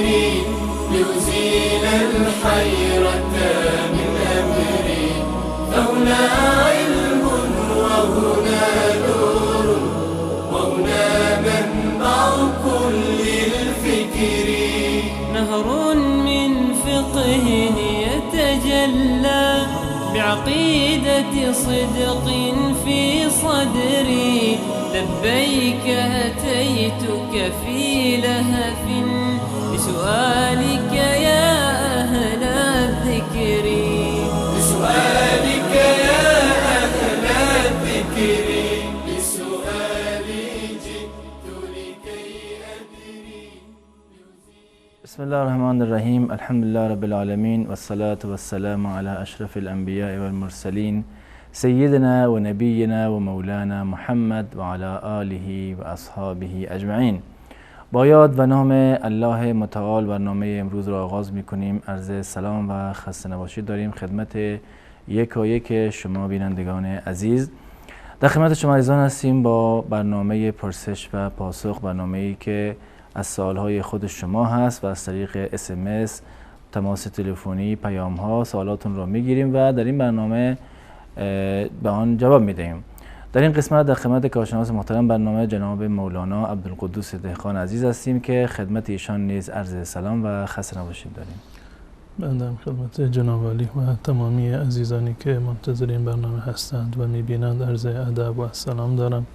فكري لأزيل الحيرة من أمري، فهنا علم وهنا نور وهنا منبع كل الفكر. نهر من فقه يتجلى بعقيدة صدق في صدري، لبيك أتيتك في لهف لسؤالك يا أهل الذكر، لسؤالك يا أهل الذكر، لسؤالي جئت لكي أدري. بسم الله الرحمن الرحیم. الحمد لله رب العالمین والصلاة والسلام على اشرف الانبیاء والمرسلین سیدنا و نبینا و مولانا محمد و علی آله و اصحابه اجمعین. با یاد و نام الله متعال برنامه امروز را آغاز میکنیم. عرض سلام و خسته نباشید داریم خدمت یکایک شما بینندگان عزیز. در خدمت شما عزیزان هستیم با برنامه پرسش و پاسخ، برنامه‌ای که از سوالهای خود شما هست و از طریق SMS، تماس تلفنی، پیام ها سوالاتون را میگیریم و در این برنامه به آن جواب میدهیم. در این قسمت در خدمت کارشناس محترم برنامه جناب مولانا عبدالقدوس دهقان عزیز هستیم که خدمت ایشان نیز عرض سلام و خسته نباشید داریم. بنده هم خدمت جناب عالی و تمامی عزیزانی که منتظر این برنامه هستند و میبینند عرض ادب و سلام دارم.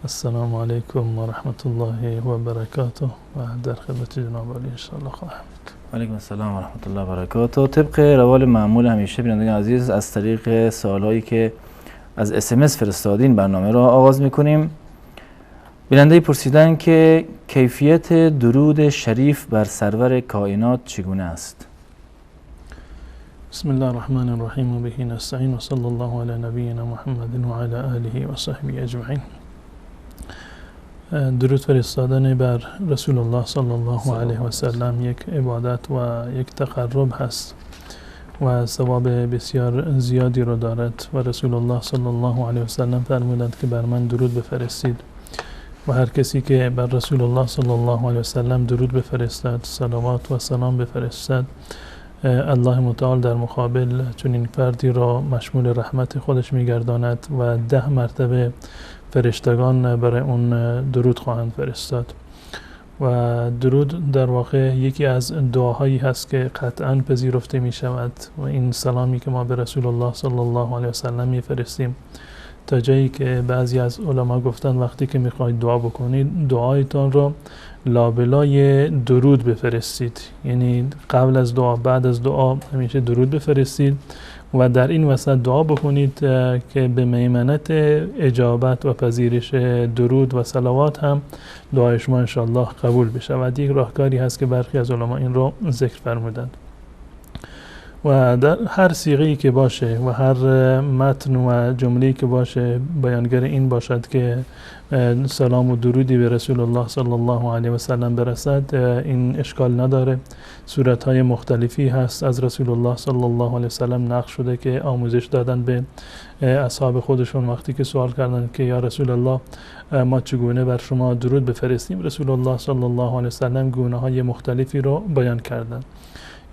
السلام علیکم و رحمت الله و برکاته و در خدمت جناب عالی انشاءالله خواهم بود. علیکم السلام و رحمت الله و برکاته. طبق روال معمول همیشه بینندگان عزیز از طریق سوالهایی که از SMS فرستادین برنامه را آغاز میکنیم. بیننده پرسیدن که کیفیت درود شریف بر سرور کائنات چگونه است؟ بسم الله الرحمن الرحیم و به نستعین و صلی الله علی نبینا محمد و علی آله و صحبه اجمعین. درود فرستادن بر رسول الله صلی الله علیه و سلم یک عبادت و یک تقرب هست و ثواب بسیار زیادی رو دارد و رسول الله صلی الله علیه و سلم فرمودند که بر من درود بفرستید و هر کسی که بر رسول الله صلی الله علیه و سلم درود بفرستد، صلوات و سلام بفرستد، الله متعال در مقابل چنین فردی را مشمول رحمت خودش میگرداند و 10 مرتبه فرشتگان برای اون درود خواهند فرستاد. و درود در واقع یکی از دعاهایی هست که قطعا پذیرفته می شود و این سلامی که ما به رسول الله صلی الله علیه و سلم می فرستیم، تا جایی که بعضی از علما گفتن وقتی که میخواید دعا بکنید دعایتان را لابلای درود بفرستید، یعنی قبل از دعا بعد از دعا همیشه درود بفرستید و در این وسط دعا بکنید که به میمنت اجابت و پذیرش درود و صلوات هم دعای شما انشاءالله قبول بشود. یک راهکاری هست که برخی از علما این رو ذکر فرمودند. و در هر صیغه‌ای که باشه و هر متن و جمله‌ای که باشه بیانگر این باشد که سلام و درودی به رسول الله صلی الله علیه و سلم برسد، این اشکال نداره. صورت‌های مختلفی هست از رسول الله صلی الله علیه و سلم نقش شده که آموزش دادن به اصحاب خودشون وقتی که سوال کردن که یا رسول الله ما چگونه بر شما درود بفرستیم، رسول الله صلی الله علیه و سلم گونه‌های مختلفی رو بیان کردند.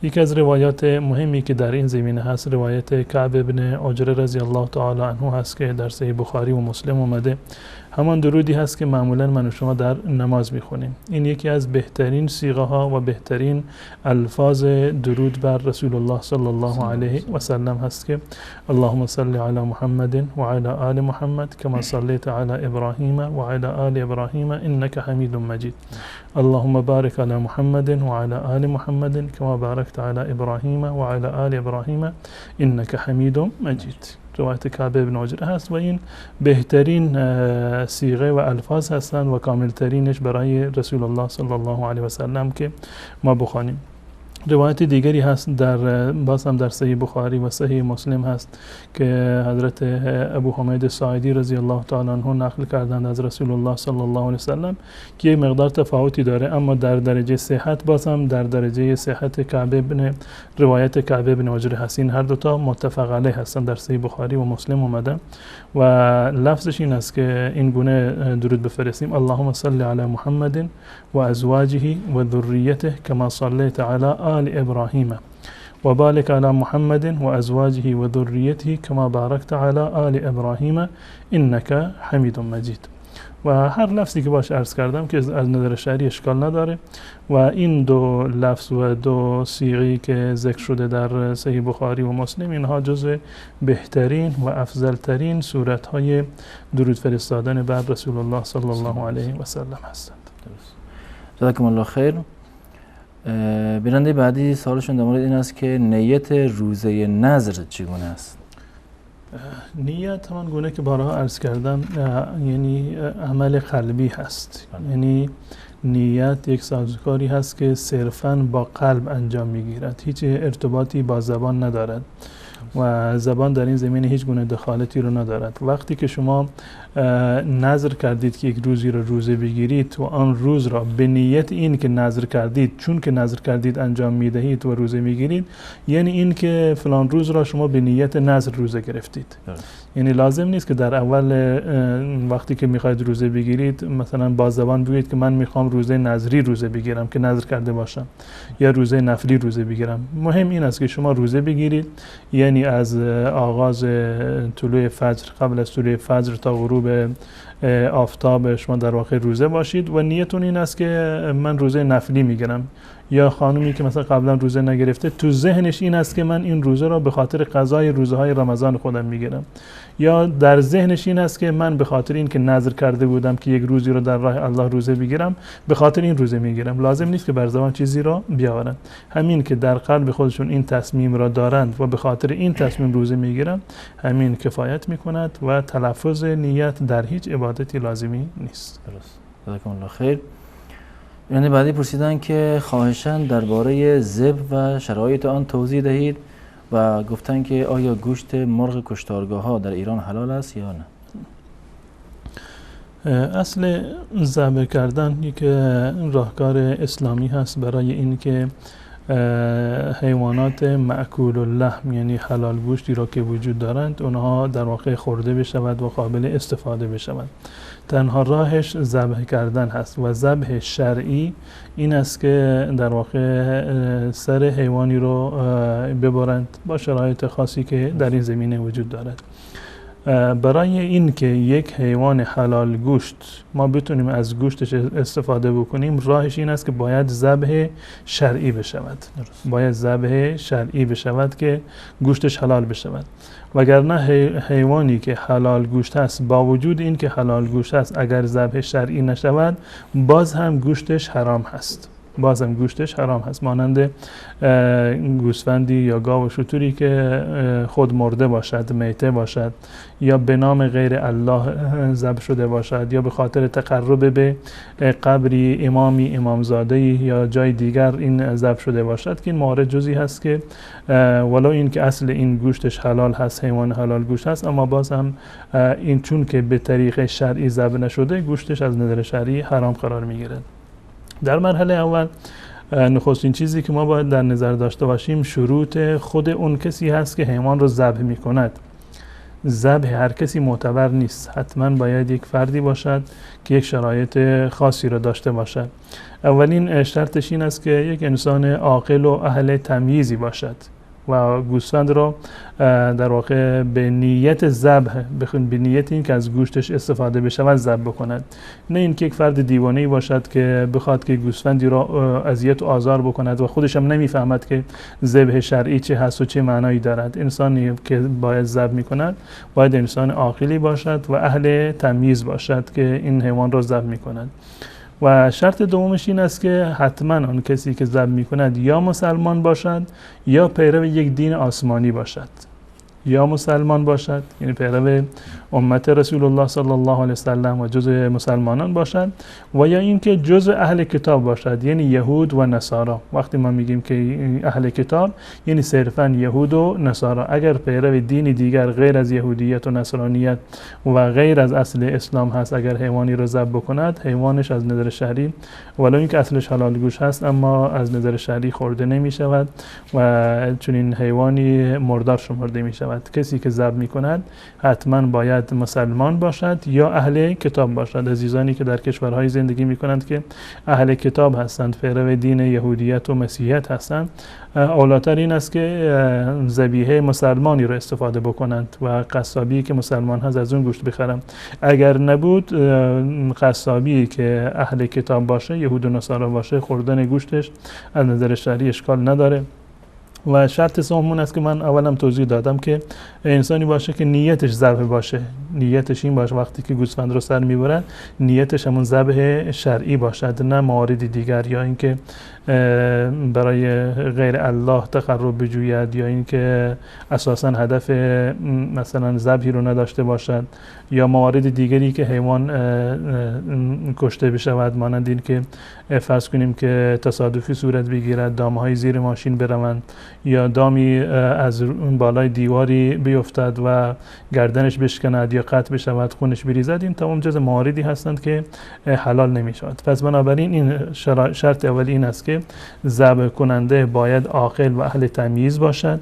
یکی از روایات مهمی که در این زمینه هست روایت کعب ابن عجره رضی الله تعالی عنه هست که در صحیح بخاری و مسلم اومده. همان درودی هست که معمولا من و شما در نماز میخونیم. این یکی از بهترین صیغه ها و بهترین الفاظ درود بر رسول الله صلی الله علیه و سلم هست که اللهم صل علی محمد و علی آل محمد کما صلیت علی ابراهیم و علی آل ابراهیم انک حمید مجید. اللهم بارک علی محمد و علی آل محمد کما بارکت علی ابراهیم و علی آل ابراهیم انک حمید مجید. روایت کعب ابن عجره هست و این بهترین صیغه و الفاظ هستند و کاملترینش برای رسول الله صلی الله علیه و سلم که ما بخوانیم. روایت دیگری هست در باز هم در صحیح بخاری و صحیح مسلم هست که حضرت ابو حمید ساعدی رضی الله تعالی عنه نقل کردند از رسول الله صلی الله علیه و سلم که یک مقدار تفاوتی داره، اما در درجه صحت باز هم در درجه صحت کعب بن روایت کعب بن عجره هست. این هر دو تا متفق علیه هستند، در صحیح بخاری و مسلم اومده و لفظش این است که این گونه درود بفرستیم: اللهم صل علی محمد و ازواجه و ذریته کما صلیت علی آل ابراهیم و بارک علی محمد و ازواجه و ذریته کما بارکت علی آل ابراهیم انک حمید مجید. و هر لفظی که باش عرض کردم که از نظر شرعی اشکال نداره و این دو لفظ و دو صیغه‌ای که ذکر شده در صحیح بخاری و مسلم، اینها جزو بهترین و افضلترین صورت‌های درود فرستادن بر رسول الله صلی الله علیه و سلم هستند. جزاکم الله خیر. بیننده بعدی سوالشون در مورد این است که نیت روزه نذر چگونه است؟ نیت همان گونه که بارها عرض کردم، یعنی عمل قلبی هست. یعنی نیت یک سازوکاری هست که صرفاً با قلب انجام میگیرد، هیچ ارتباطی با زبان ندارد و زبان در این زمینه هیچ گونه دخالتی رو ندارد. وقتی که شما نذر کردید که یک روزی رو روزه بگیرید و آن روز را به نیت این که نذر کردید، چون که نذر کردید انجام میدهید و روزه میگیرید، یعنی این که فلان روز را شما به نیت نذر روزه گرفتید. یعنی لازم نیست که در اول وقتی که میخواید روزه بگیرید مثلا با زبان بگویید که من میخوام روزه نذری روزه بگیرم که نذر کرده باشم، یا روزه نفلی روزه بگیرم. مهم این است که شما روزه بگیرید، یعنی از آغاز طلوع فجر، قبل از طلوع فجر تا غروب آفتاب شما در واقع روزه باشید و نیتون این است که من روزه نفلی میگیرم. یا خانومی که مثلا قبلا روزه نگرفته، تو ذهنش این است که من این روزه را به خاطر قضای روزه های رمضان خودم میگیرم، یا در ذهنش این است که من به خاطر این که نذر کرده بودم که یک روزی رو در راه الله روزه بگیرم، به خاطر این روزه میگیرم. لازم نیست که بر زبان چیزی را بیاورند. همین که در قلب خودشون این تصمیم را دارند و به خاطر این تصمیم روزه میگیرم، همین کفایت میکند و تلفظ نیت در هیچ عبادتی لازمی نیست. درست. جزاکم الله خیر. یعنی بعدی پرسیدن که خواهشاً درباره ذبح و شرایط آن توضیح دهید و گفتن که آیا گوشت مرغ کشتارگاه ها در ایران حلال است یا نه؟ اصل ذبح کردن یک راهکار اسلامی هست برای اینکه حیوانات مأکول اللحم، یعنی حلال گوشتی را که وجود دارند، اونها در واقع خورده بشود و قابل استفاده بشود. تنها راهش ذبح کردن هست و ذبح شرعی این است که در واقع سر حیوانی رو ببرند با شرایط خاصی که در این زمینه وجود دارد. برای این که یک حیوان حلال گوشت ما بتونیم از گوشتش استفاده بکنیم، راهش این است که باید ذبح شرعی بشود. باید ذبح شرعی بشود که گوشتش حلال بشود، وگرنه حیوانی که حلال گوشت است، با وجود این که حلال گوشت است، اگر ذبح شرعی نشود باز هم گوشتش حرام هست. بازم گوشتش حرام هست، مانند گوسفندی یا گاو و شتری که خود مرده باشد، میته باشد، یا به نام غیر الله ذبح شده باشد، یا به خاطر تقرب به قبری امامی، امامزاده‌ای یا جای دیگر این ذبح شده باشد، که این موارد جزئی هست که ولو این که اصل این گوشتش حلال هست، حیوان حلال گوشت هست، اما باز هم این چون که به طریق شرعی ذبح نشده، گوشتش از نظر شرعی حرام قرار میگیرد. در مرحله اول نخستین چیزی که ما باید در نظر داشته باشیم شروط خود اون کسی هست که حیوان رو ذبح می کند. ذبح هر کسی معتبر نیست، حتما باید یک فردی باشد که یک شرایط خاصی رو داشته باشد. اولین شرطش این است که یک انسان عاقل و اهل تمییزی باشد و گوسفند را در واقع به نیت ذبح، به نیت این که از گوشتش استفاده بشود ذبح بکند، نه اینکه یک فرد دیوانه‌ای باشد که بخواد که گوسفندی را اذیت و آزار بکند و خودش هم نمیفهمد که ذبح شرعی چه هست و چه معنایی دارد. انسانی که باید ذبح میکند باید انسان عاقلی باشد و اهل تمییز باشد که این حیوان را ذبح میکند. و شرط دومش این است که حتما آن کسی که ذبح میکند یا مسلمان باشد یا پیرو یک دین آسمانی باشد. یا مسلمان باشد، یعنی پیرو امت رسول الله صلی الله علیه وسلم و جزء مسلمانان باشد، و یا اینکه جزء اهل کتاب باشد، یعنی یهود و نصارا. وقتی ما میگیم که اهل کتاب یعنی صرفا یهود و نصارا. اگر پیرو دین دیگر غیر از یهودیت و نصرانیت و غیر از اصل اسلام هست، اگر حیوانی رو ذبح بکند، حیوانش از نظر شرعی ولو اینکه اصلش حلال گوش هست، اما از نظر شرعی خورده نمی شود و چنین حیوانی مردار شمرده می شود. کسی که ذبح می کند حتما باید مسلمان باشد یا اهل کتاب باشد. عزیزانی که در کشورهای زندگی می کنند که اهل کتاب هستند، پیرو دین یهودیت و مسیحیت هستند، اولاتر این است که ذبیحه مسلمانی رو استفاده بکنند و قصابی که مسلمان هست از اون گوشت بخرند. اگر نبود، قصابی که اهل کتاب باشه، یهود و نصارا باشه، خوردن گوشتش از نظر شرعی اشکال نداره. و شرط سوم است که من اولم توضیح دادم که انسانی باشه که نیتش ذبح باشه، نیتش این باشه وقتی که گوسفند رو سر میبرد نیتش همون ذبح شرعی باشد، نه موارد دیگر، یا اینکه برای غیر الله تقرب بجوید، یا اینکه اساسا هدف مثلا ذبحی رو نداشته باشد، یا موارد دیگری که حیوان کشته بشود، مانند این که فرض کنیم که تصادفی صورت بگیرد، دامهای زیر ماشین بروند، یا دامی از بالای دیواری بیفتد و گردنش بشکند یا قطع بشود، خونش بریزد، این تمام جز مواردی هستند که حلال نمی شود. پس بنابراین این شرط اولی این است که ذبح کننده باید عاقل و اهل تمییز باشد.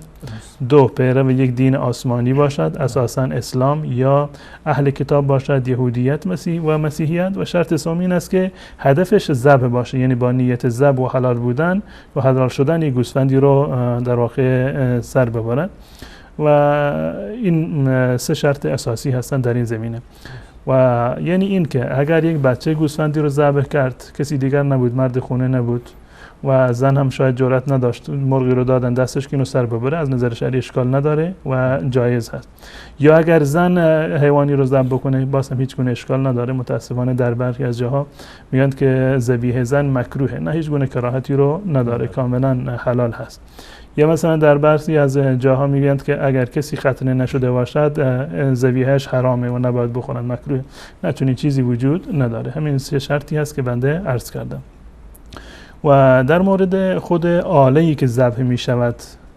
دو، پیرو یک دین آسمانی باشد، اساساً اسلام یا اهل کتاب باشد، یهودیت مسیح و مسیحیت. و شرط سوم این است که هدفش ذبح باشه، یعنی با نیت ذبح و حلال بودن و حلال شدن یک گوسفندی رو در واقع سر ببرد. و این سه شرط اساسی هستند در این زمینه. و یعنی این که اگر یک بچه گوسفندی رو ذبح کرد، کسی دیگر نبود، مرد خونه نبود و زن هم شاید جرأت نداشت، مرغی رو دادن دستش که اینو سر ببره، از نظر شرعی اشکال نداره و جایز هست. یا اگر زن حیوانی رو ذبح بکنه، باز هم هیچ گونه اشکال نداره. متاسفانه در برخی از جاها میگن که ذبیحه زن مکروهه، نه، هیچ گونه کراهتی رو نداره، کاملا حلال هست. یا مثلا در برخی از جاها میگن که اگر کسی ختنه نشده باشد ذبیحه‌اش حرامه و نباید بخورن، مکروهه. نه، چنین چیزی وجود نداره. همین سه شرطی هست که بنده عرض کردم. و در مورد خود آله‌ای که ذبح می شود،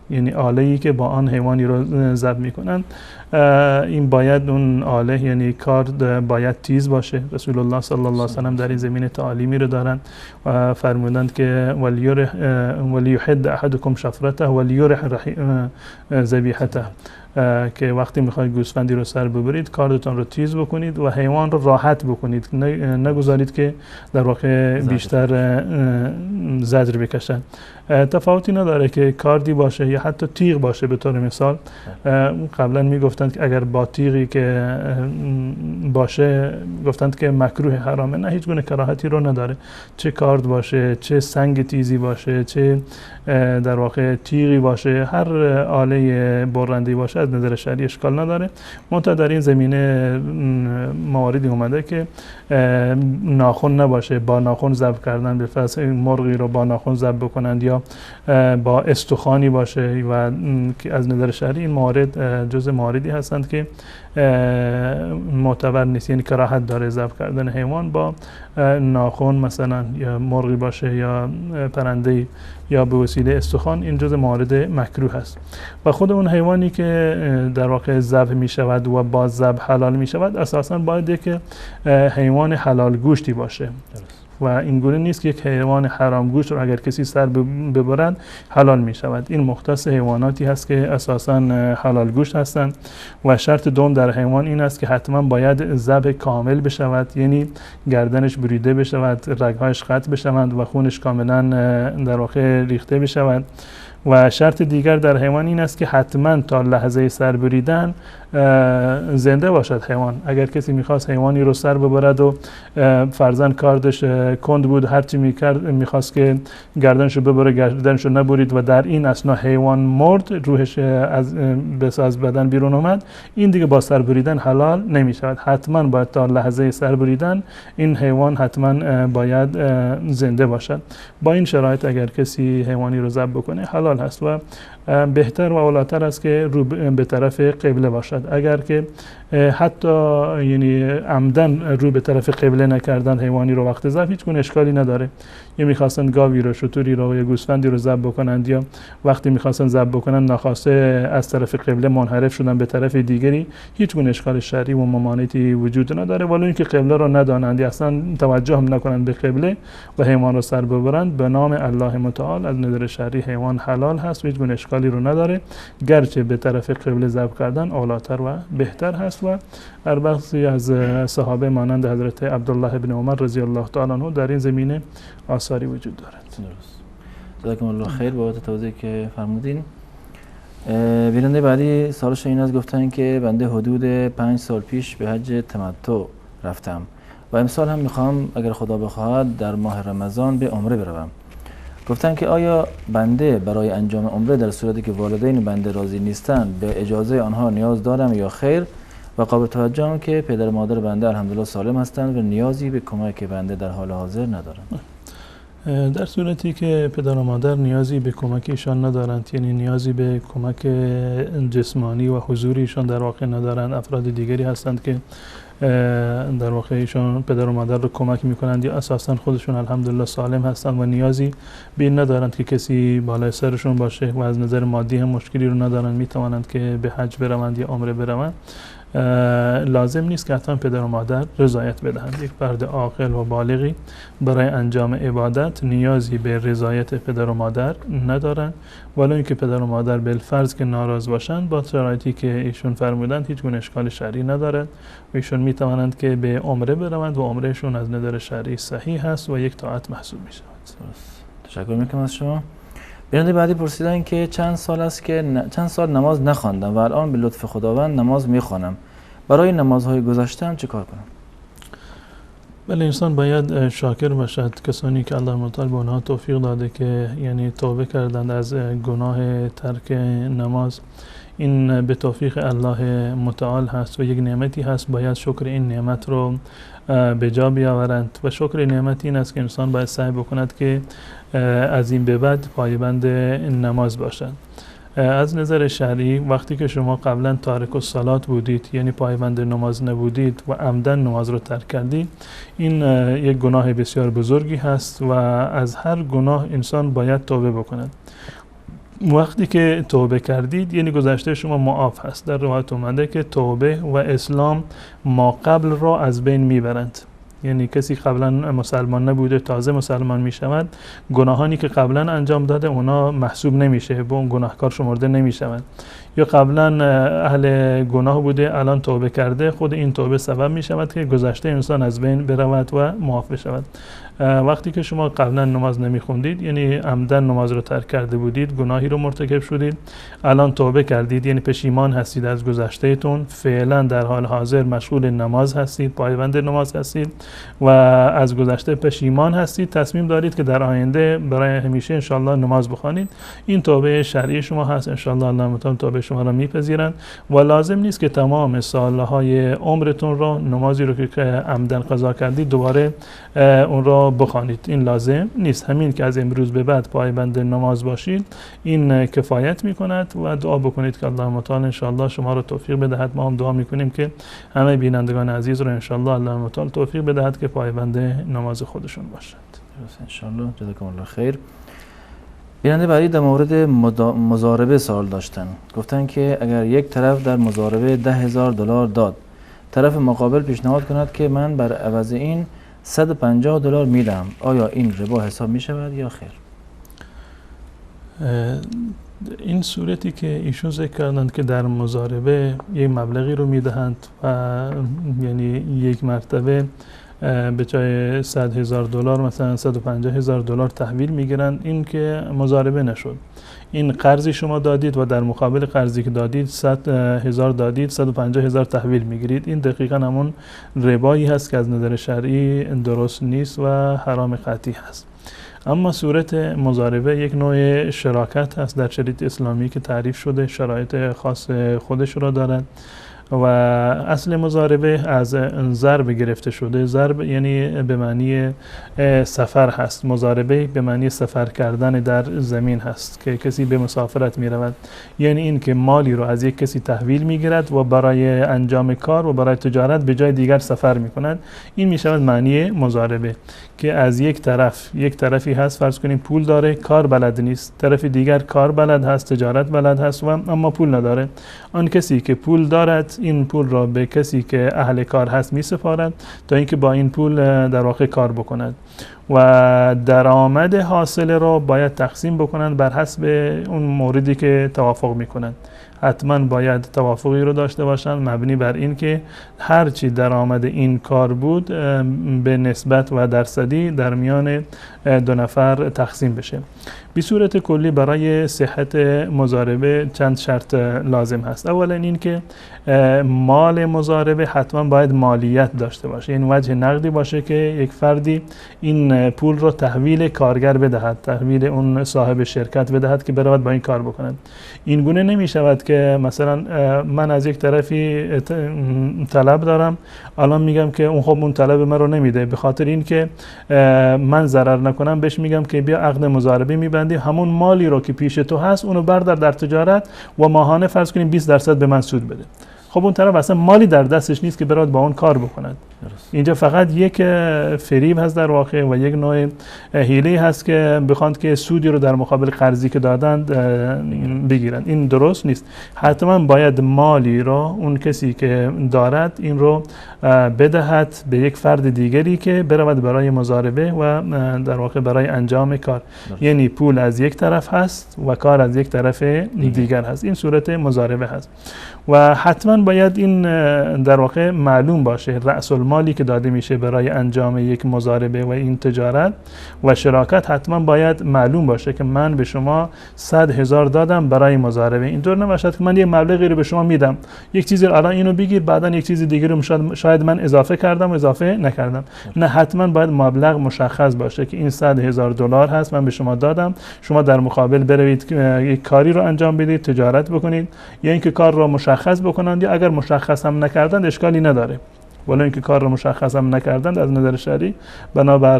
یعنی آله‌ای که با آن حیوانی رو ذبح می کنند، این باید اون آله یعنی کارد باید تیز باشه. رسول الله صلی الله علیه و سلم در این زمینه تعالیمی رو دارند و فرمودند که ولیحد احدکم شفرته ولیرح ذبیحته، که وقتی میخواید گوسفندی رو سر ببرید کاردتان رو تیز بکنید و حیوان رو راحت بکنید، نگذارید که در واقع بیشتر زجر بکشن. تفاوتی نداره که کاردی باشه یا حتی تیغ باشه. به طور مثال قبلا میگفتند که اگر با تیغی که باشه گفتند که مکروه حرامه، نه، هیچ گونه کراهتی رو نداره، چه کارد باشه، چه سنگ تیزی باشه، چه در واقع تیغی باشه، هر آله برنده‌ای باشه از نظر شرعی اشکال نداره. منتها در این زمینه مواردی اومده که ناخن نباشه، با ناخن ذبح کردن، به فرض مرغی رو با ناخن ذبح بکنند یا با استخوانی باشه، و از نظر شرعی این موارد جزء مواردی هستند که معتبر نیست، یعنی کراهت داره ذبح کردن حیوان با ناخن مثلا، یا مرغی باشه یا پرنده‌ای یا به وسیله استخوان، این جزء موارد مکروه هست. و خود اون حیوانی که در واقع ذبح می شود و با ذبح حلال می شود، اساسا باید یک حیوان حلال گوشتی باشه و این گونه نیست که یک حیوان حرام گوشت رو اگر کسی سر ببرد حلال می شود. این مختص حیواناتی هست که اساساً حلال گوشت هستند. و شرط دوم در حیوان این است که حتما باید ذبح کامل بشود، یعنی گردنش بریده بشود، رگهایش قطع بشوند و خونش کاملا در واقع ریخته بشود. و شرط دیگر در حیوان این است که حتما تا لحظه سر بریدن زنده باشد حیوان. اگر کسی میخواست حیوانی رو سر ببرد و فرضاً کاردش کند بود، هرچی میکرد میخواست که گردنش رو ببره، گردنش رو نبرید و در این اثنا حیوان مرد، روحش از بدن بیرون اومد، این دیگه با سر بریدن حلال نمیشود. حتما باید تا لحظه سر بریدن این حیوان حتما باید زنده باشد. با این شرایط اگر کسی حیوانی رو ذبح بکنه حلال هست. و بهتر و اولاتر است که رو به طرف قبله باشد. اگر که حتی یعنی عمدن رو به طرف قبله نکردن حیوانی رو وقت ذبح، هیچ گونه اشکالی نداره. یا میخواستن گاوی رو، شتری رو یا گوسفندی رو ذبح بکنند، یا وقتی میخواستن ذبح بکنند ناخواسته از طرف قبله منحرف شدن به طرف دیگری، هیچ گونه اشکال شرعی و ممانعتی وجود نداره. ولی اینکه قبله رو ندانند یا اصلا توجه هم نکنند به قبله و حیوان رو سر ببرند، به نام الله متعال از نظر شرعی حیوان حلال هست و هیچ گونه اشکالی رو نداره. گرچه به طرف قبله ذبح کردن اولاتر و بهتر هست و در بعضی از صحابه مانند حضرت عبدالله بن عمر رضی الله تعالی عنه در این زمینه آثاری وجود دارد. درست. جزاکم الله خیر بابت توضیحی که فرمودین. بیننده بعدی سوالش این است، گفتن که بنده حدود 5 سال پیش به حج تمتع رفتم و امسال هم میخوام اگر خدا بخواهد در ماه رمضان به عمره بروم. گفتن که آیا بنده برای انجام عمره در صورتی که والدین بنده راضی نیستند به اجازه آنها نیاز دارم یا خیر؟ و قابل توجه هم که پدر و مادر بنده الحمدلله سالم هستند و نیازی به کمک بنده در حال حاضر ندارند. در صورتی که پدر و مادر نیازی به کمک ایشان ندارند، یعنی نیازی به کمک جسمانی و حضور ایشان در واقع ندارند، افراد دیگری هستند که در واقع ایشان پدر و مادر رو کمک میکنند یا اساسا خودشون الحمدلله سالم هستند و نیازی به این ندارند که کسی بالای سرشون باشه و از نظر مادی هم مشکلی رو ندارند، میتوانند که به حج بروند یا عمره بروند. لازم نیست که حتما پدر و مادر رضایت بدهند. یک فرد عاقل و بالغی برای انجام عبادت نیازی به رضایت پدر و مادر ندارند، ولی اینکه پدر و مادر بالفرض که ناراض باشند با شرایطی که ایشون فرمودند هیچ گونه اشکال شرعی ندارد و ایشون میتوانند که به عمره بروند و عمرهشون از نظر شرعی صحیح هست و یک طاعت محسوب میشود. تشکر میکنم از شما. بیننده بعدی پرسیدن که چند سال است که چند سال نماز نخواندم و الان به لطف خداوند نماز میخوانم، برای نمازهای گذشته‌ام چه کار کنم؟ بله، انسان باید شاکر باشد. کسانی که الله متعال به آنها توفیق داده که یعنی توبه کردند از گناه ترک نماز، این به توفیق الله متعال هست و یک نعمتی هست، باید شکر این نعمت رو به جا بیاورند. و شکر نعمت این است که انسان باید سعی بکند که از این به بعد پایبند نماز باشد. از نظر شرعی وقتی که شما قبلا تارک الصلات بودید، یعنی پایبند نماز نبودید و عمدن نماز رو ترک کردید، این یک گناه بسیار بزرگی هست و از هر گناه انسان باید توبه بکند. وقتی که توبه کردید یعنی گذشته شما معاف هست. در روایت اومده که توبه و اسلام ما قبل را از بین میبرند، یعنی کسی قبلا مسلمان نبوده تازه مسلمان می شود، گناهانی که قبلا انجام داده اونا محسوب نمیشه، به اون گناهکار شمرده نمی شود. یا قبلا اهل گناه بوده الان توبه کرده، خود این توبه سبب می شود که گذشته انسان از بین برود و معاف بشود. وقتی که شما قبلا نماز نمی خوندید، یعنی عمدن نماز رو ترک کرده بودید، گناهی رو مرتکب شدید، الان توبه کردید، یعنی پشیمان هستید از گذشتهتون، فعلا در حال حاضر مشغول نماز هستید، پایبند نماز هستید و از گذشته پشیمان هستید، تصمیم دارید که در آینده برای همیشه انشالله نماز بخوانید، این توبه شرعی شما هست. انشالله الله متعال توبه شما را میپذیرند و لازم نیست که تمام سالهای عمرتون را نمازی رو که عمدن قضا کردید دوباره اون را بخوانید، این لازم نیست. همین که از امروز به بعد پایبند نماز باشید این کفایت میکند و دعا بکنید که الله متعال انشالله شما را توفیق بدهد. ما هم دعا میکنیم که همه بینندگان عزیز را انشالله الله متعال توفیق بدهد که پایبند نماز خودشون باشند. انشالله. جزاکم الله خیر. بیننده بعدی در مورد مضاربه سوال داشتن، گفتن که اگر یک طرف در مضاربه $10,000 داد، طرف مقابل پیشنهاد کند که من بر عوض این $150 میدم، آیا این ربا حساب می شود یا خیر؟ این صورتی که ایشون ذکر کردند که در مضاربه یک مبلغی رو میدهند و یعنی یک مرتبه به جای $100,000 مثلا $150,000 تحویل میگیرند، این که مضاربه نشد. این قرضی شما دادید و در مقابل قرضی که دادید 100,000 دادید، 150,000 تحویل میگیرید. این دقیقا همون ربایی هست که از نظر شرعی درست نیست و حرام قطعی هست. اما صورت مضاربه یک نوع شراکت هست در شریعت اسلامی که تعریف شده، شرایط خاص خودش را دارد. و اصل مضاربه از ضرب گرفته شده. ضرب یعنی به معنی سفر هست. مضاربه به معنی سفر کردن در زمین هست که کسی به مسافرت می رود، یعنی این که مالی رو از یک کسی تحویل می گیرد و برای انجام کار و برای تجارت به جای دیگر سفر می کند. این می شود معنی مضاربه که از یک طرف یک طرفی هست، فرض کنیم پول داره، کار بلد نیست، طرف دیگر کار بلد هست، تجارت بلد هست و اما پول نداره. آن کسی که پول دارد این پول را به کسی که اهل کار هست می سپارد تا اینکه با این پول در واقع کار بکند و درآمد حاصل را باید تقسیم بکنند بر حسب اون موردی که توافق میکنند. حتما باید توافقی رو داشته باشند مبنی بر این که هرچی درآمد این کار بود به نسبت و درصدی در میان دو نفر تقسیم بشه. به صورت کلی برای صحت مضاربه چند شرط لازم هست. اولا این که مال مضاربه حتما باید مالیت داشته باشه، این وجه نقدی باشه که یک فردی این پول رو تحویل کارگر بدهد، تحویل اون صاحب شرکت بدهد که برود با این کار بکند. این گونه نمی شود که مثلا من از یک طرفی طلب دارم، الان میگم که اون خب اون طلب من رو نمیده، به خاطر این که من ضرر نکنم بهش میگم که بیا عقد مضاربه میبندیم، همون مالی رو که پیش تو هست اونو بردار در تجارت و ماهانه فرض کنیم 20% به من سود بده. خب اون طرف اصلا مالی در دستش نیست که براد با اون کار بکند. اینجا فقط یک فریب هست در واقع و یک نوع حیله هست که بخواند که سودی رو در مقابل قرضی که دادند بگیرند. این درست نیست. حتما باید مالی رو اون کسی که دارد این رو بدهد به یک فرد دیگری که برود برای مضاربه و در واقع برای انجام کار. یعنی پول از یک طرف هست و کار از یک طرف دیگر هست. این صورت مضاربه هست و حتما باید این در واقع معلوم باشه رأس المالی که داده میشه برای انجام یک مضاربه و این تجارت و شراکت، حتما باید معلوم باشه که من به شما 100,000 دادم برای مضاربه. اینطور نباشد که من یه مبلغی رو به شما میدم، یک چیزی الان اینو بگیر، بعدا یک چیز دیگه رو شاید من اضافه کردم و اضافه نکردم. نه، حتما باید مبلغ مشخص باشه که این 100,000 دلار هست من به شما دادم، شما در مقابل بروید یک کاری رو انجام بدید، تجارت بکنید، یا اینکه کار رو مشخص بکنند، یا اگر مشخص هم نکردند اشکالی نداره، ولی اینکه کار رو مشخص هم نکردند از نظر شرعی بنابر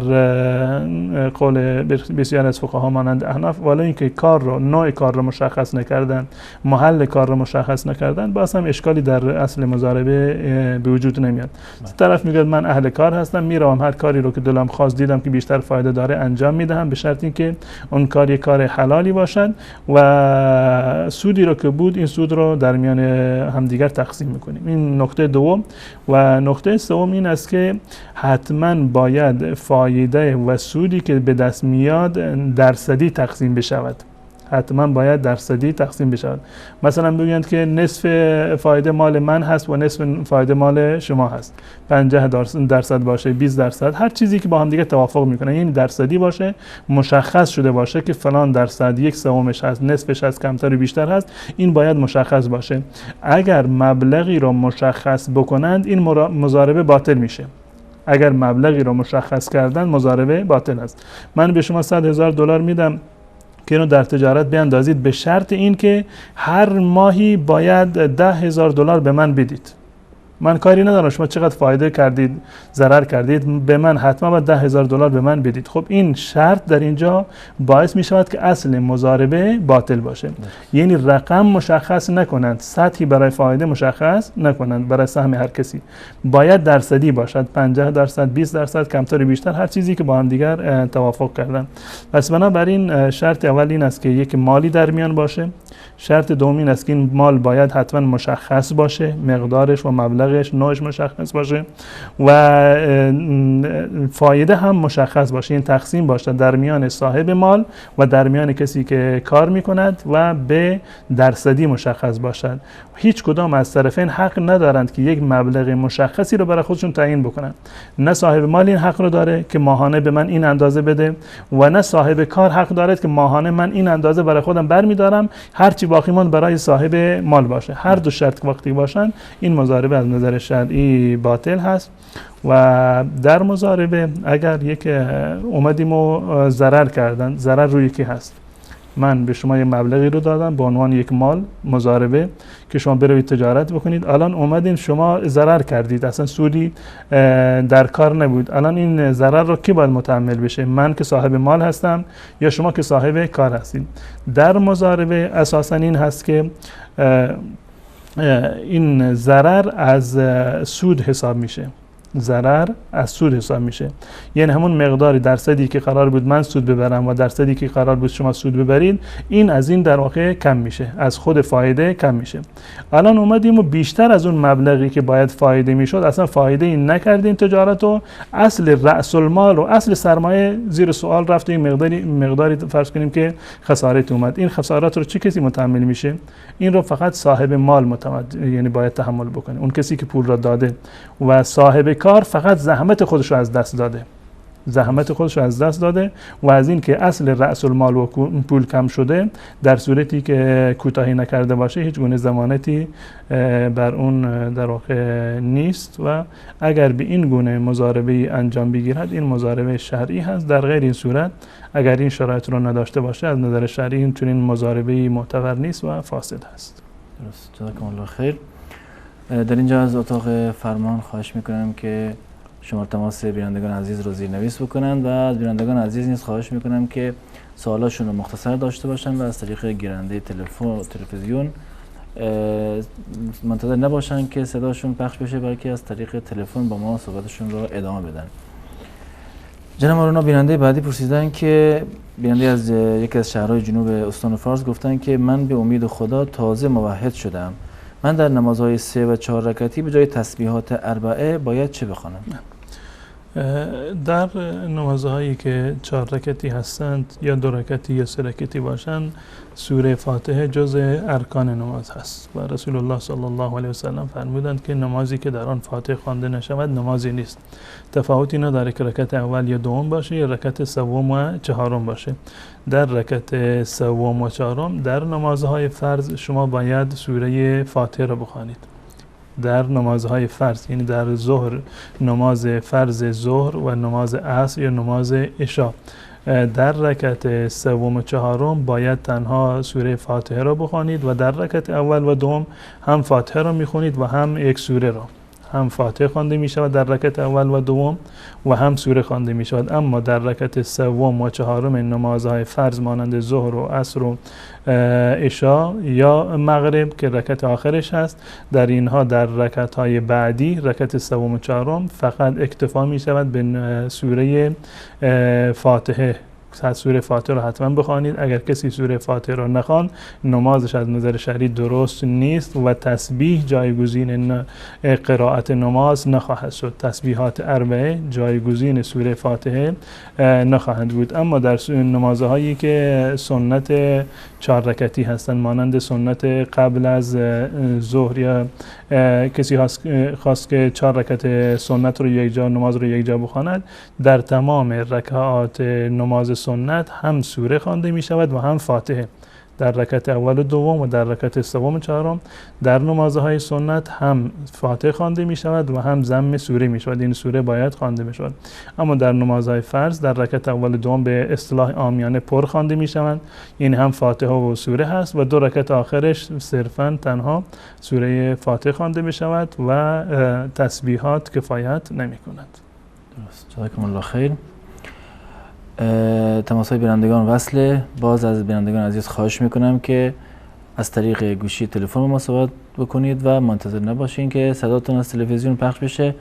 قول بسیار از فقها مانند احناف، ولی اینکه کار رو، نوع کار رو مشخص نکردند، محل کار رو مشخص نکردند، باز هم اشکالی در اصل مضاربه به وجود نمیاد. طرف میگه من اهل کار هستم، میروم هر کاری رو که دلم خواست دیدم که بیشتر فایده داره انجام میدهم، به شرط اینکه اون کار یک کار حلالی باشد و سودی رو که بود این سود رو در میان همدیگر تقسیم میکنیم. این نکته دوم. و نکته سوم این است که حتما باید فایده و سودی که به دست میاد درصدی تقسیم بشود. حتما باید درصدی تقسیم بشود. مثلا بگویند که نصف فایده مال من هست و نصف فایده مال شما هست، 50% باشه، 20%، هر چیزی که با هم دیگه توافق میکنن، یعنی درصدی باشه، مشخص شده باشه که فلان درصد، 1/3 هست، نصفش هست، کمتر و بیشتر هست، این باید مشخص باشه. اگر مبلغی رو مشخص بکنند این مضاربه باطل میشه. اگر مبلغی رو مشخص کردن مضاربه باطل است. من به شما 100,000 دلار میدم که اینو در تجارت بیاندازید، به شرط این که هر ماهی باید 10,000 دلار به من بدید. من کاری ندارم شما چقدر فایده کردید، ضرر کردید، به من حتما باید 10,000 دلار به من بدید. خب این شرط در اینجا باعث می شود که اصل مضاربه باطل باشه. یعنی رقم مشخص نکنند، سطحی برای فایده مشخص نکنند برای سهم هر کسی، باید درصدی باشد، 50%، 20%، کمتر بیشتر، هر چیزی که با هم دیگر توافق کردن. پس بنابراین شرط اول این است که یک مالی در میان باشه. شرط دوم این است که این مال باید حتما مشخص باشه، مقدارش و مبلغش، نوعش مشخص باشه و فایده هم مشخص باشه، این تقسیم باشه در میان صاحب مال و در میان کسی که کار میکند و به درصدی مشخص باشد. هیچ کدام از طرفین حق ندارند که یک مبلغ مشخصی رو برای خودشون تعیین بکنند. نه صاحب مال این حق رو داره که ماهانه به من این اندازه بده و نه صاحب کار حق دارد که ماهانه من این اندازه برای خودم برمیدارم، هرچی باقی ماند برای صاحب مال باشه. هر دو شرط وقتی باشن این مضاربه از نظر شرعی باطل هست. و در مضاربه اگر یک اومدیم و ضرر کردن، ضرر روی کی هست؟ من به شما یه مبلغی رو دادم به عنوان یک مال مضاربه که شما بروید تجارت بکنید، الان اومدین شما ضرر کردید، اصلا سودی در کار نبود. الان این ضرر رو کی باید متحمل بشه؟ من که صاحب مال هستم یا شما که صاحب کار هستید؟ در مضاربه اساسا این هست که این ضرر از سود حساب میشه، ضرر از سود حساب میشه، یعنی همون مقداری درصدی که قرار بود من سود ببرم و درصدی که قرار بود شما سود ببرید، این از این در واقع کم میشه، از خود فایده کم میشه. الان اومدیم و بیشتر از اون مبلغی که باید فایده میشد اصلا فایده این نکردیم تجارت و اصل رأس المال و اصل سرمایه زیر سوال رفت. این مقداری فرض کنیم که خسارت اومد، این خسارت رو چه کسی متحمل میشه؟ این رو فقط صاحب مال یعنی باید تحمل بکنه، اون کسی که پول را داده، و صاحب کار فقط زحمت خودش رو از دست داده، زحمت خودش رو از دست داده و از این که اصل رأس المال و پول کم شده، در صورتی که کوتاهی نکرده باشه هیچ گونه ضمانتی بر اون در واقع نیست و اگر به این گونه مضاربه انجام بگیرد این مضاربه شرعی هست. در غیر این صورت اگر این شرایط رو نداشته باشه از نظر شرعی این چنین مضاربه معتبر نیست و فاسد هست. درست، جزاکم الله خیر. در اینجا از اتاق فرمان خواهش میکنم که شماره تماس بینندگان عزیز رو زیرنویس بکنند و از بینندگان عزیز نیز خواهش میکنم که سوالاشون رو مختصر داشته باشن و از طریق گیرنده تلفن تلویزیون منتظر نباشن که صداشون پخش بشه، بلکه از طریق تلفن با ما صحبتشون رو ادامه بدن. جناب آرونا، بیننده بعدی پرسیدن که بیننده از یکی از شهرهای جنوب استان فارس گفتن که من به امید خدا تازه موحد شدم، من در نمازهای 3 و 4 رکعتی به جای تسبیحات اربعه باید چه بخوانم؟ در نمازهایی که 4 رکعتی هستند یا 2 رکعتی یا 3 رکعتی باشند، سوره فاتحه جزء ارکان نماز هست و رسول الله صلی الله علیه و سلم فرمودند که نمازی که در آن فاتحه خوانده نشود نمازی نیست. تفاوتی نداره که رکعت اول یا دوم باشه یا رکعت سوم و چهارم باشه. در رکعت سوم و چهارم در نمازهای فرض شما باید سوره فاتحه را بخوانید. در نمازهای فرض، یعنی در ظهر، نماز فرض ظهر و نماز عصر یا نماز عشا، در رکعت سوم و چهارم باید تنها سوره فاتحه را بخوانید و در رکعت اول و دوم هم فاتحه را میخونید و هم یک سوره را، هم فاتحه خوانده می شود در رکعت اول و دوم و هم سوره خوانده می شود. اما در رکعت سوم و چهارم نمازهای فرض مانند ظهر و عصر و عشا یا مغرب که رکعت آخرش هست، در اینها در رکعت های بعدی رکعت سوم و چهارم فقط اکتفا می شود به سوره فاتحه. سوره فاتحه رو حتما بخوانید. اگر کسی سوره فاتحه رو نخواند نمازش از نظر شرعی درست نیست و تسبیح جایگزین قرائت نماز نخواهد شد. تسبیحات اربعه جایگزین سوره فاتحه نخواهند بود. اما در نمازهایی که سنت 4 رکعتی هستند مانند سنت قبل از ظهر یا کسی خواست که 4 رکعت سنت رو یک جا، نماز رو یک جا بخواند، در تمام رکعات نماز سنت هم سوره خوانده می شود و هم فاتحه. در رکعت اول و دوم و در رکعت سوم و چهارم در نمازهای سنت هم فاتحه خوانده می شود و هم ضم سوره می شود، این سوره باید خوانده می شود. اما در نمازهای فرض در رکعت اول و دوم به اصطلاح عامیانه پر خوانده می شوند، این هم فاتحه و سوره هست و 2 رکعت آخرش صرفا تنها سوره فاتحه خوانده می شود و تسبیحات کفایت نمی کند. درست، جزاکم الله خیر. تماس های بینندگان وصله. باز از بینندگان عزیز خواهش میکنم که از طریق گوشی تلفن با ما صحبت بکنید و منتظر نباشین که صداتون از تلویزیون پخش بشه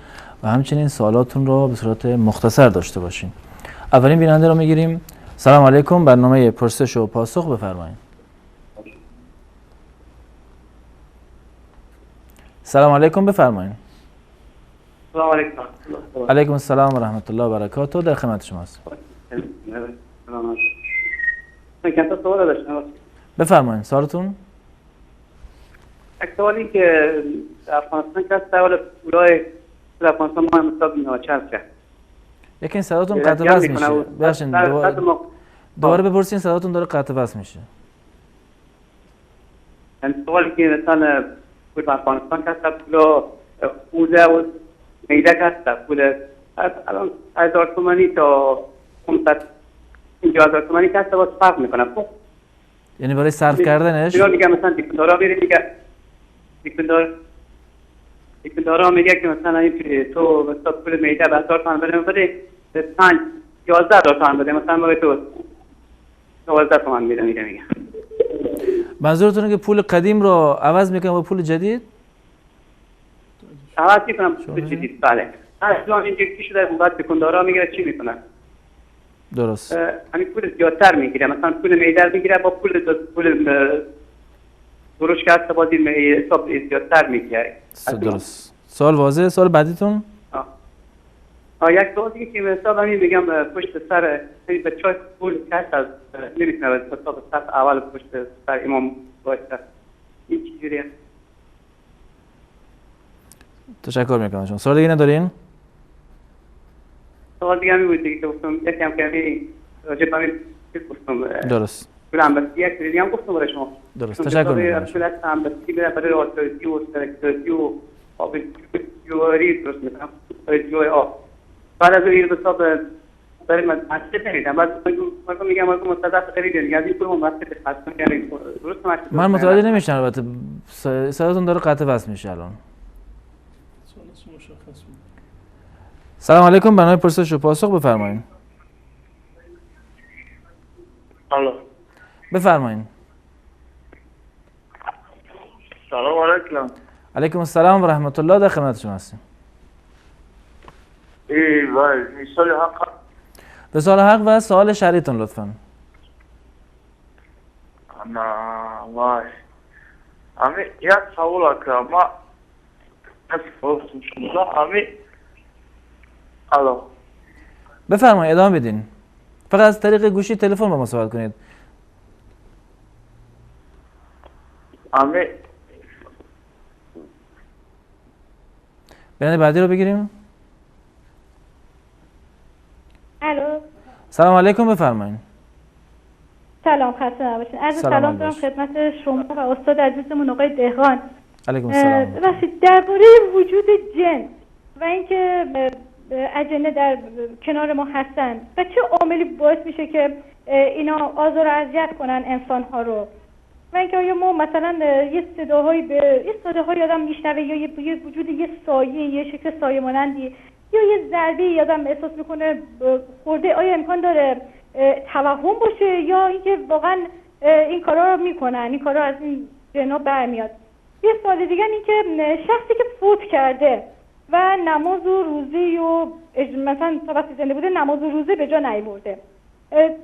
و همچنین سوالاتون رو به صورت مختصر داشته باشین. اولین بیننده رو میگیریم. سلام علیکم، برنامه پرسش و پاسخ بفرمایید. سلام علیکم، بفرمایید. سلام علیکم. علیکم السلام و رحمت الله و برکاته، در خدمت شماست. من چند تا سوال داشتم. بفرمایید سوالتون. یک سوالی که افغانستان که سوال پولای افغانستان ما حساب ناچرخ کرد. یکی این صداتون قطع وصل میشه. ببخشید دوباره بپرسین، صداتون داره قطع وصل میشه. این سوالی که مثلا پول افغانستان که پولا اوزه و میده که پول الان 1000 تومانی تا 550,000 تومانی که هست باز فرق میکنه. خب یعنی برای صرف کردنش؟ میگم مثلا دکاندارا میره میگه دکاندارا میگه که مثلا این تو مثلا پول میده به 1000 تومان بده، 5 11000 تومان بده، مثلا ما تو 12 تومان میده. میگه منظورتونه که پول قدیم رو عوض میکنه با پول جدید؟ عوض میکنم پول جدید، بله. اصلا اینجوری شده بعد دکاندارا میگه چی میکنن؟ درست. همین پول زیادتر میگیره، مثلا پول میدر میگیره با پول فروش که هست بازی حساب زیادتر میگیره. درست. سوال واضحه. سوال بعدیتون؟ یک سوال دیگه که حساب همین میگم پشت سر بچهای پول کس از نمیتونه حساب صف اول پشت سر امام باشه، این چجوریه؟ تشکر میکنم شما. سوال دیگه ندارین؟ سوال دیگه همین بود دیگه که گفتم، یکی هم که راجع به همین گفتم. درست. پول همبستگی یک دیگه هم گفتم برای شما. درست. تشکر میکنم. پول همبستگی برای راتوزی و سرکتوزی و آب جواری درست میکنم، جوی آب. بعد از این حساب برای من مسجد نمیدم، بعد من میگم من مستضعف خریدم دیگه، از این پول من مسجد خرج کنم. درست من متوجه نمیشم البته، صداتون داره قطع وصل میشه الان. سلام علیکم، برنامه پرسش و پاسخ بفرمایید. الو بفرمایید. سلام علیکم. علیکم السلام و رحمت الله، در خدمت شما هستیم. ای وای، سوال حق. به سوال حق و سوال شرعیتون لطفاً. اما وای، امی یک سوال که ما امی الو بفرمایید ادامه بدین. فقط از طریق گوشی تلفن با ما صحبت کنید. امی بیننده بعدی رو بگیریم. الو سلام علیکم، بفرمایید. سلام، خسته نباشید. عرض سلام دارم خدمت شما و استاد عزیزمون آقای دهقان. علیکم السلام. ببخشید، درباره وجود جن و اینکه اجنه در کنار ما هستن و چه عاملی باعث میشه که اینا آزار و اذیت کنن انسان‌ها رو، و اینکه آیا ما مثلا یه صداهایی به یه صداهایی آدم میشنوه یا یه وجود یه سایه، یه شکل سایه مانندی یا یه ضربه آدم احساس میکنه خورده، آیا امکان داره توهم باشه یا اینکه واقعا این کارا رو میکنن، این کارا از این جنا برمیاد؟ یه سوال دیگه این که شخصی که فوت کرده و نماز و روزه و مثلا تا وقتی زنده بوده نماز و روزه به جا نیاورده،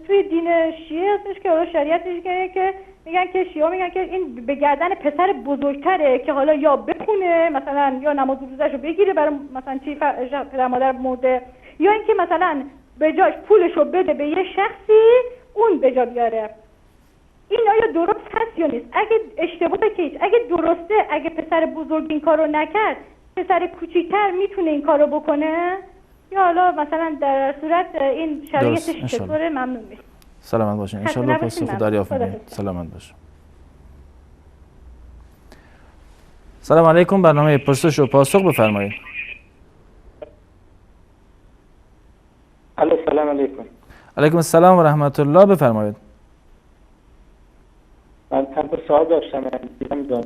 توی دین شیعه هستش که حالا شریعتش که میگن که شیعه میگن که این به گردن پسر بزرگتره که حالا یا بخونه مثلا یا نماز و روزه‌شو بگیره برای مثلا چی پدر مادر مرده، یا اینکه مثلا به جاش پولشو بده به یه شخصی اون به جا بیاره. این آیا درست هست یا نیست؟ اگه اشتباهه که هیچ، اگه درسته، اگه پسر بزرگ این کارو نکرد پسر کوچیک‌تر میتونه این کارو بکنه یا حالا مثلا در صورت این شرایطش چطوره؟ ممنون میشم. سلامت باشین، ان شاءالله پاسخ دریافت می‌کنید. سلامت باشین. سلام علیکم، برنامه پرسش و پاسخ بفرمایید. الو سلام علیکم. علیکم السلام و رحمت الله، بفرمایید. من چند تا سوال داشتم، دیدم.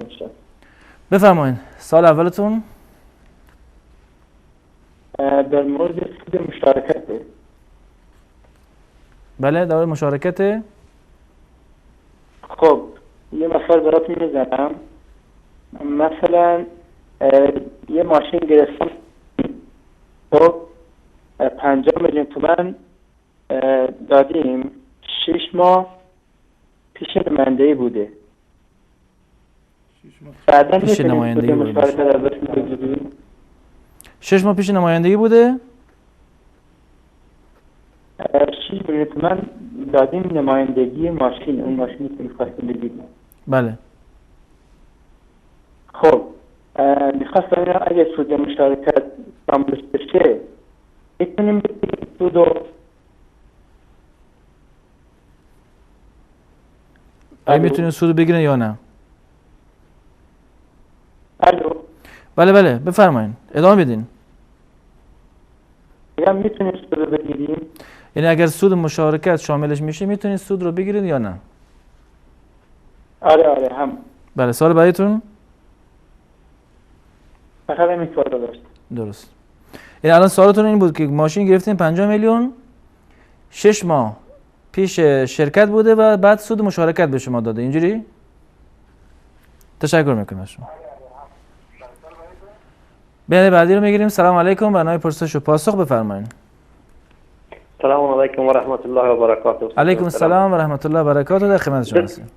بفرمایید. سوال اولتون در مورد سود مشارکت. بله، در مورد مشارکت. خب یه مثال براتون میزنم. مثلا یه ماشین گرفتم، خب 50 میلیون تومان دادیم، 6 ماه پیش نمایندگی بوده. بعدا پیش نمایندگی بوده. 6 ماه پیش نمایندگی بوده؟ 6 میلیون تومان دادیم نمایندگی ماشین، اون ماشینی که می‌خواستیم بگیریم. بله. خب می‌خواستم ببینم اگه سود مشارکت شامل بشه می‌تونیم بگیریم سودو؟ آیا می‌تونیم سودو بگیریم یا نه؟ الو. بله بله، بفرمایید، ادامه بدین. میگم میتونیم سود رو بگیریم؟ یعنی اگر سود مشارکت شاملش میشه میتونید سود رو بگیرید یا نه؟ آره هم. بله، سوال بعدیتون؟ فقط همین سوال داشت. درست. این الان سوالتون این بود که ماشین گرفتین 50 میلیون، 6 ماه پیش شرکت بوده و بعد سود مشارکت به شما داده، اینجوری؟ تشکر میکنم از شما. بیننده بعدی رو میگیریم. سلام علیکم، برنامه پرسش و پاسخ بفرمایید. سلام علیکم و رحمت الله و برکاته. علیکم السلام و رحمت الله و برکاته، در خدمت شما هستیم.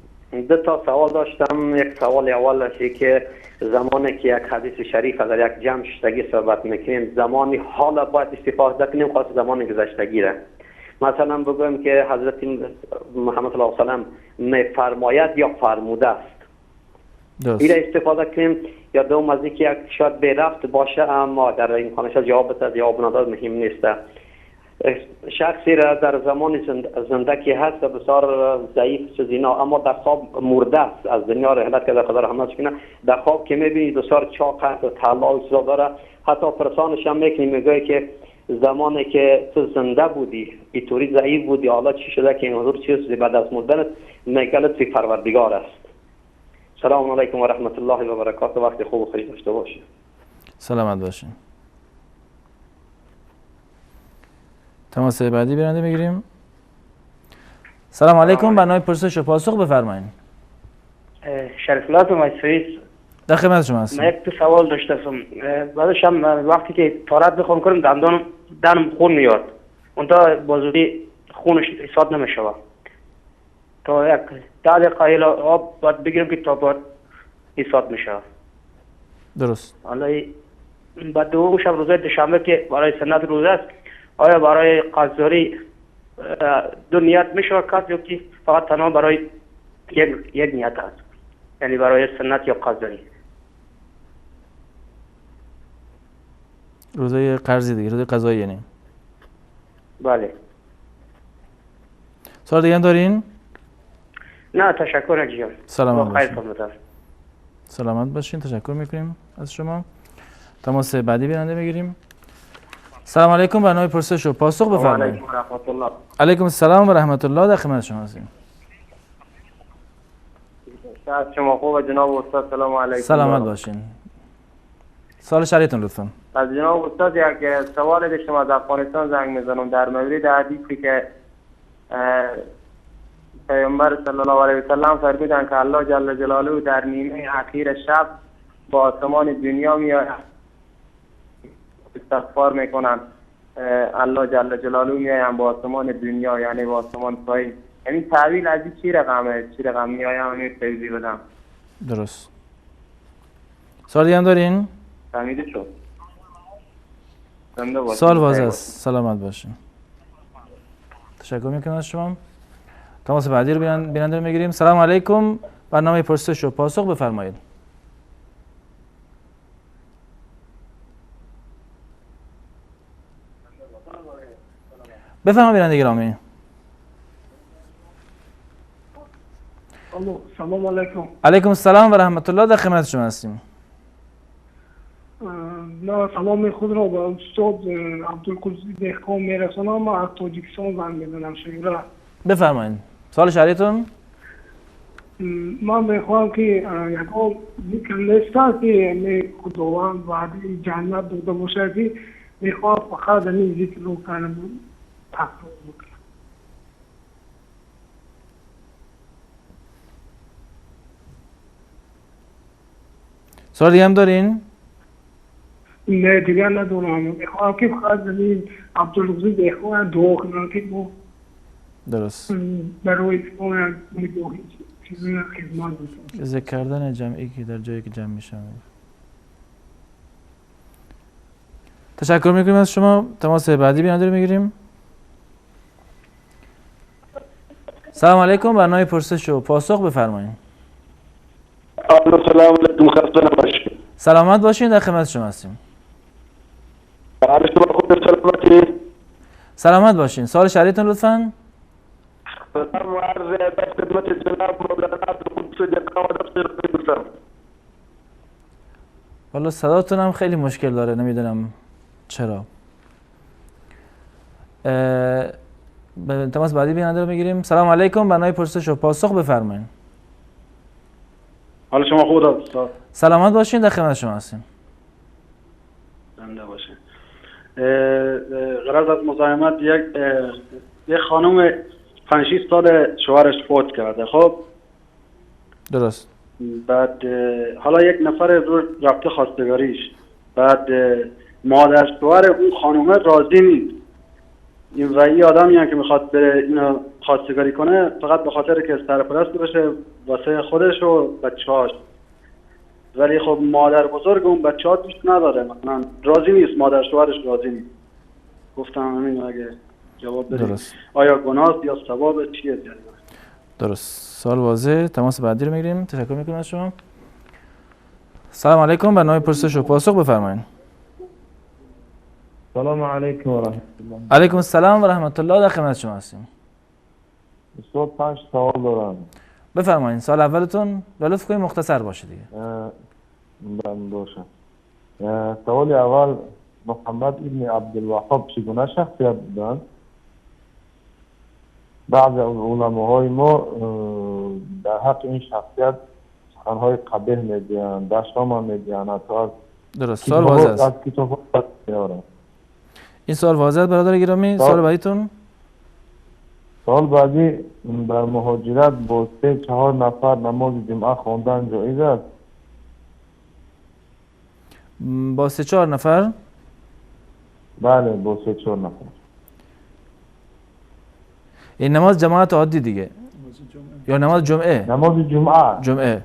دو تا سوال داشتم. یک سوال اول که زمانی که یک حدیث شریف در یک جمع شدگی صحبت میکنیم، زمانی حالا باید استفاده کنیم خاص زمان گذشتگی را. مثلا بگویم که حضرت محمد صلی الله علیه و سلم میفرماید یا فرموده است، این استفاده کنیم. یا دوم از اینکه یک شاید به رفت باشه اما در این خانه جواب بده جواب نداد مهم نیست. شخصی را در زمان زندگی هست بسیار ضعیف چیز اینا، اما در خواب مرده است، از دنیا رحلت کرده، خدا رحمتش کنه. در خواب که میبینید بسیار چاق است و طلا و چیزا داره، حتی پرسانش هم میکنی، میگه که زمانی که تو زنده بودی اینطوری ضعیف بودی، حالا چی شده که این حضور چیز بعد از مردنت؟ میگه لطفی پروردگار است. سلام علیکم و رحمت الله و برکاته. وقت خوب و خوش داشته باشید. سلامت باشین. تماس بعدی بیننده میگیریم. سلام علیکم، برنامه پرسش و پاسخ بفرمایید. شریف الله سوئیس، در خدمت شما هستم. من یک تو سوال داشتم. بعدش هم وقتی که طهارت بخوام کنم دندانم دنم خون میاد، اونتا بازودی خونش حساب نمیشه. تا یک 10 دقیقه آب باید بگیرم که تا باید حساب میشه. درست. حالا بعد دوم شب روزه دوشنبه که برای سنت روزه است، آیا برای قضاری دو نیت میشه کرد یا که فقط تنها برای یک نیت است، یعنی برای سنت یا قضاری؟ روزه قرضی دیگه، روزه قضایی یعنی. بله. سوال دیگه هم دارین؟ نه تشکر جان. سلامت باشین. سلامت باشین، تشکر میکنیم از شما. تماس بعدی بیننده میگیریم. سلام علیکم، برنامه پرسش و پاسخ بفرمایید. علیکم و رحمت الله. علیکم السلام و رحمت الله، در خدمت شما هستیم. شما خوب جناب استاد؟ سلام علیکم. سلامت باشین. سوال شریعتون لطفا. از جناب استاد یک سوال داشتم، از افغانستان زنگ میزنم در مورد حدیثی که پیامبر صلی الله علیه و سلم فرمودند که الله جل جلاله در نیمه اخیر شب با آسمان دنیا میآید، استغفار میکنن، الله جل جلاله میآیم با آسمان دنیا، یعنی با آسمان پایین. یعنی تعبیر از این چی رقمه؟ چی رقم میآیم؟ یعنی توضیح بدم. درست. سوال دیگه هم دارین؟ فهمیده شد. سوال واضح است. سلامت باشین. تشکر میکنم از شما. تماس بعدی رو بیننده رو میگیریم. سلام علیکم، برنامه پرسش و پاسخ بفرمایید. بفرمایید بیننده گرامی. سلام علیکم. علیکم السلام و رحمت الله، در خدمت شما هستیم. من سلام خود را به استاد عبدالقدوس دهقان میرسانم. من از تاجیکستان زنگ میزنم. شکر. بفرمایید سوال شهریتون. من میخوام که یکم ذکر نیست که خداوند وعده جنت داده باشه که میخوام فقط این ذکر رو کنم تکرار بکنم. سوال دیگه هم دارین؟ نه دیگه ندارم. میخوام که فقط این عبدالقدوس دهقان دعا کنم که درست برای اون چیزی خدمت بکنم. ذکر کردن جمعی که در جایی که جمع میشن. تشکر میکنیم از شما. تماس بعدی بیننده رو میگیریم. سلام علیکم، برنامه پرسش و پاسخ بفرمایید. سلام علیکم، خسته نباشید. سلامت باشین، در خدمت شما هستیم. سلامتی. سلامت باشین. سوال شهریتون لطفاً. سلام و عرض ادب خدمت جناب مولانا عبدالقدوس دهقان و دفتر. والا صداتون هم خیلی مشکل داره، نمیدونم چرا. تماس بعدی بیننده رو میگیریم. سلام علیکم، برنامه پرسش و پاسخ بفرمایید. حال شما خوب استاد؟ سلامت باشین، در خدمت شما هستیم. زنده باشین. غرض از مزاحمت یک خانم 5-6 سال شوهرش فوت کرده. خب درست. بعد حالا یک نفر رو رفته خواستگاریش، بعد مادر شوهر اون خانومه راضی نیست و این آدمی هم که میخواد بره اینو خواستگاری کنه فقط به خاطر که سرپرست باشه واسه خودش و بچه‌هاش، ولی خب مادر بزرگ اون بچه‌ها دوست نداره، مثلا راضی نیست، مادر شوهرش راضی نیست. گفتم همین اگه جواب بدید آیا گناه یا ثواب چیه؟ درست، سوال واضح. تماس بعدی رو میگیریم. تشکر میکنم از شما. سلام علیکم، برنامه پرسش و پاسخ بفرمایید. سلام علیکم و رحمت الله. علیکم السلام و رحمت الله، در خدمت شما هستیم. استاد 5 سوال دارم. بفرمایید. سوال اولتون لطف کنید مختصر باشه دیگه. من باشه. سوال اول، محمد ابن عبدالوهاب چگونه شخصیت بودند؟ بعض از علماهای ما در حق این شخصیت سخنهای قبیح میگویند، دشنام میگویند. درست، سوال واضح است. این سوال واضح است برادر گرامی. سوال بعدیتون؟ سوال بعدی، در مهاجرت با 3-4 نفر نماز جمعه خواندن جایز است؟ با 3-4 نفر؟ بله، با 3-4 نفر. این نماز جماعت عادی دیگه یا نماز جمعه؟ نماز جمعه. جمعه.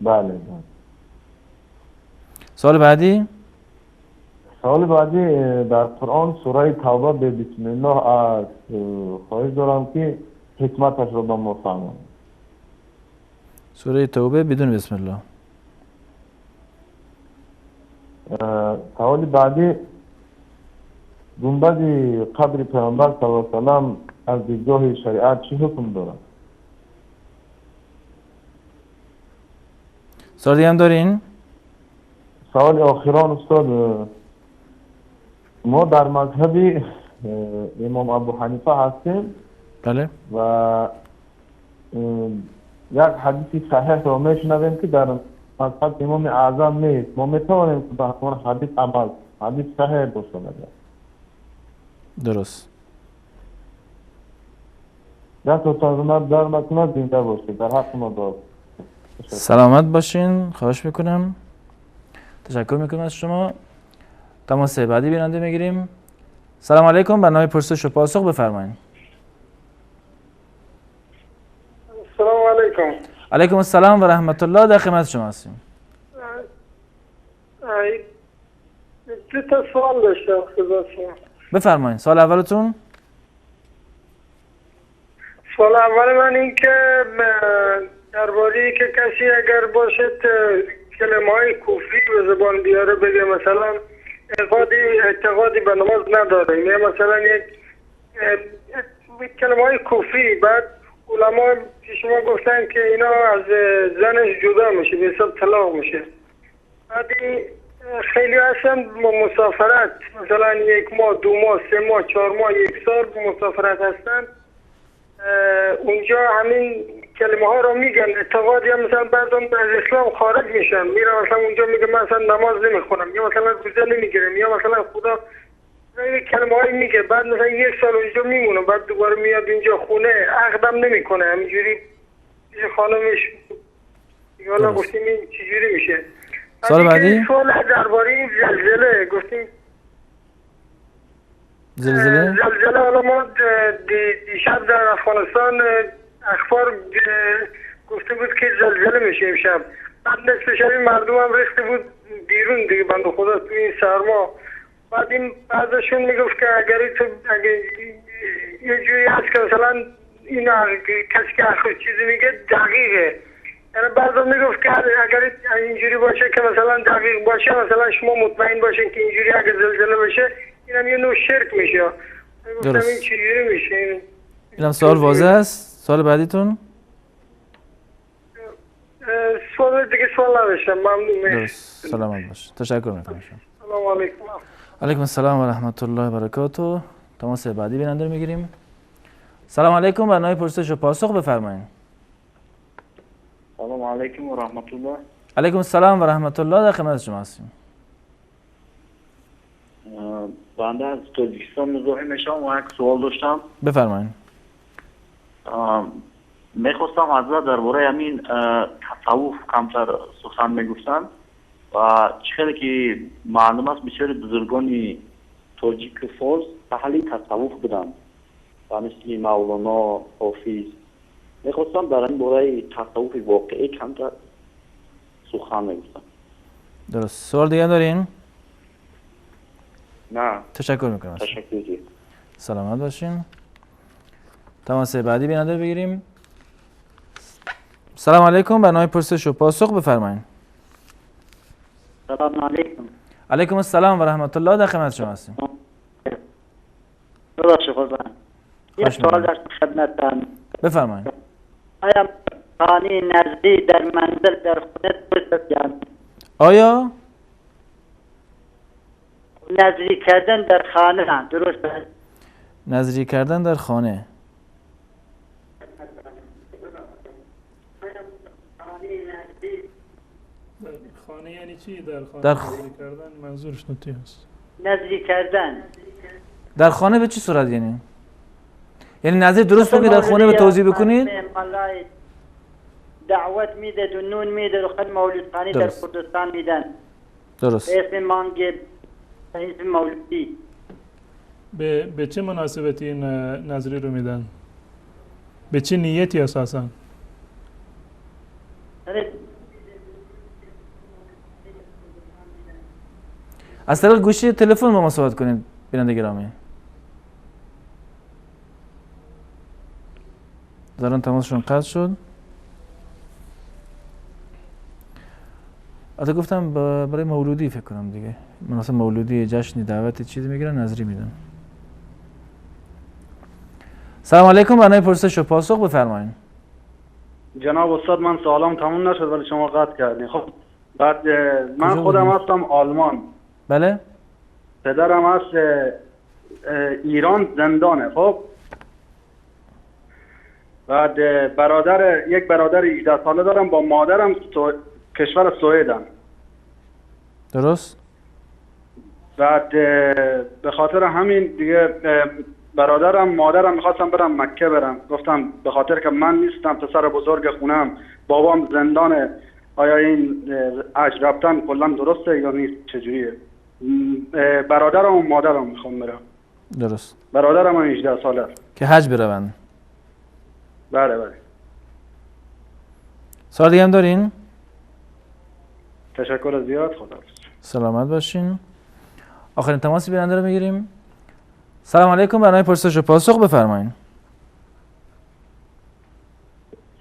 بله. سوال بعدی؟ سوال بعدی، در قرآن سوره توبه به بسم الله است. خواهش دارم که حکمتش رو به ما فهمانید. سوره توبه بدون بسم الله. سوال بعدی، گنبد قبر پیامبر صلی الله علیه و سلم از دیدگاه شریعت چه حکم دارد؟ سوال دیگه هم دارین؟ سوال آخران استاد، ما در مذهب امام ابو حنیفه هستیم. بله. و یک حدیث صحیح را میشنویم که در مذهب امام اعظم نیست. ما میتوانیم که به همان حدیث عمل، حدیث صحیح باشه. درست. دستتان در مکنه زنده باشید، در حق ما دعا. سلامت باشین، خواهش میکنم. تشکر میکنم از شما. تماس بعدی بیننده میگیریم. سلام علیکم، برنامه پرسش و پاسخ بفرمایید. السلام علیکم. علیکم السلام و رحمت الله، در خدمت شما هستیم. دو تا سوال داشتم خدمت شما. بفرمایید. سوال اولتون؟ سوال اول من این که درباره که کسی اگر باشد کلمه‌های کفری به زبان بیاره، بگه مثلا اعتقادی به نماز نداره، یا مثلا یک کلمه‌های کفری، بعد علما پیش ما گفتن که اینا از زنش جدا میشه، به حساب طلاق میشه. بعد خیلی هستن مسافرت، مثلا 1 ماه، 2 ماه، 3 ماه، 4 ماه، 1 سال مسافرت هستن، اونجا همین کلمه ها رو میگن، اعتقاد، یا مثلا بعضا از اسلام خارج میشن، میرن مثلا اونجا میگه من مثلا نماز نمیخونم، یا مثلا روزه نمیگیرم، یا مثلا خدا کلمه هایی میگه، بعد مثلا 1 سال اونجا میمونه، بعد دوباره میاد اینجا خونه عقدم نمیکنه، همینجوری خانمش. حالا گفتیم این چجوری میشه؟ سوال بعدی؟ سوال درباره این زلزله گفتیم. زلزله؟ زلزله حالا ما دیشب در افغانستان اخبار گفته بود که زلزله میشه امشب، بعد نصف شب مردم هم ریخته بود بیرون دیگه، بنده خدا تو این سرما. بعد این بعضشون میگفت که اگر یه جوری هست که مثلا این کسی که چیزی میگه دقیقه، یعنی بعضا میگفت که اگر اینجوری باشه که مثلا دقیق باشه، مثلا شما مطمئن باشین که اینجوری اگر زلزله بشه، اینم یه نوع شرک میشه. درست. این چجوری میشه؟ اینم سوال واضح است. سوال بعدیتون؟ سوال دیگه سوال نداشتم، ممنون. درست، سلامت باش. تشکر میکنم. سلام علیکم. علیکم السلام و رحمت الله و برکاته. تماس بعدی بیننده رو میگیریم. سلام علیکم، برنامه پرسش و پاسخ بفرمایید. سلام علیکم و رحمت الله. علیکم السلام و رحمت الله، در خدمت شما هستیم. بنده از تاجیکستان مزاحم میشم و یک سوال داشتم. بفرمایید. میخواستم حضرت درباره همین تصوف کمتر سخن میگفتن و چه که معلوم است بسیاری بزرگان تاجیک و فارس اهل تصوف بودند و مثل مولانا، حافظ. میخواستم در این باره تصوف واقعی کمتر سخن میگفتم. درست. سوال دیگه دارین؟ نه. تشکر میکنم. تشکر. سلامت باشین. تماس بعدی بیننده بگیریم. سلام علیکم، برنامه پرسش و پاسخ بفرمایید. سلام علیکم. علیکم السلام و رحمت الله، در خدمت شما هستیم. ببخشید قربان، یک سوال داشتم خدمتتان. بفرمایید. آیا خانه نزدی در منزل در خونه درست است؟ آیا نذری کردن در خانه درست است؟ نذری کردن در خانه. خانه یعنی چی؟ در خانه نذری کردن منظورش نتی هست. نذری کردن در خانه به چه صورت؟ یعنی نذری درست بود که در خانه به توضیح بکنید؟ دعوت میده و نون میده و خد مولود خانی در کردستان میدن. درست. اسم مانگ اسم مولودی. به چه مناسبتی این نذری رو میدن؟ به چه نیتی اساسا؟ از طریق گوشی تلفن با ما صحبت کنید بیننده گرامی. زاران تماسشون قطع شد. البته گفتم برای مولودی فکر کنم دیگه، مناسب مولودی جشنی دعوت چیزی میگیرن نذری میدن. سلام علیکم، برنامه پرسش و پاسخ بفرمایید. جناب استاد من سوالم تموم نشد ولی شما قطع کردین. خب بعد من خودم هستم آلمان. بله. پدرم از ایران زندانه. خب بعد برادر، یک برادر 18 ساله دارم با مادرم کشور سوئدم. درست. بعد به خاطر همین دیگه برادرم مادرم میخواستم برم مکه برم، گفتم به خاطر که من نیستم پسر بزرگ خونم، بابام زندانه، آیا این حج رفتن کلا درسته یا نیست، چجوریه؟ برادرم و مادرم میخوام برم. درست. برادرم هم 18 ساله که حج بروند. بله بله. سوال دیگه هم دارین؟ تشکر زیاد، خداحافظ. سلامت باشین. آخرین تماس بیننده رو میگیریم. سلام علیکم، برنامه پرسش و پاسخ بفرمایید.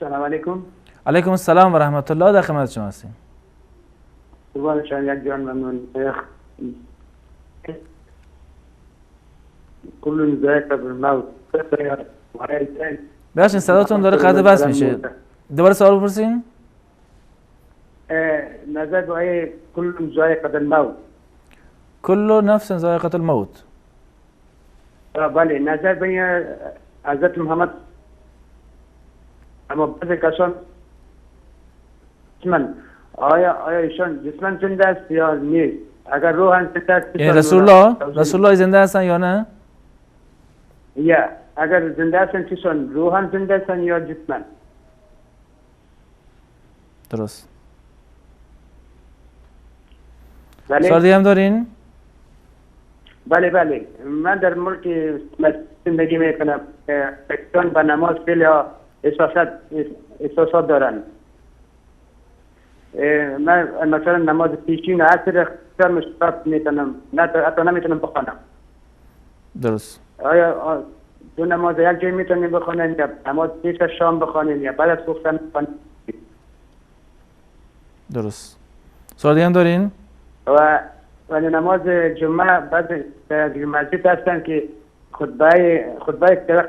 سلام علیکم. علیکم السلام و رحمت الله، در خدمت شما هستیم. قربان شما یک جان ممنون. کل ذائقه الموت. ببخشید صداتون داره قطع بس میشه. دوباره سوال بپرسین. نظر به آیه کل ذائقه الموت. کل نفس ذائقه الموت. بله، نظر به حضرت محمد اما بعضی کسان من آیا ایشان جسما زنده است یا نیست؟ اگر روحاً زنده است یعنی رسول الله زنده هستن یا نه؟ یا اگر زنده هستن چشون روحاً زنده هستن یا جسما؟ درست. بله. سوال دیگه هم دارین؟ بله بله، من در ملک زندگی میکنم. پاکستان به نماز خیلی احساسات دارن. من مثلا نماز پیشین و عصر بسیار مشکلات میتونم، نه حتی نمیتونم بخوانم. درست. آیا دو نماز یک جای میتونیم بخوانیم یا نماز پیش از شام بخوانیم یا بعد از صبح بخوانیم؟ درست. سوال دیگه هم دارین؟ و نماز جمعه بعد از مسجد هستن که خطبه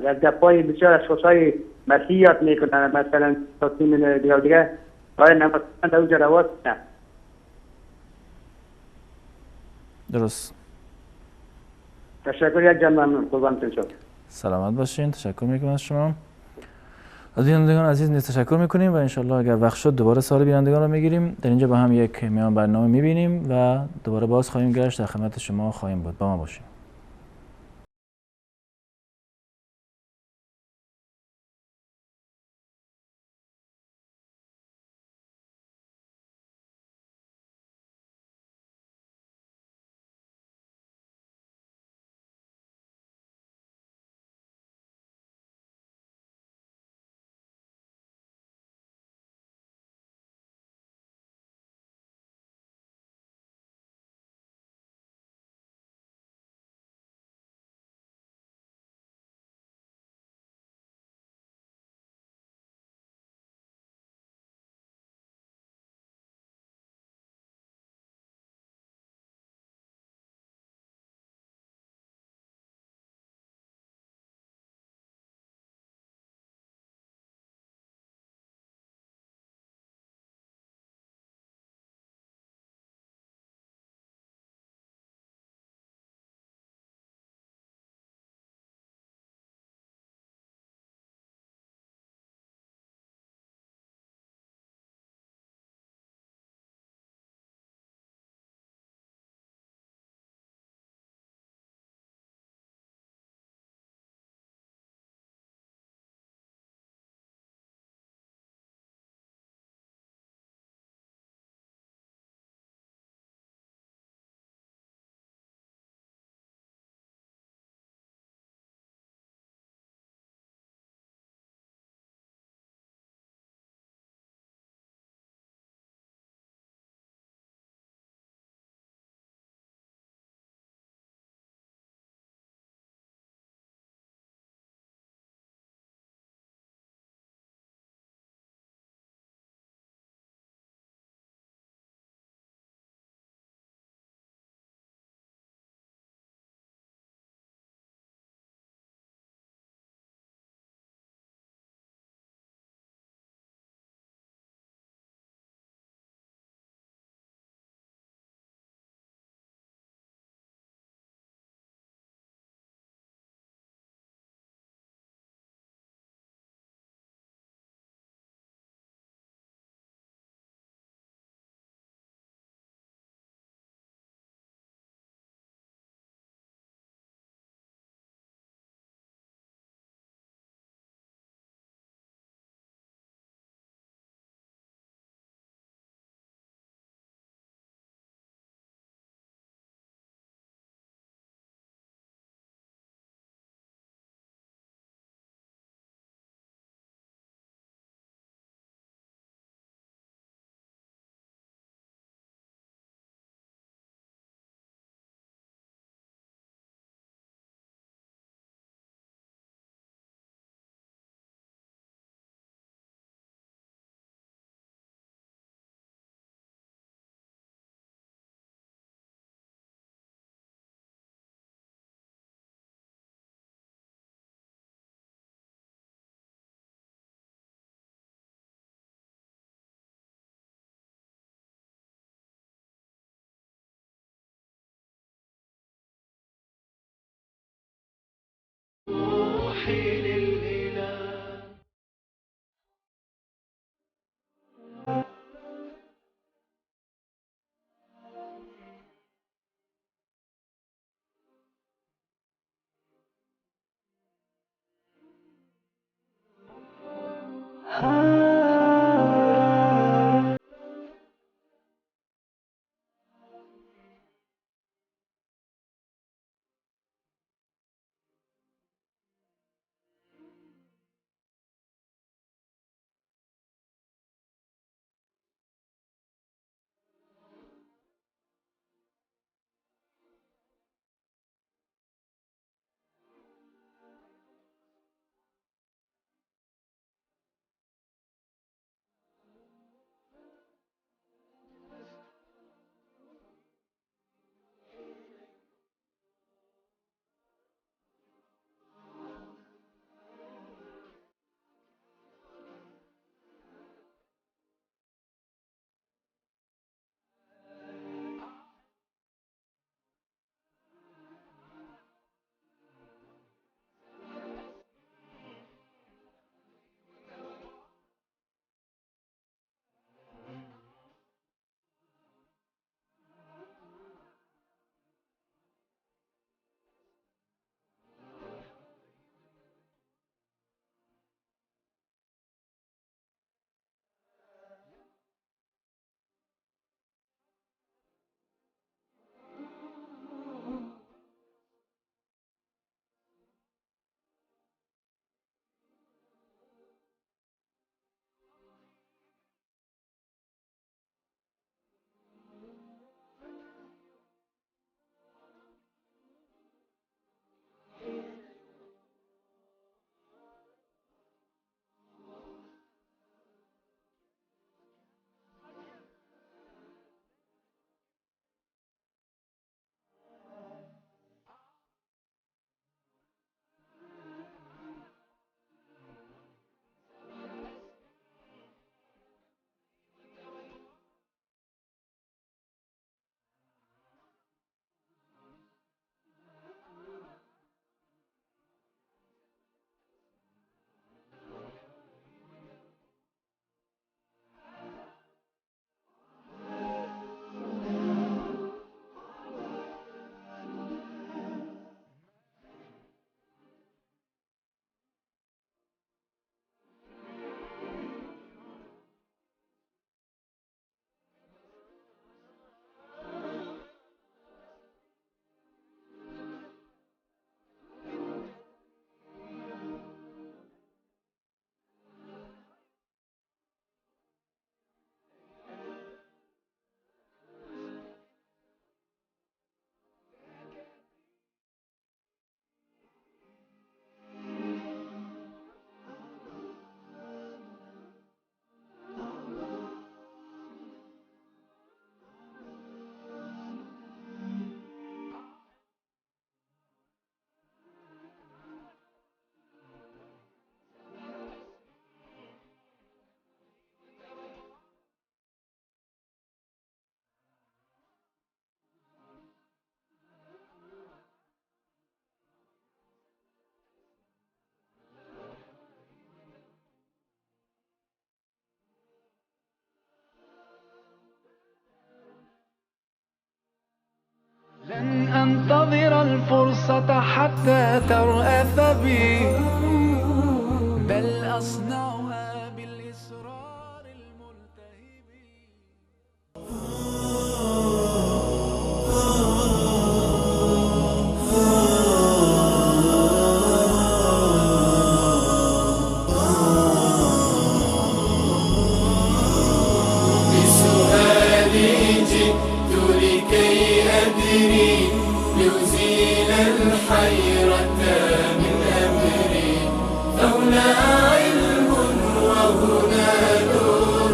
در گپای بسیار از خصوصای مسیحی یاد میکنن، مثلا تاثیم دیگه. آیا نماز در اونجا رواست؟ نه. درست. تشکر یک جان ممنون، قربانتون شد. سلامت باشین، تشکر میکنم از شما. از بینندگان عزیز نیز تشکر میکنیم و انشالله اگر وقت شد دوباره سوال بینندگان رو میگیریم. در اینجا با هم یک میان برنامه میبینیم و دوباره باز خواهیم گشت، در خدمت شما خواهیم بود. با ما باشیم. الصلاة حتى ترأف بي، بل أصنعها بالإصرار الملتهب. بسؤالي جئت لكي أدري، لأزيل الحيرة من أمري، فهنا علم وهنا نور،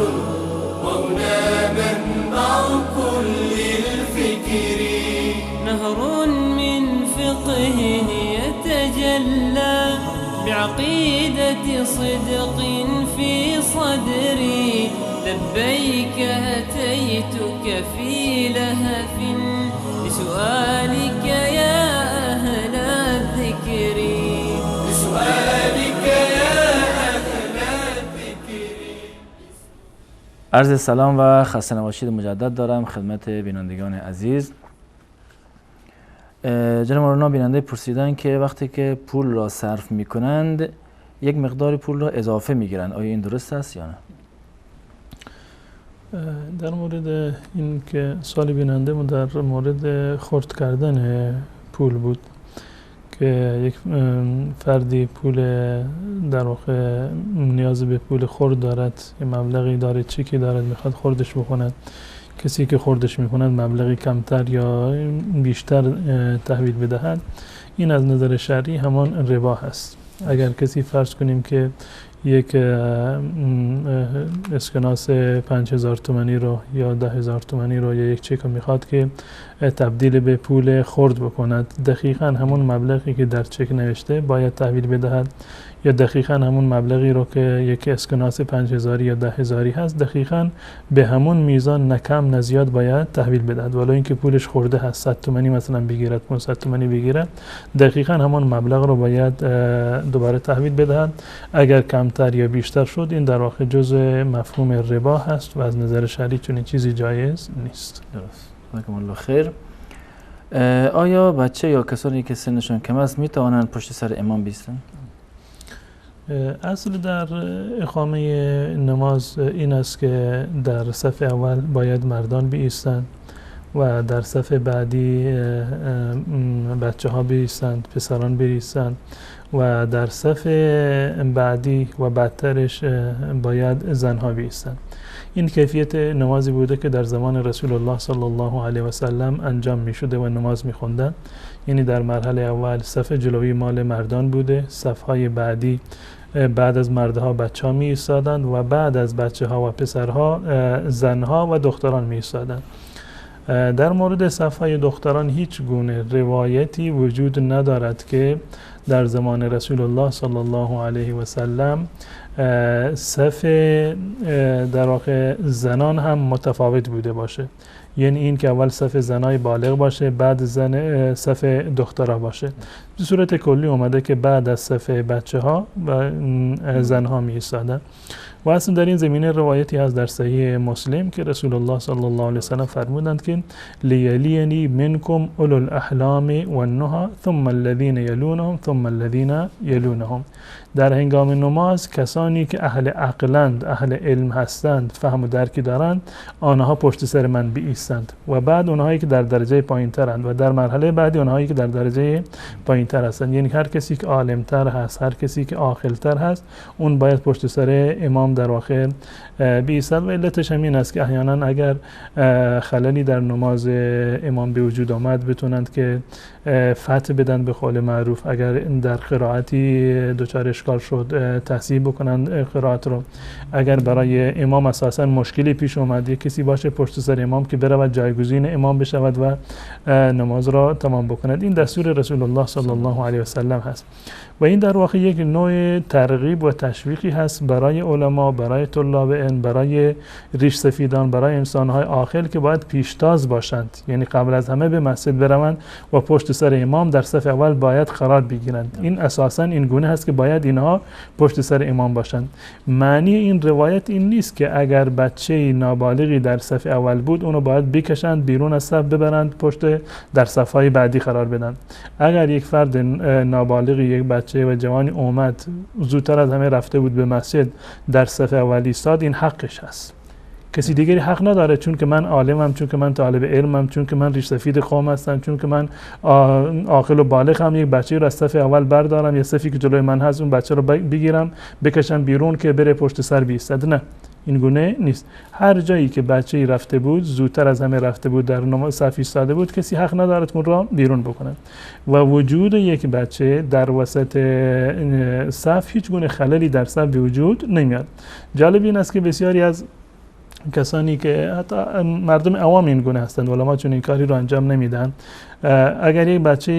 وهنا منبع كل الفكر. نهر من فقه يتجلى بعقيدة صدق في صدري، لبيك أتيتك في لهف لسؤالك يا أهل الذكر، لسؤالك يا أهل الذكر. عرض سلام و خسته نباشید مجدد دارم خدمت بینندگان عزیز. جناب مولانا، بیننده پرسیدن که وقتی که پول را صرف میکنند یک مقدار پول را اضافه میگیرند، آیا این درست است یا نه؟ در مورد این که سوال بیننده ما در مورد خرد کردن پول بود که یک فردی پول در واقع نیاز به پول خرد دارد، یه مبلغی داره، چکی دارد، میخواد خردش بکند. کسی که خردش میکند مبلغی کمتر یا بیشتر تحویل بدهد، این از نظر شرعی همان ربا هست. اگر کسی فرض کنیم که یک اسکناس 5000 تومانی رو یا 10000 تومانی رو یا یک چک رو میخواد که تبدیل به پول خرد بکند، دقیقا همون مبلغی که در چک نوشته باید تحویل بدهد، یا دقیقا همون مبلغی رو که یک اسکناس 5000 یا 10000 هست دقیقا به همون میزان، نه کم نه زیاد، باید تحویل بدهد. ولو اینکه پولش خورده هست، 100 تومانی مثلا بگیرد، 500 تومانی بگیرد، دقیقا همون مبلغ رو باید دوباره تحویل بدهد. اگر کمتر یا بیشتر شد، این در واقع جزء مفهوم ربا هست و از نظر شرعی چنین چیزی جایز نیست. درست. جزاکم الله خیر. آیا بچه یا کسانی که سنشان کم است می توانند پشت سر امام بیستند؟ اصل در اقامه نماز این است که در صف اول باید مردان بایستند و در صف بعدی بچه ها بایستند، پسران بایستند، و در صف بعدی و بعدترش باید زنها بایستند. این کیفیت نمازی بوده که در زمان رسول الله صلی الله علیه و سلم انجام می شده و نماز می خوندن. یعنی در مرحله اول صف جلوی مال مردان بوده، صفهای بعدی بعد از مردها بچه ها می ایستادند و بعد از بچه ها و پسرها زنها و دختران می ایستادند. در مورد صفهای دختران هیچ گونه روایتی وجود ندارد که در زمان رسول الله صلی الله علیه و سلم صف در واقع زنان هم متفاوت بوده باشه، یعنی این که اول صف زنای بالغ باشه بعد زن صف دخترها باشه. به صورت کلی اومده که بعد از صف بچه ها و زنها می ایستادن. و اصلا در این زمینه روایتی هست در صحیح مسلم که رسول الله صلی الله علیه و سلم فرمودند که لیلینی منکم اولو الاحلام والنهى ثم الذین یلونهم ثم الذین یلونهم. در هنگام نماز کسانی که اهل عقلند، اهل علم هستند، فهم و درکی دارند، آنها پشت سر من بایستند و بعد آنهایی که در درجه پایین ترند و در مرحله بعدی آنهایی که در درجه پایین تر هستند. یعنی هر کسی که عالمتر هست، هر کسی که عاقلتر هست، اون باید پشت سر امام در واقع بایستد. و علتش هم این است که احیانا اگر خللی در نماز امام به وجود آمد بتونند که فتح بدن به قول معروف، اگر در قرائتی دچار اشکال شد تصحیح بکنند قرائت رو، اگر برای امام اساسا مشکلی پیش اومد یک کسی باشه پشت سر امام که برود جایگزین امام بشود و نماز را تمام بکند. این دستور رسول الله صلی الله علیه و سلم هست و این در واقع یک نوع ترغیب و تشویقی هست برای علما، برای طلاب علم، برای ریش سفیدان، برای انسانهای عاقل که باید پیشتاز باشند، یعنی قبل از همه به مسجد بروند و پشت سر امام در صف اول باید قرار بگیرند. این اساسا این گونه هست که باید اینها پشت سر امام باشند. معنی این روایت این نیست که اگر بچه نابالغی در صف اول بود اونو باید بکشند بیرون از صف ببرند پشت در صف‌های بعدی قرار بدن. اگر یک فرد نابالغی، یک بچه و جوانی اومد زودتر از همه رفته بود به مسجد، در صف اول ایستاد، این حقش هست. کسی دیگری حق نداره، چون که من عالمم، چون که من طالب علمم، چون که من ریش سفید قوم هستم، چون که من عاقل و بالغم، یک بچه رو از صف اول بردارم یا صفی که جلوی من هست اون بچه رو بگیرم بکشم بیرون که بره پشت سر بیستد. نه، این گونه نیست. هر جایی که بچه‌ای رفته بود، زودتر از همه رفته بود، در صف ایستاده بود، کسی حق ندارد اون را بیرون بکنه. و وجود یک بچه در وسط صف هیچ گونه خللی در صف به وجود نمیاد. جالب این است که بسیاری از کسانی که حتی مردم عوام این گونه هستند، علما چون این کاری رو انجام نمیدن، اگر یک بچه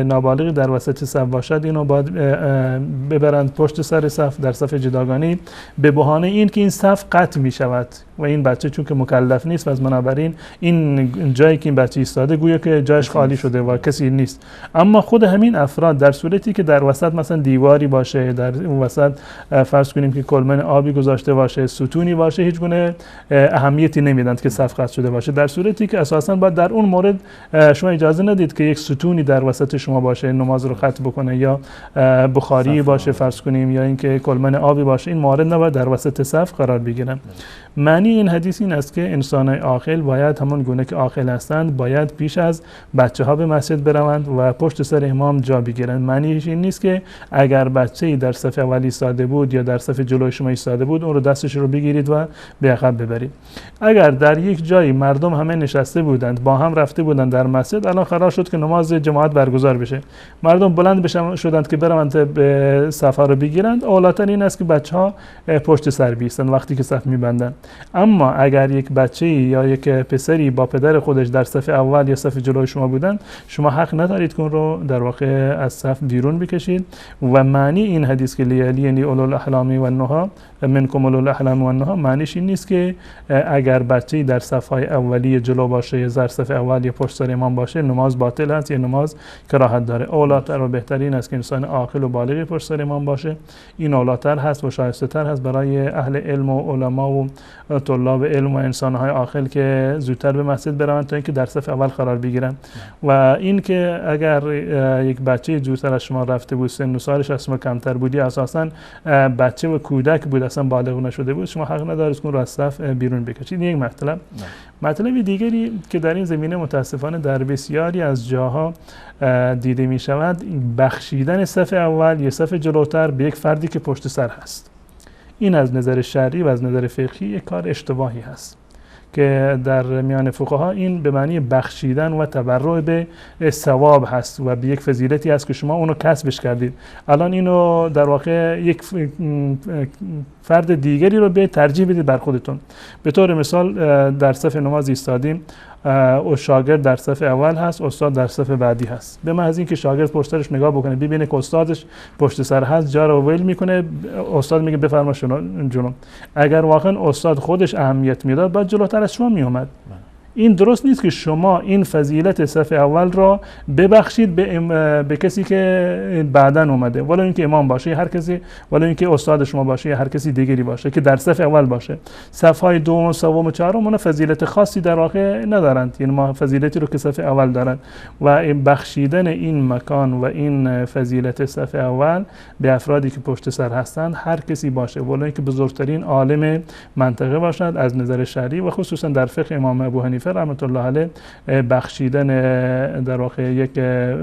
نابالغ در وسط صف باشد اینو باید ببرند پشت سر صف در صف جداگانی، به بهانه این که این صف قطع می شود و این بچه چون که مکلف نیست و از بنابراین این جایی که این بچه ایستاده گویا که جایش خالی شده و کسی نیست. اما خود همین افراد در صورتی که در وسط مثلا دیواری باشه، در وسط فرض کنیم که کلمن آبی گذاشته باشه، ستونی باشه، هیچ گونه اهمیتی نمیدند که صف قطع شده باشه، در صورتی که اساسا باید در اون مورد شما اجازه ندید که یک ستونی در وسط شما باشه نماز رو قطع بکنه، یا بخاری باشه فرض کنیم، یا اینکه کلمن آبی باشه، این موارد نباید در وسط صف قرار بگیرن. معنی این حدیث این است که انسان‌های عاقل باید همون گونه که عاقل هستند باید پیش از بچه‌ها به مسجد بروند و پشت سر امام جا بگیرند. معنیش این نیست که اگر بچه‌ای در صف اول ایستاده بود یا در صف جلوی شما ایستاده بود اون رو دستش رو بگیرید و به عقب ببرید. اگر در یک جایی مردم همه نشسته بودند، با هم رفته بودند در مسجد، الان قرار شد که نماز جماعت برگزار بشه، مردم بلند شدند که بروند به صف رو بگیرند، اولاتر این است که بچه‌ها پشت سر بیستند وقتی که صف می‌بندند. اما اگر یک بچه‌ای یا یک پسری با پدر خودش در صف اول یا صف جلوی شما بودند، شما حق ندارید که اون رو در واقع از صف بیرون بکشید. و معنی این حدیث که لیالی اولو الاحلام و النهی منکم اولو الاحلام و النهی، معنیش این نیست که اگر بچه‌ای در صف‌های اولیه جلو باشه یا در صف اول یا پشت سر امام باشه نماز باطل هست یا نماز کراهت داره. اولاتر و بهترین است که انسان عاقل و بالغی پشت سر امام باشه. این اولاتر هست و شایسته تر هست برای اهل علم و علما و طلاب علم و انسان‌های عاقل که زودتر به مسجد بروند تا اینکه در صف اول قرار بگیرن. و این که اگر یک بچه زودتر از شما رفته بود، سن و سالش از شما کمتر بودی، اساساً بچه و کودک بود، اصلا بالغ نشده بود، شما حق ندارید که اون رو از صف بیرون بکشید. این یک مطلب. مطلب دیگری که در این زمینه متاسفانه در بسیاری از جاها دیده می شود، بخشیدن صف اول یا صف جلوتر به یک فردی که پشت سر هست. این از نظر شرعی و از نظر فقهی یک کار اشتباهی هست که در میان فقها این به معنی بخشیدن و تبرع به ثواب هست و به یک فضیلتی هست که شما اونو کسبش کردید. الان اینو در واقع یک فرد دیگری رو به ترجیح بدید بر خودتون. به طور مثال در صف نماز ایستادیم، او شاگرد در صف اول هست، استاد در صف بعدی هست. به محض اینکه شاگرد پشت سرش نگاه بکنه ببینه که استادش پشت سر هست، جا رو ول میکنه، استاد میگه بفرما جلو. اگر واقعا استاد خودش اهمیت میداد باید جلوتر از شما میومد. این درست نیست که شما این فضیلت صف اول را ببخشید به کسی که بعداً اومده، ولی اینکه امام باشه، هر کسی، ولی اینکه استاد شما باشه، هر کسی دیگری باشه که در صف اول باشه. صف‌های دوم و سوم و چهارم اونا فضیلت خاصی در واقع ندارند، یعنی ما فضیلتی رو که صف اول دارند. و این بخشیدن این مکان و این فضیلت صف اول به افرادی که پشت سر هستند، هر کسی باشه، ولی اینکه بزرگترین عالم منطقه باشد از نظر شرعی و خصوصا در فقه امام ابوحنیفه رحمت الله علیه، بخشیدن در واقع یک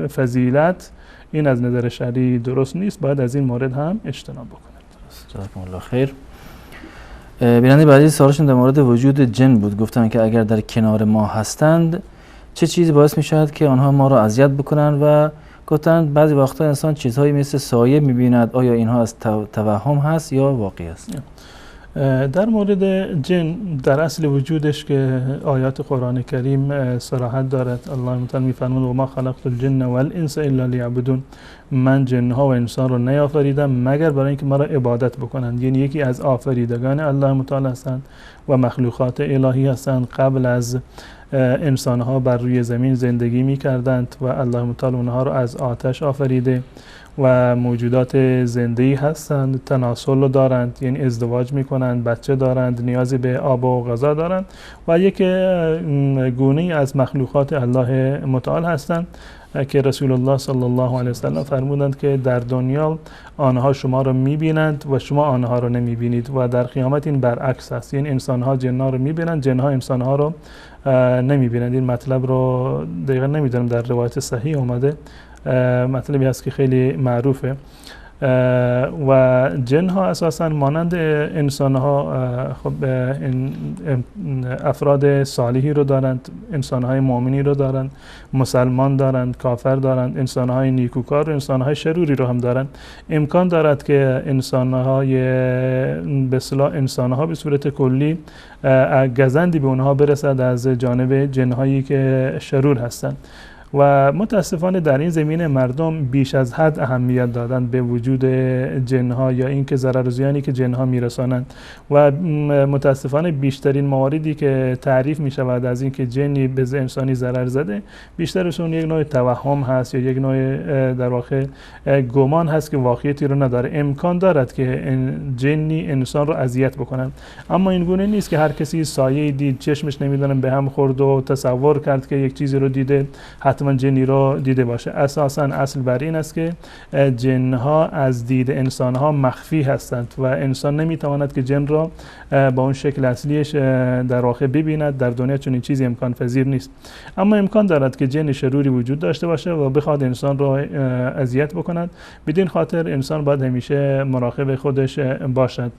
فضیلت این از نظر شرعی درست نیست، باید از این مورد هم اجتناب بکنند. جزاکم الله خیر. بیننده بعدی سوالشون در مورد وجود جن بود، گفتن که اگر در کنار ما هستند چه چیزی باعث می شود که آنها ما را اذیت بکنند، و گفتن بعضی وقتا انسان چیزهایی مثل سایه می‌بیند، آیا اینها از توهم هست یا واقعی است؟ در مورد جن در اصل وجودش که آیات قرآن کریم صراحت دارد، الله متعال می‌فرماید و ما خلقت الجن والانس الا لیعبدون، من جنها و انسان رو نیافریدم مگر برای اینکه مرا عبادت بکنند. یعنی یکی از آفریدگان الله متعال هستند و مخلوقات الهی هستند. قبل از انسانها بر روی زمین زندگی می‌کردند و الله متعال اونها رو از آتش آفریده و موجودات زنده‌ای هستند، تناسل رو دارند، یعنی ازدواج میکنند، بچه دارند، نیازی به آب و غذا دارند و یک گونه از مخلوقات الله متعال هستند که رسول الله صلی الله علیه وسلم فرمودند که در دنیا آنها شما رو میبینند و شما آنها رو نمیبینید و در قیامت این برعکس است، یعنی انسانها جنها رو میبینند، جنها انسانها رو نمیبینند. این مطلب رو دقیقا نمیدونم در روایت صحیح اومده، مطلبی هست که خیلی معروفه. و جنها اساسا مانند انسانها خب افراد صالحی رو دارند، انسانهای مؤمنی رو دارند، مسلمان دارند، کافر دارند، انسانهای نیکوکار و انسانهای شروری رو هم دارند. امکان دارد که انسانهای به اصطلاح انسانها به صورت کلی گزندی به اونها برسد از جانب جنهایی که شرور هستند و متاسفانه در این زمینه مردم بیش از حد اهمیت دادن به وجود جنها یا اینکه ضرر و زیانی که جنها میرسانند و متاسفانه بیشترین مواردی که تعریف می شود از اینکه جنی به انسانی ضرر زده، بیشترشون یک نوع توهم هست یا یک نوع در واقع گمان هست که واقعیتی رو نداره. امکان دارد که جنی انسان رو اذیت بکنند، اما این گونه نیست که هر کسی سایه دید، چشمش نمیدونم به هم خورد و تصور کرد که یک چیزی رو دیده، حتما جنی رو دیده باشه. اساسا اصل بر این است که جنها از دید انسانها مخفی هستند و انسان نمیتواند که جن را با اون شکل اصلیش در واقع ببیند. در دنیا چنین چیزی امکان پذیر نیست، اما امکان دارد که جن شروری وجود داشته باشه و بخواد انسان را اذیت بکند. بدین خاطر انسان باید همیشه مراقب خودش باشد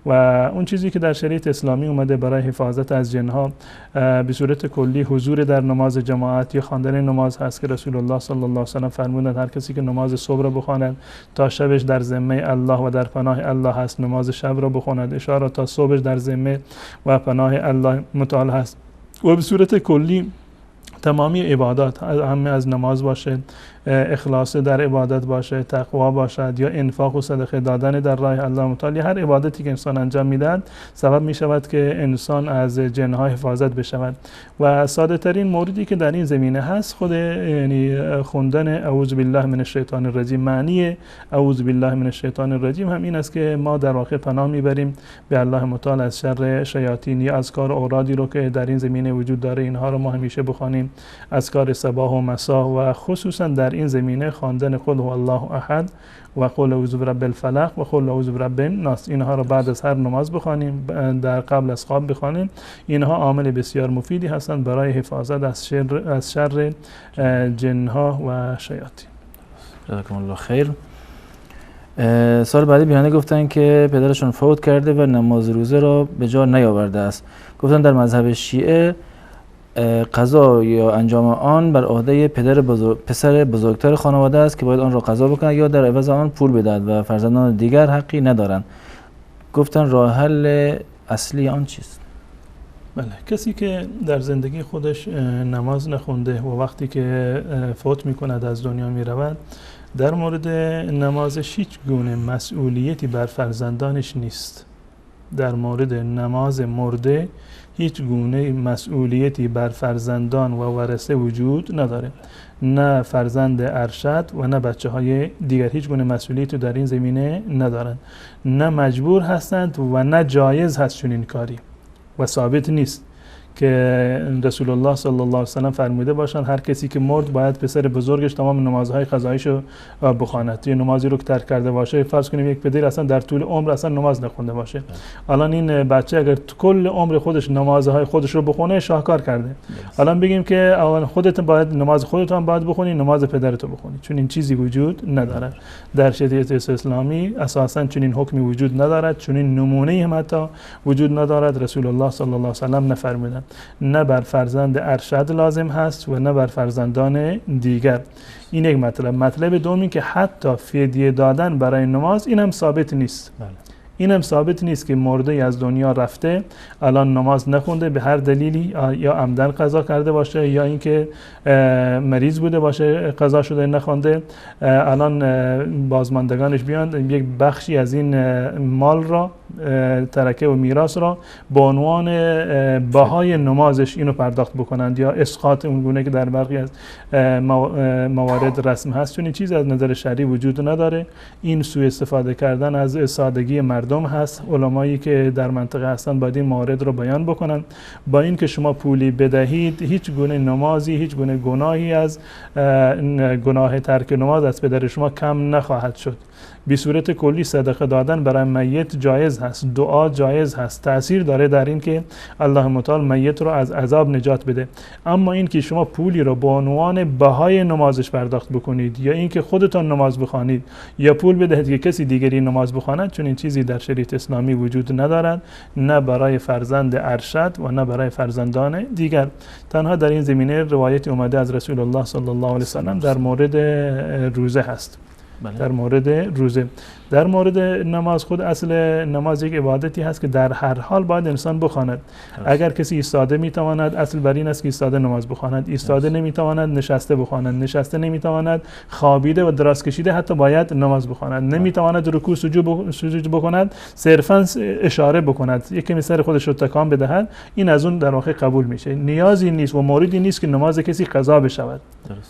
و اون چیزی که در شریعت اسلامی اومده برای حفاظت از جنها به صورت کلی حضور در نماز جماعت یا خواندن نماز هست که رسول الله صلی الله علیه و سلم فرمودند هر کسی که نماز صبح را بخواند تا شبش در ذمه الله و در پناه الله هست، نماز شب را بخواند اشاره تا صبحش در ذمه و پناه الله متعال هست. و به صورت کلی تمامی عبادات، همه از نماز باشه، اخلاص در عبادت باشه، تقوا باشد یا انفاق و صدقه دادن در راه الله متعال، هر عبادتی که انسان انجام میدهد سبب میشود که انسان از جنها حفاظت بشود. و ساده ترین موردی که در این زمینه هست خود یعنی خوندن اعوذ بالله من الشیطان الرجیم. معنی اعوذ بالله من الشیطان الرجیم هم این است که ما در واقع پناه میبریم به الله متعال از شر شیاطین یا از کار اورادی رو که در این زمینه وجود داره، اینها رو ما همیشه بخوانیم، اذکار صباح و مساء و خصوصا در این زمینه خواندن قل هو الله احد و قل اعوذ برب الفلق و قل اعوذ برب الناس، اینها رو بعد از هر نماز بخوانیم، در قبل از خواب بخوانیم. اینها عامل بسیار مفیدی هستند برای حفاظت از شر جنها و شیاطین. جزاکم الله خیر. سال بعدی بیانه گفتن که پدرشون فوت کرده و نماز روزه را به جا نیاورده است. گفتن در مذهب شیعه قضا یا انجام آن بر عهده پسر بزرگتر خانواده است که باید آن را قضا بکند یا در عوض آن پول بدهد و فرزندان دیگر حقی ندارند. گفتن راه حل اصلی آن چیست؟ بله، کسی که در زندگی خودش نماز نخونده و وقتی که فوت میکند از دنیا میرود، در مورد نمازش هیچ گونه مسئولیتی بر فرزندانش نیست. در مورد نماز مرده هیچ گونه مسئولیتی بر فرزندان و ورثه وجود نداره، نه فرزند ارشد و نه بچه های دیگر هیچ گونه مسئولیتی در این زمینه ندارند، نه مجبور هستند و نه جایز هست چنین کاری و ثابت نیست که رسول الله صلی الله علیه و سلم فرموده باشند هر کسی که مرد باید پسر بزرگش تمام نمازهای قضاییشو بخواند. یه نمازی رو که ترک کرده باشه، فرض کنیم یک پدر اصلا در طول عمر اصلا نماز نخونده باشه، الان این بچه اگر کل عمر خودش نمازهای خودش رو بخونه شاهکار کرده. الان بگیم که اول خودت باید نماز خودت هم باید بخونی، نماز پدرت رو بخونی، چون این چیزی وجود نداره در شریعت اسلامی. اساسا چنین حکمی وجود ندارد، چنین نمونه‌ای هم حتی وجود ندارد. رسول الله صلی الله علیه و سلم نفرمودند نه بر فرزند ارشد لازم هست و نه بر فرزندان دیگر. این یک مطلب. مطلب دومی که حتی فدیه دادن برای نماز اینم ثابت نیست. بله. اینم ثابت نیست که مرده از دنیا رفته الان نماز نخونده به هر دلیلی، یا عمدن قضا کرده باشه یا اینکه مریض بوده باشه قضا شده نخونده، الان بازماندگانش بیان یک بخشی از این مال را ترکه و میراث را به عنوان بهای نمازش اینو پرداخت بکنند یا اسقاط اون گونه که در برخی از موارد رسم هست. چون این چیز از نظر شرعی وجود نداره. این سوء استفاده کردن از سادگی مردم هست. علمایی که در منطقه هستند باید این موارد رو بیان بکنن. با اینکه شما پولی بدهید هیچ گونه نمازی، هیچ گونه گناهی از گناه ترک نماز از پدر شما کم نخواهد شد. به صورت کلی صدقه دادن برای میت جایز هست، دعا جایز هست، تاثیر داره در این که الله متعال میت رو از عذاب نجات بده. اما این که شما پولی رو به عنوان بهای نمازش پرداخت بکنید یا اینکه خودتان نماز بخوانید یا پول بدهید که کسی دیگری نماز بخواند، چون این چیزی در شریعت اسلامی وجود ندارد، نه برای فرزند ارشد و نه برای فرزندان دیگر. تنها در این زمینه روایت اومده از رسول الله صلی الله علیه و سلم در مورد روزه هست. بله. در مورد روزه. در مورد نماز، خود اصل نماز یک عبادتی هست که در هر حال باید انسان بخواند. اگر کسی ایستاده میتواند، اصل بر این است که ایستاده نماز بخواند. ایستاده نمیتواند، نشسته بخواند. نشسته نمیتواند، خوابیده و دراز کشیده حتی باید نماز بخواند. نمیتواند رکوع سجود بکند، صرفا اشاره بکند، یک کمی سر خودش رو تکان بدهد، این از اون در واقع قبول میشه. نیازی نیست و موردی نیست که نماز کسی قضا بشود.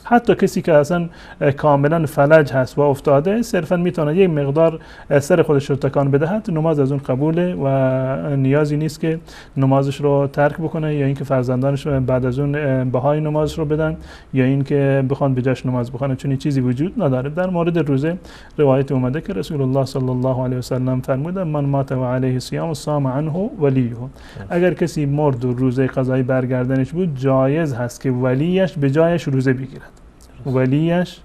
حتی کسی که اصلا کاملا فلج هست و افتاده، صرفا میتونه یک مقدار سر خودش رو تکان بدهد، نماز از اون قبوله و نیازی نیست که نمازش رو ترک بکنه یا اینکه فرزندانش بعد از اون بهای نمازش رو بدن یا اینکه بخوان به جاش نماز بخوانن، چون این چیزی وجود نداره. در مورد روزه روایت اومده که رسول الله صلی الله علیه و سلم فرمودن من مات و علیه صیام صام عنه ولیه. اگر کسی مرد و روزه قضایی برگردنش بود، جایز هست که ولیش به جایش روزه بگیرد. ولیش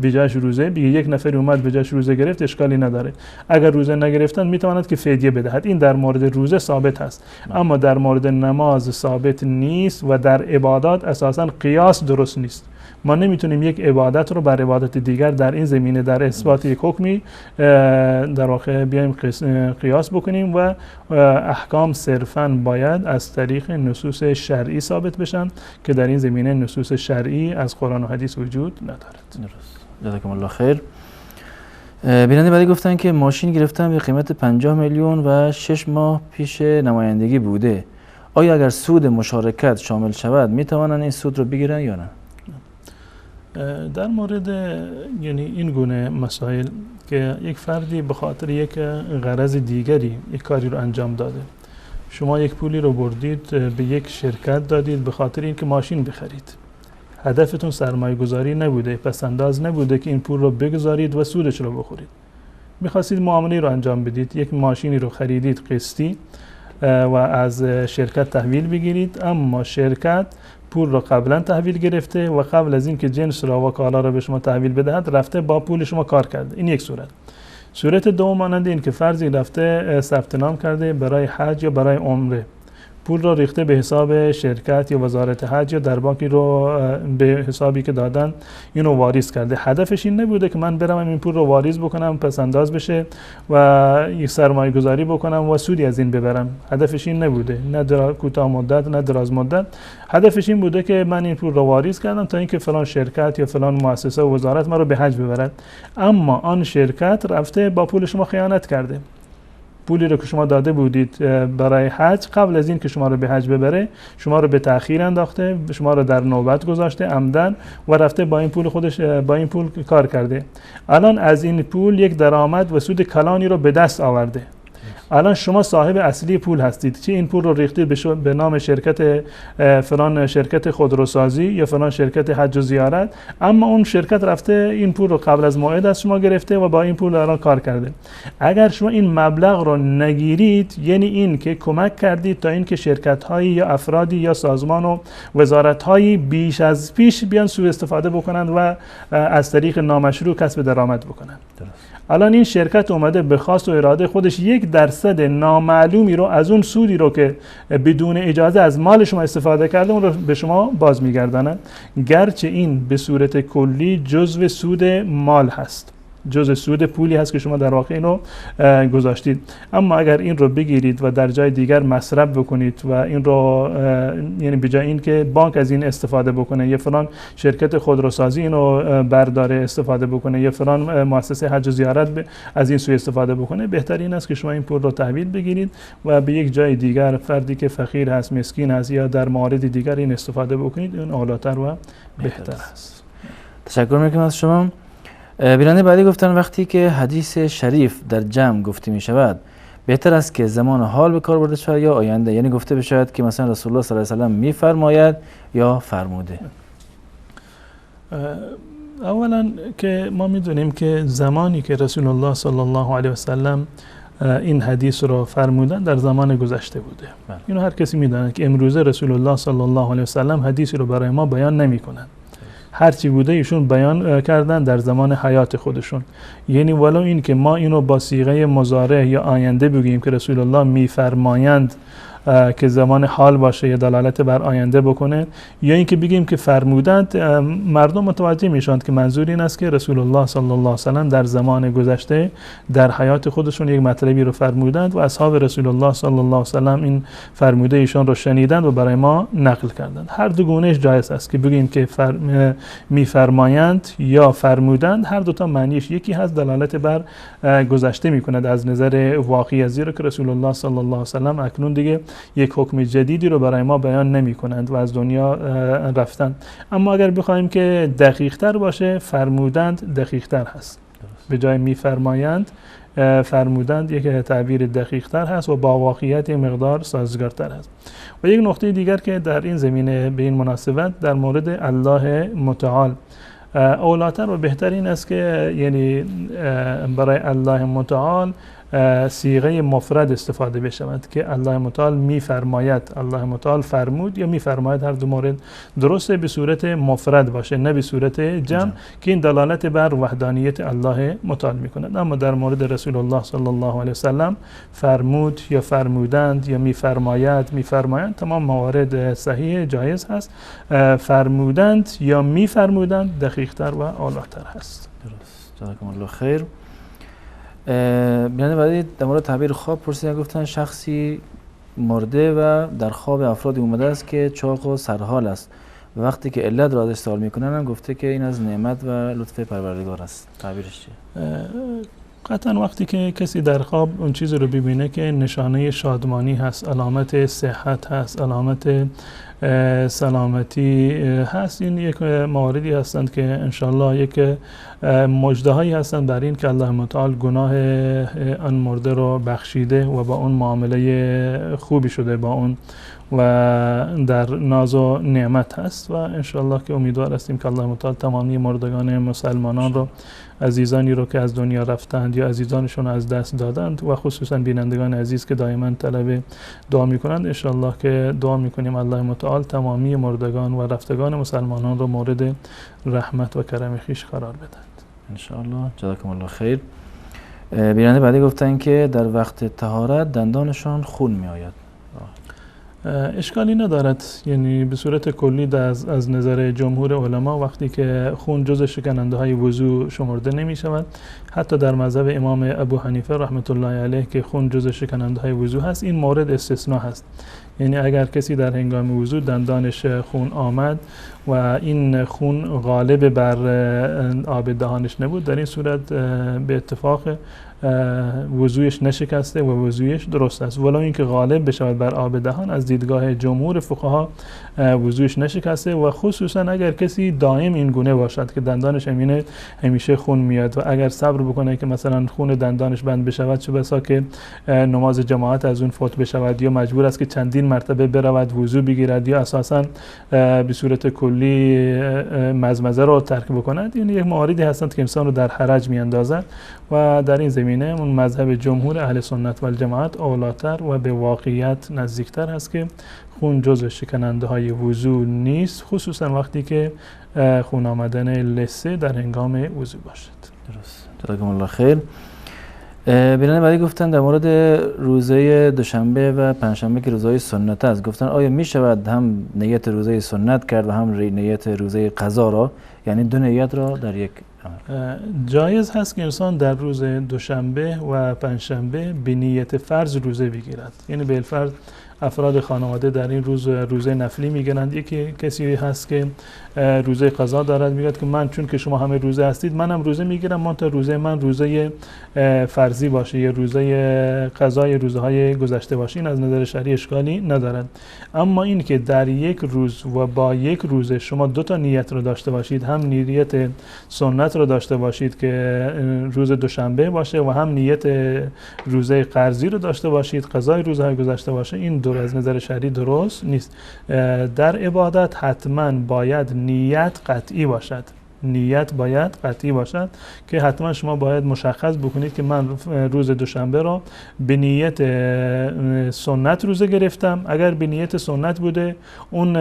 به جاش روزه بگه. یک نفر اومد به جاش روزه گرفت، اشکالی نداره. اگر روزه نگرفتن میتواند که فدیه بدهد. این در مورد روزه ثابت هست. اما در مورد نماز ثابت نیست و در عبادات اساسا قیاس درست نیست. ما نمیتونیم یک عبادت رو بر عبادت دیگر در این زمینه در اثبات یک حکمی در واقع بیایم قیاس بکنیم و احکام صرفاً باید از طریق نصوص شرعی ثابت بشن که در این زمینه نصوص شرعی از قرآن و حدیث وجود ندارد. درست. جزاکم الله خیر. بیننده بعدی گفتن که ماشین گرفتن به قیمت 50 میلیون و 6 ماه پیش نمایندگی بوده. آیا اگر سود مشارکت شامل شود میتوانند این سود رو بگیرن یا نه؟ در مورد یعنی این گونه مسائل که یک فردی به خاطر یک غرض دیگری یک کاری رو انجام داده، شما یک پولی رو بردید به یک شرکت دادید به خاطر اینکه ماشین بخرید، هدفتون سرمایه گذاری نبوده، پس انداز نبوده که این پول رو بگذارید و سودش رو بخورید. میخواستید معامله رو انجام بدید، یک ماشینی رو خریدید قسطی و از شرکت تحویل بگیرید، اما شرکت پول رو قبلا تحویل گرفته و قبل از اینکه جنس را و کالا را به شما تحویل بدهد رفته با پول شما کار کرده. این یک صورت. صورت دوم مانند این که فرضی رفته ثبت نام کرده برای حج یا برای عمره، پول را ریخته به حساب شرکت یا وزارت حج یا در بانکی رو به حسابی که دادن اینو واریز کرده. هدفش این نبوده که من برم این پول رو واریز بکنم پس انداز بشه و یک سرمایه گذاری بکنم و سودی از این ببرم. هدفش این نبوده، نه کوتاه مدت نه دراز مدت. هدفش این بوده که من این پول رو واریز کردم تا اینکه فلان شرکت یا فلان مؤسسه و وزارت من رو به حج ببرد. اما آن شرکت رفته با پول شما خیانت کرده. پولی رو که شما داده بودید برای حج، قبل از این که شما رو به حج ببره شما رو به تأخیر انداخته، شما رو در نوبت گذاشته عمدن و رفته با این پول خودش با این پول کار کرده. الان از این پول یک درآمد و سود کلانی رو به دست آورده. الان شما صاحب اصلی پول هستید، چه این پول رو ریختید به نام شرکت فلان شرکت خودروسازی یا فلان شرکت حج و زیارت، اما اون شرکت رفته این پول رو قبل از موعد از شما گرفته و با این پول الان کار کرده. اگر شما این مبلغ رو نگیرید، یعنی این که کمک کردید تا اینکه شرکت هایی یا افرادی یا سازمان و وزارت هایی بیش از پیش بیان سوء استفاده بکنند و از طریق نامشروع کسب درآمد بکنند. الان این شرکت اومده به خواست و اراده خودش 1% نامعلومی رو از اون سودی رو که بدون اجازه از مال شما استفاده کرده اون رو به شما باز میگردانند، گرچه این به صورت کلی جزو سود مال هست، جز سود پولی هست که شما در واقع اینو گذاشتید. اما اگر این رو بگیرید و در جای دیگر مصرف بکنید و این رو یعنی به جای این که بانک از این استفاده بکنه، یا فلان شرکت خودروسازی اینو برداره استفاده بکنه، یا فلان مؤسسه حج و زیارت از این سوی استفاده بکنه، بهتر این است که شما این پول رو تحویل بگیرید و به یک جای دیگر، فردی که فقیر هست، مسکین هست یا در موارد دیگر این استفاده بکنید، این اولاتر و بهتر است. تشکر میکنم از شما. بیننده بعدی گفتن وقتی که حدیث شریف در جمع گفته می شود بهتر است که زمان حال به کار برده شود یا آینده، یعنی گفته بشود که مثلا رسول الله صلی الله علیه و سلم میفرماید یا فرموده؟ اولا که ما میدونیم که زمانی که رسول الله صلی الله علیه و سلم این حدیث رو فرمودن در زمان گذشته بوده. اینو هر کسی میداند که امروزه رسول الله صلی الله علیه و سلم حدیثی رو برای ما بیان نمیکنند. هرچی بوده ایشون بیان کردن در زمان حیات خودشون. یعنی ولو این که ما اینو با صیغه مضارع یا آینده بگیم که رسول الله میفرمایند که زمان حال باشه یا دلالت بر آینده بکنه، یا اینکه بگیم که فرمودند، مردم متوجه میشند که منظور این است که رسول الله صلی الله علیه و سلم در زمان گذشته در حیات خودشون یک مطلبی رو فرمودند و اصحاب رسول الله صلی الله علیه و سلم این فرموده ایشان رو شنیدند و برای ما نقل کردند. هر دو گونهش جایز است که بگیم که میفرمایند یا فرمودند، هر دو تا معنیش یکی هست، دلالت بر گذشته میکند از نظر واقعی، زیرا که رسول الله صلی الله علیه و سلم اکنون دیگه یک حکم جدیدی رو برای ما بیان نمی کنند و از دنیا رفتن. اما اگر بخوایم که دقیق تر باشه، فرمودند دقیق تر هست. به جای میفرمایند فرمودند یک تعبیر دقیق تر هست و با واقعیت مقدار سازگارتر هست. و یک نقطه دیگر که در این زمینه به این مناسبت در مورد الله متعال اولاتر و بهتر این است که یعنی برای الله متعال صیغه مفرد استفاده بشود که الله متعال میفرماید، الله متعال فرمود یا میفرماید، هر دو مورد درسته، به صورت مفرد باشه نه به صورت جمع، که این دلالت بر وحدانیت الله متعال میکند. اما در مورد رسول الله صلی الله علیه و سلم فرمود یا فرمودند یا میفرماید، میفرمایند، تمام موارد صحیح جایز هست. فرمودند یا میفرمودند دقیق‌تر و اعلی‌تر هست. درست. جزاکم الله خیر. بیننده بعدی در مورد تعبیر خواب پرسیدن، گفتن شخصی مرده و در خواب افرادی اومده است که چاق و سرحال است و وقتی که علت را ازش سوال میکنن هم گفته که این از نعمت و لطف پروردگار است. تعبیرش چیه؟ قطعا وقتی که کسی در خواب اون چیز رو ببینه که نشانه شادمانی هست، علامت صحت هست، علامت سلامتی هست، این یک مواردی هستند که انشالله یک مژده هایی هستند بر این که الله متعال گناه آن مرده رو بخشیده و با اون معامله خوبی شده با اون و در ناز و نعمت هست. و انشالله که امیدوار هستیم که الله متعال تمامی مردگان مسلمانان رو، عزیزانی رو که از دنیا رفتند یا عزیزانشون از دست دادند و خصوصا بینندگان عزیز که دائما طلب دعا میکنند، انشالله که دعا میکنیم الله متعال تمامی مردگان و رفتگان مسلمانان رو مورد رحمت و کرم خویش قرار بدهند انشالله. جزاکم الله خیر. بیننده بعدی گفتن که در وقت طهارت دندانشان خون میآید. اشکالی ندارد، یعنی به صورت کلی از نظر جمهور علما وقتی که خون جز شکننده های وضو شمرده نمی شود، حتی در مذهب امام ابو حنیفه رحمت الله علیه که خون جز شکننده های وضو هست، این مورد استثناء هست. یعنی اگر کسی در هنگام وضو دندانش خون آمد و این خون غالب بر آب دهانش نبود، در این صورت به اتفاق وضویش نشکسته و وضویش درست است، ولو اینکه غالب بشود بر آب دهان از دیدگاه جمهور فقها وضویش نشکسته. و خصوصا اگر کسی دائم این گونه باشد که دندانش همیشه خون میاد و اگر صبر بکنه که مثلا خون دندانش بند بشود، چه بسا که نماز جماعت از اون فوت بشود یا مجبور است که چندین مرتبه برود وضو بگیرد یا اساسا به صورت کلی مزمزه رو ترک بکند، این یک مواردی هستند که انسان رو در حرج میاندازد و در این زمینه اون مذهب جمهور اهل سنت و الجماعت اولاتر و به واقعیت نزدیکتر هست که خون جزء شکننده های وضو نیست، خصوصا وقتی که خون آمدن لثه در هنگام وضو باشد. درست. جزاکم الله خیر. بیننده بعدی گفتن در مورد روزه دوشنبه و پنجشنبه که روزهای سنت است، گفتن آیا می شود هم نیت روزه سنت کرد و هم نیت روزه قضا را، یعنی دو نیت را در یک جایز هست که انسان در روز دوشنبه و پنجشنبه به نیت فرض روزه بگیرد. یعنی بالفرض افراد خانواده در این روز روزه نفلی میگیرند. یکی کسی هست که روزه قضا دارد، میگه که من چون که شما همه روزه هستید منم روزه میگیرم، من تا روزه من روزه فرضی باشه یا روزه قضای روزه های گذشته باشه، این از نظر شرعی اشکالی ندارد. اما این که در یک روز و با یک روزه شما دو تا نیت رو داشته باشید، هم نیت سنت رو داشته باشید که روز دوشنبه باشه و هم نیت روزه قرضی رو داشته باشید، قضای روزهای گذشته باشه، این دور از نظر شرعی درست نیست. در عبادت حتما باید نیت قطعی باشد. نیت باید قطعی باشد که حتما شما باید مشخص بکنید که من روز دوشنبه را به نیت سنت روزه گرفتم. اگر به نیت سنت بوده اون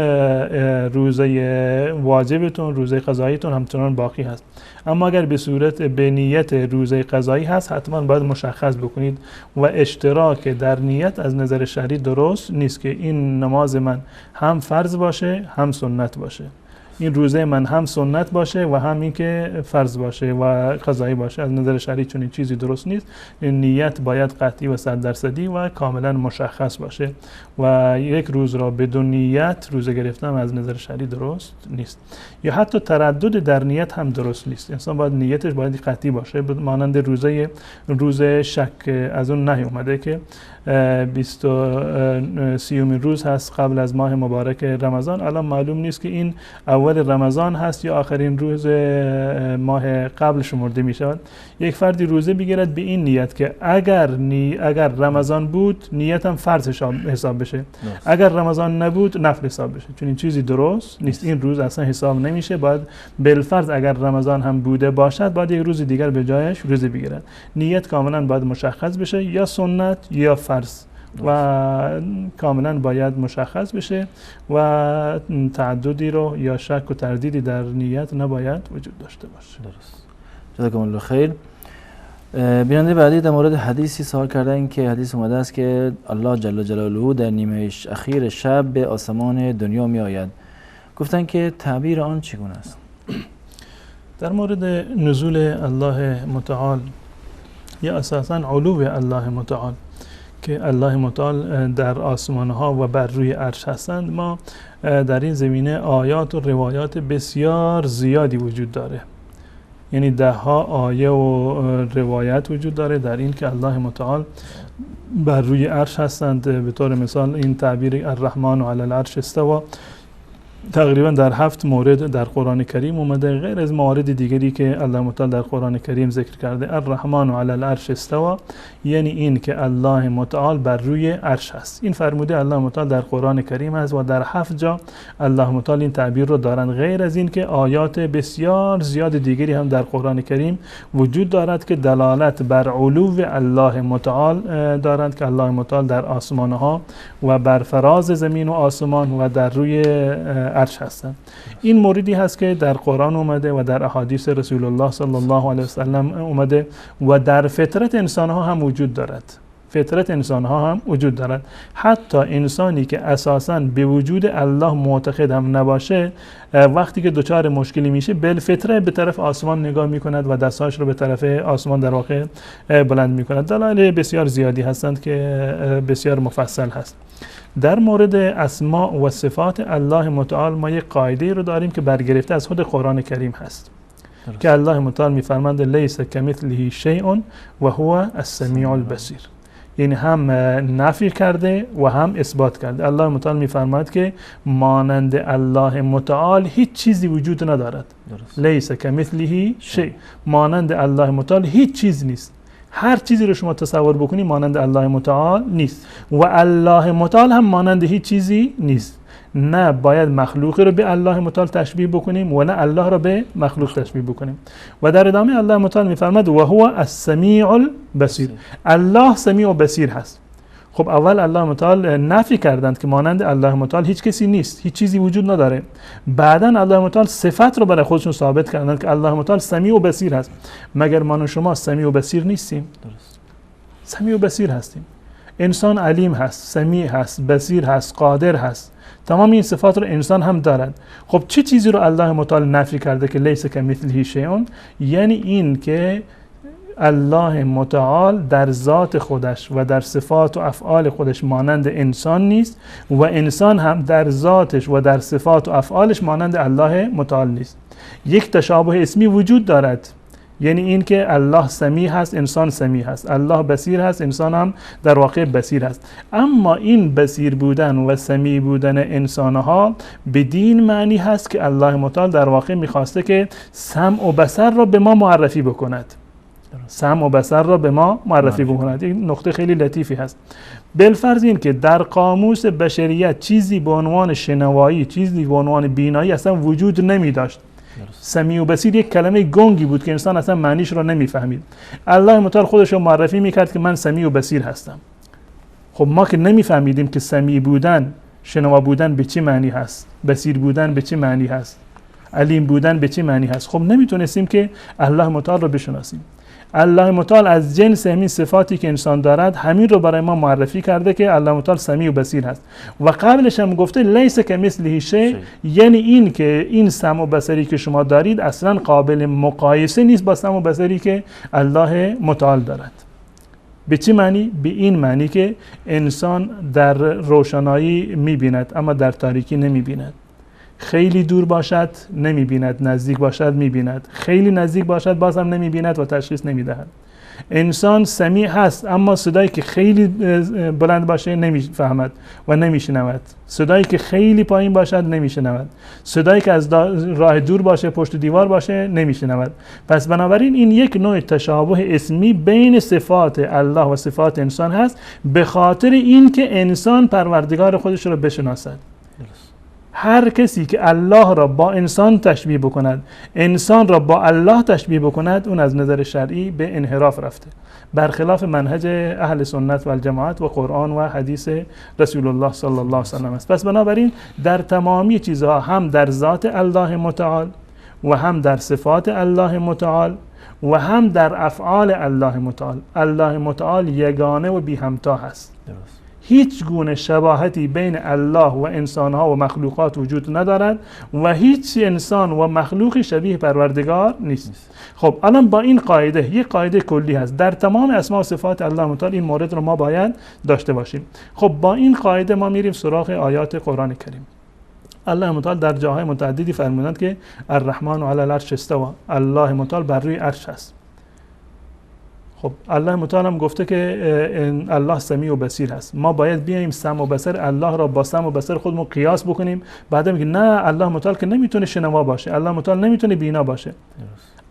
روزه واجبتون، روزه قضاییتون همچنان باقی هست. اما اگر به صورت به نیت روزه قضایی هست حتما باید مشخص بکنید و اشتراک در نیت از نظر شرعی درست نیست که این نماز من هم فرض باشه هم سنت باشه، این روزه من هم سنت باشه و هم اینکه فرض باشه و قضایی باشه. از نظر شرعی چنین چیزی درست نیست. نیت باید قطعی و 100% و کاملا مشخص باشه و یک روز را بدون نیت روزه گرفتن از نظر شرعی درست نیست. یا حتی تردد در نیت هم درست نیست. انسان باید نیتش باید قطعی باشه، مانند روز شک از اون نهی اومده که 23 روز هست قبل از ماه مبارک رمضان. الان معلوم نیست که این اول رمضان هست یا آخرین روز ماه قبل شمرده می شود. یک فردی روزه بگیرد به این نیت که اگر رمضان بود نیتم فرض حساب بشه، اگر رمضان نبود نفل حساب بشه. چون این چیزی درست نیست. این روز اصلا حساب نمیشه. باید بالفرض اگر رمضان هم بوده باشد باید یک روز دیگر به جایش روزه بگیرد. نیت کاملا باید مشخص بشه، یا سنت یا فرض، و کاملا باید مشخص بشه و تعددی رو یا شک و تردیدی در نیت نباید وجود داشته باشه. درست. جزاکم الله خیر. بیننده بعدی در مورد حدیثی سوال کردن که حدیث اومده است که الله جل جلاله در نیمه اخیر شب به آسمان دنیا می آید. گفتن که تعبیر آن چگونه است؟ در مورد نزول الله متعال یا اساسا علو الله متعال که الله متعال در آسمان ها و بر روی عرش هستند، ما در این زمینه آیات و روایات بسیار زیادی وجود داره. یعنی ده ها آیه و روایت وجود داره در این که الله متعال بر روی عرش هستند. به طور مثال این تعبیر الرحمن علی العرش استوا تقریبا در 7 مورد در قرآن کریم اومده، غیر از موارد دیگری که الله متعال در قرآن کریم ذکر کرده. الرحمن علی العرش استوا یعنی این که الله متعال بر روی عرش هست. این فرموده الله متعال در قرآن کریم است و در 7 جا الله متعال این تعبیر رو دارند، غیر از این که آیات بسیار زیاد دیگری هم در قرآن کریم وجود دارد که دلالت بر علو الله متعال دارند که الله متعال در آسمان ها و بر فراز زمین و آسمان و در روی عرش هستند. این موردی هست که در قرآن اومده و در احادیث رسول الله صلی الله علیه و سلم اومده و در فطرت انسان ها هم وجود دارد. فطرت انسان ها هم وجود دارد. حتی انسانی که اساساً به وجود الله معتقد هم نباشه، وقتی که دچار مشکلی میشه بالفطره به طرف آسمان نگاه میکند و دستهاش رو به طرف آسمان در واقع بلند میکند. دلایل بسیار زیادی هستند که بسیار مفصل هست. در مورد اسماء و صفات الله متعال ما یک قاعده رو داریم که برگرفته از خود قرآن کریم هست که الله متعال میفرماند لیس کمثله شیء و هو السمیع البصیر. یعنی هم نفی کرده و هم اثبات کرده. الله متعال میفرماید که مانند الله متعال هیچ چیزی وجود ندارد. لیس کمثله شیء، مانند الله متعال هیچ چیز نیست. هر چیزی رو شما تصور بکنی مانند الله متعال نیست و الله متعال هم مانند هیچ چیزی نیست. نه باید مخلوقی رو به الله متعال تشبیه بکنیم و نه الله رو به مخلوق تشبیه بکنیم. و در ادامه الله متعال میفرماد و هو السمیع البصیر. الله سمیع و بصیر هست. خب اول الله متعال نفی کردند که مانند الله متعال هیچ کسی نیست، هیچ چیزی وجود نداره. بعدا الله متعال صفت رو برای خودشون ثابت کردند که الله متعال سمیع و بصیر هست. مگر ما و شما سمیع و بصیر نیستیم؟ درست. سمیع و بصیر هستیم. انسان علیم هست، سمیع هست، بصیر هست، قادر هست، تمام این صفات رو انسان هم دارد. خب چه چیزی رو الله متعال نفی کرده که لیس کمثله شیء؟ یعنی این که الله متعال در ذات خودش و در صفات و افعال خودش مانند انسان نیست و انسان هم در ذاتش و در صفات و افعالش مانند الله متعال نیست. یک تشابه اسمی وجود دارد، یعنی این که الله سمیع هست، انسان سمیع هست، الله بصیر هست، انسان هم در واقع بصیر هست. اما این بصیر بودن و سمیع بودن انسانها بدین معنی هست که الله متعال در واقع میخواسته که سمع و بصر را به ما معرفی بکند. سمع و بصر را به ما معرفی بکند. یک نقطه خیلی لطیفی هست. بالفرض این که در قاموس بشریت چیزی به عنوان شنوایی، چیزی به عنوان بینایی اصلا وجود نمی داشت. سمیع و بصیر یک کلمه گنگی بود که انسان اصلا معنیش را نمیفهمید. الله متعال خودش رو معرفی میکرد که من سمیع و بصیر هستم. خب ما که نمیفهمیدیم که سمیع بودن، شنوا بودن به چه معنی هست، بصیر بودن به چه معنی هست، علیم بودن به چه معنی هست، خب نمیتونستیم که الله متعال رو بشناسیم. الله متعال از جنس همین صفاتی که انسان دارد همین رو برای ما معرفی کرده که الله متعال سمیع و بصیر هست و قبلش هم گفته لیس کمثله شیء، یعنی این که این سمع و بصری که شما دارید اصلا قابل مقایسه نیست با سمع و بصری که الله متعال دارد. به چه معنی؟ به این معنی که انسان در روشنایی میبیند اما در تاریکی نمیبیند. خیلی دور باشد نمیبیند، نزدیک باشد میبیند، خیلی نزدیک باشد باز هم نمیبیند و تشخیص نمیدهد. انسان سمیع هست اما صدایی که خیلی بلند باشه نمیفهمد و نمیشنود، صدایی که خیلی پایین باشد نمیشنود، صدایی که از راه دور باشه، پشت دیوار باشه نمیشنود. پس بنابراین این یک نوع تشابه اسمی بین صفات الله و صفات انسان هست، به خاطر اینکه انسان پروردگار خودش رو بشناسد. هر کسی که الله را با انسان تشبیه بکند، انسان را با الله تشبیه بکند، اون از نظر شرعی به انحراف رفته، برخلاف منهج اهل سنت و الجماعت و قرآن و حدیث رسول الله صلی الله علیه و سلم است. پس بنابراین در تمامی چیزها، هم در ذات الله متعال و هم در صفات الله متعال و هم در افعال الله متعال، الله متعال یگانه و بی همتا هست. هیچ گونه شباهتی بین الله و انسانها و مخلوقات وجود ندارد و هیچ انسان و مخلوقی شبیه پروردگار نیست. خب الان با این قاعده، یک قاعده کلی هست در تمام اسماء و صفات الله متعال، این مورد رو ما باید داشته باشیم. خب با این قاعده ما میریم سراغ آیات قرآن کریم. الله متعال در جاهای متعددی فرمودند که الرحمن علی العرش استوی، الله متعال بر روی عرش است. خب الله متعال هم گفته که الله سمیع و بصیر هست. ما باید بیایم سمع و بصر الله را با سمع و بصر خودمون قیاس بکنیم، بعد میگه نه الله متعال که نمیتونه شنوا باشه، الله متعال نمیتونه بینا باشه.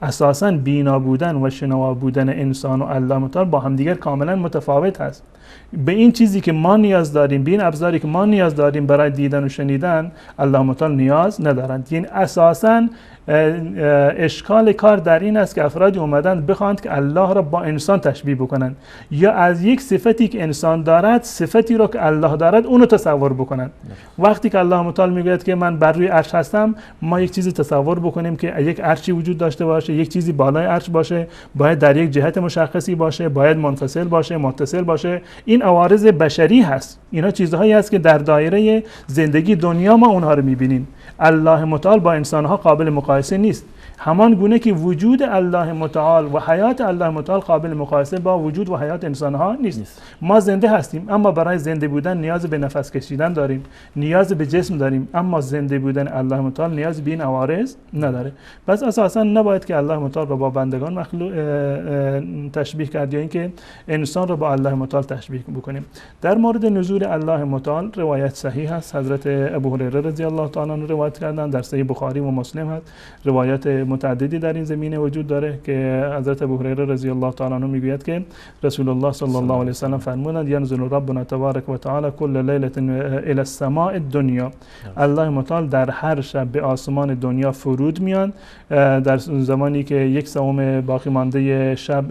اساساً بینا بودن و شنوا بودن انسان و الله متعال با همدیگر کاملا متفاوت هست. به این چیزی که ما نیاز داریم، به این ابزاری که ما نیاز داریم برای دیدن و شنیدن، الله متعال نیاز ندارند. یعنی اساساً اشکال کار در این است که افرادی اومدن بخواند که الله را با انسان تشبیه بکنند، یا از یک صفتی که انسان دارد صفتی را که الله دارد اونو تصور بکنند. وقتی که الله متعال میگوید که من بر روی عرش هستم، ما یک چیزی تصور بکنیم که یک عرشی وجود داشته باشه، یک چیزی بالای عرش باشه، باید در یک جهت مشخصی باشه، باید منفصل باشه، متصل باشه. این عوارض بشری هست، اینا چیزهایی هست که در دایره زندگی دنیا ما اونها رو میبینیم. الله متعال با انسانها قابل مقایسه نیست، همان گونه که وجود الله متعال و حیات الله متعال قابل مقایسه با وجود و حیات انسانها نیست. ما زنده هستیم اما برای زنده بودن نیاز به نفس کشیدن داریم، نیاز به جسم داریم، اما زنده بودن الله متعال نیاز به این عوارض نداره. پس اساسا نباید که الله متعال را با بندگان مخلوق تشبیه کرد یا اینکه انسان را با الله متعال تشبیه بکنیم. در مورد نزول الله متعال روایت صحیح هست، حضرت ابو هریره رضی الله تعالی عنه روایت کردن، در صحیح بخاری و مسلم هست. روایت متعددی در این زمینه وجود داره که حضرت ابو هریره رضی الله تعالی عنه میگوید که رسول الله صلی الله علیه و سلم فرمودند ینزل ربنا تبارک و تعالی کل لیله الی السماء الدنیا، الله متعال در هر شب به آسمان دنیا فرود میان، در زمانی که یک سوم باقی مانده شب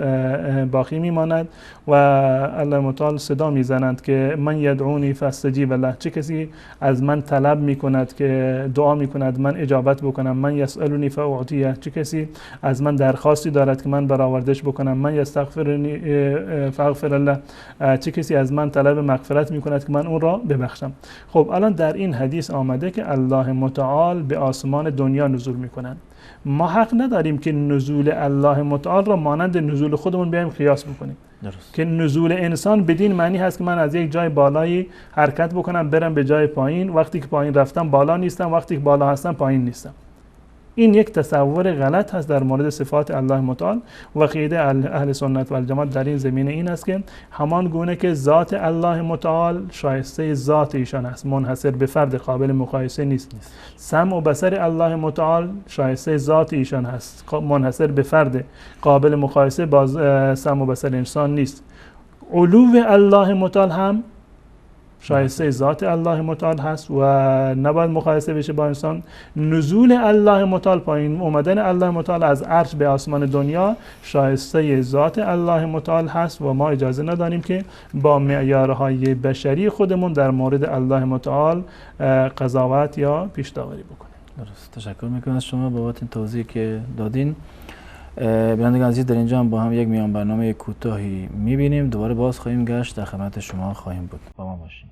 باقی میماند و الله متعال صدا میزنند که من یدعونی فاستجیب له، چه کسی از من طلب میکند که دعا میکند من اجابت بکنم، من یسألونی فاعطیه، میگوید؟ چه کسی از من درخواستی دارد که من برآوردش بکنم؟ من یستغفرنی فاغفر له، چه کسی از من طلب مغفرت میکند که من اون را ببخشم؟ خب الان در این حدیث آمده که الله متعال به آسمان دنیا نزول میکنند. ما حق نداریم که نزول الله متعال را مانند نزول خودمون بیایم قیاس بکنیم. درست. که نزول انسان بدین معنی هست که من از یک جای بالایی حرکت بکنم برم به جای پایین، وقتی که پایین رفتم بالا نیستم، وقتی که بالا هستم پایین نیستم. این یک تصور غلط هست در مورد صفات الله متعال و عقیده اهل سنت و الجماعت در این زمینه این است که همان گونه که ذات الله متعال شایسته ذات ایشان است، منحصر به فرد، قابل مقایسه نیست. سمع و بصر الله متعال شایسته ذات ایشان هست، منحصر به فرد، قابل مقایسه با سمع و بصر انسان نیست. علو الله متعال هم شایسته ذات الله متعال هست و نباید مقایسه بشه با انسان. نزول الله متعال، پایین اومدن الله متعال از عرش به آسمان دنیا شایسته ذات الله متعال هست و ما اجازه نداریم که با معیارهای بشری خودمون در مورد الله متعال قضاوت یا پیش داوری بکنیم. درست. تشکر میکنم از شما بابت این توضیحی که دادین. بینندگان عزیز، در اینجا هم با هم یک میان برنامه کوتاهی میبینیم، دوباره باز خواهیم گشت، در خدمت شما خواهیم بود. با ما باشین.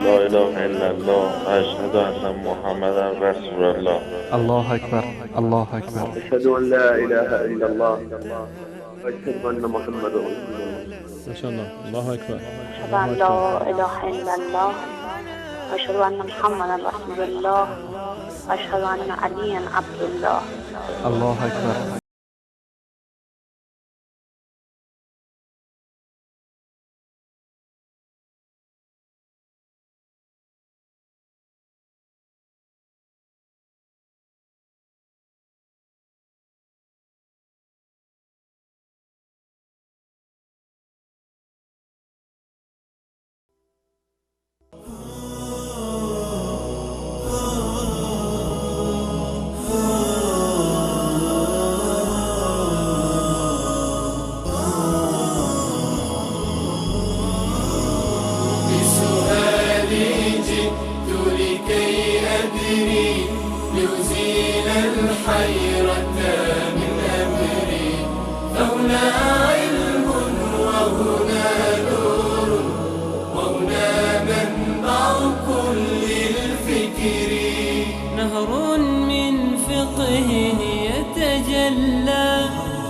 لا اله الا الله، اشهد ان محمدا رسول الله. الله اکبر، الله اکبر. اشهد ان لا اله الا الله، اشهد ان محمدا رسول الله. ما شاء الله، الله اکبر. اشهد ان لا اله الا الله، اشهد ان محمدا رسول الله، اشهد ان علیا عبد الله. الله اکبر.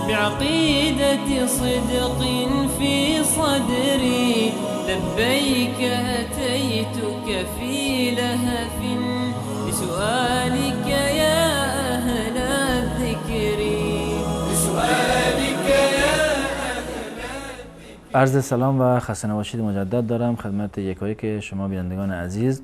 بعقيدة صدق في صدري، لبيك أتيتك في لهف لسؤالك يا أهل الذكر، لسؤالك يا عرض سلام و خسته نباشید مجدد دارم خدمت یکایی که شما بینندگان عزیز.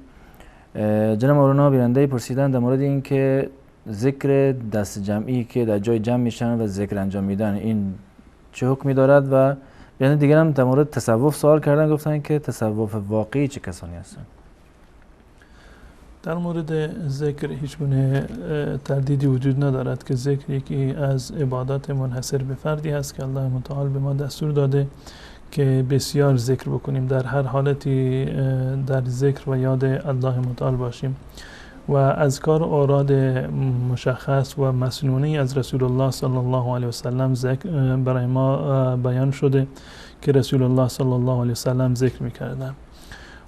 جناب مولانا، بیننده پرسیدن در مورد اینکه ذکر دست جمعی که در جای جمع میشن و ذکر انجام میدن این چه حکمی دارد، و یعنی دیگر هم در مورد تصوف سوال کردن، گفتن که تصوف واقعی چه کسانی هستند؟ در مورد ذکر هیچ گونه تردیدی وجود ندارد که ذکر یکی از عبادات منحصر به فردی هست که الله متعال به ما دستور داده که بسیار ذکر بکنیم، در هر حالتی در ذکر و یاد الله متعال باشیم و اذکار و اوراد مشخص و مسنونی از رسول الله صلی الله علیه وسلم ذکر برای ما بیان شده که رسول الله صلی الله علیه وسلم ذکر میکردن.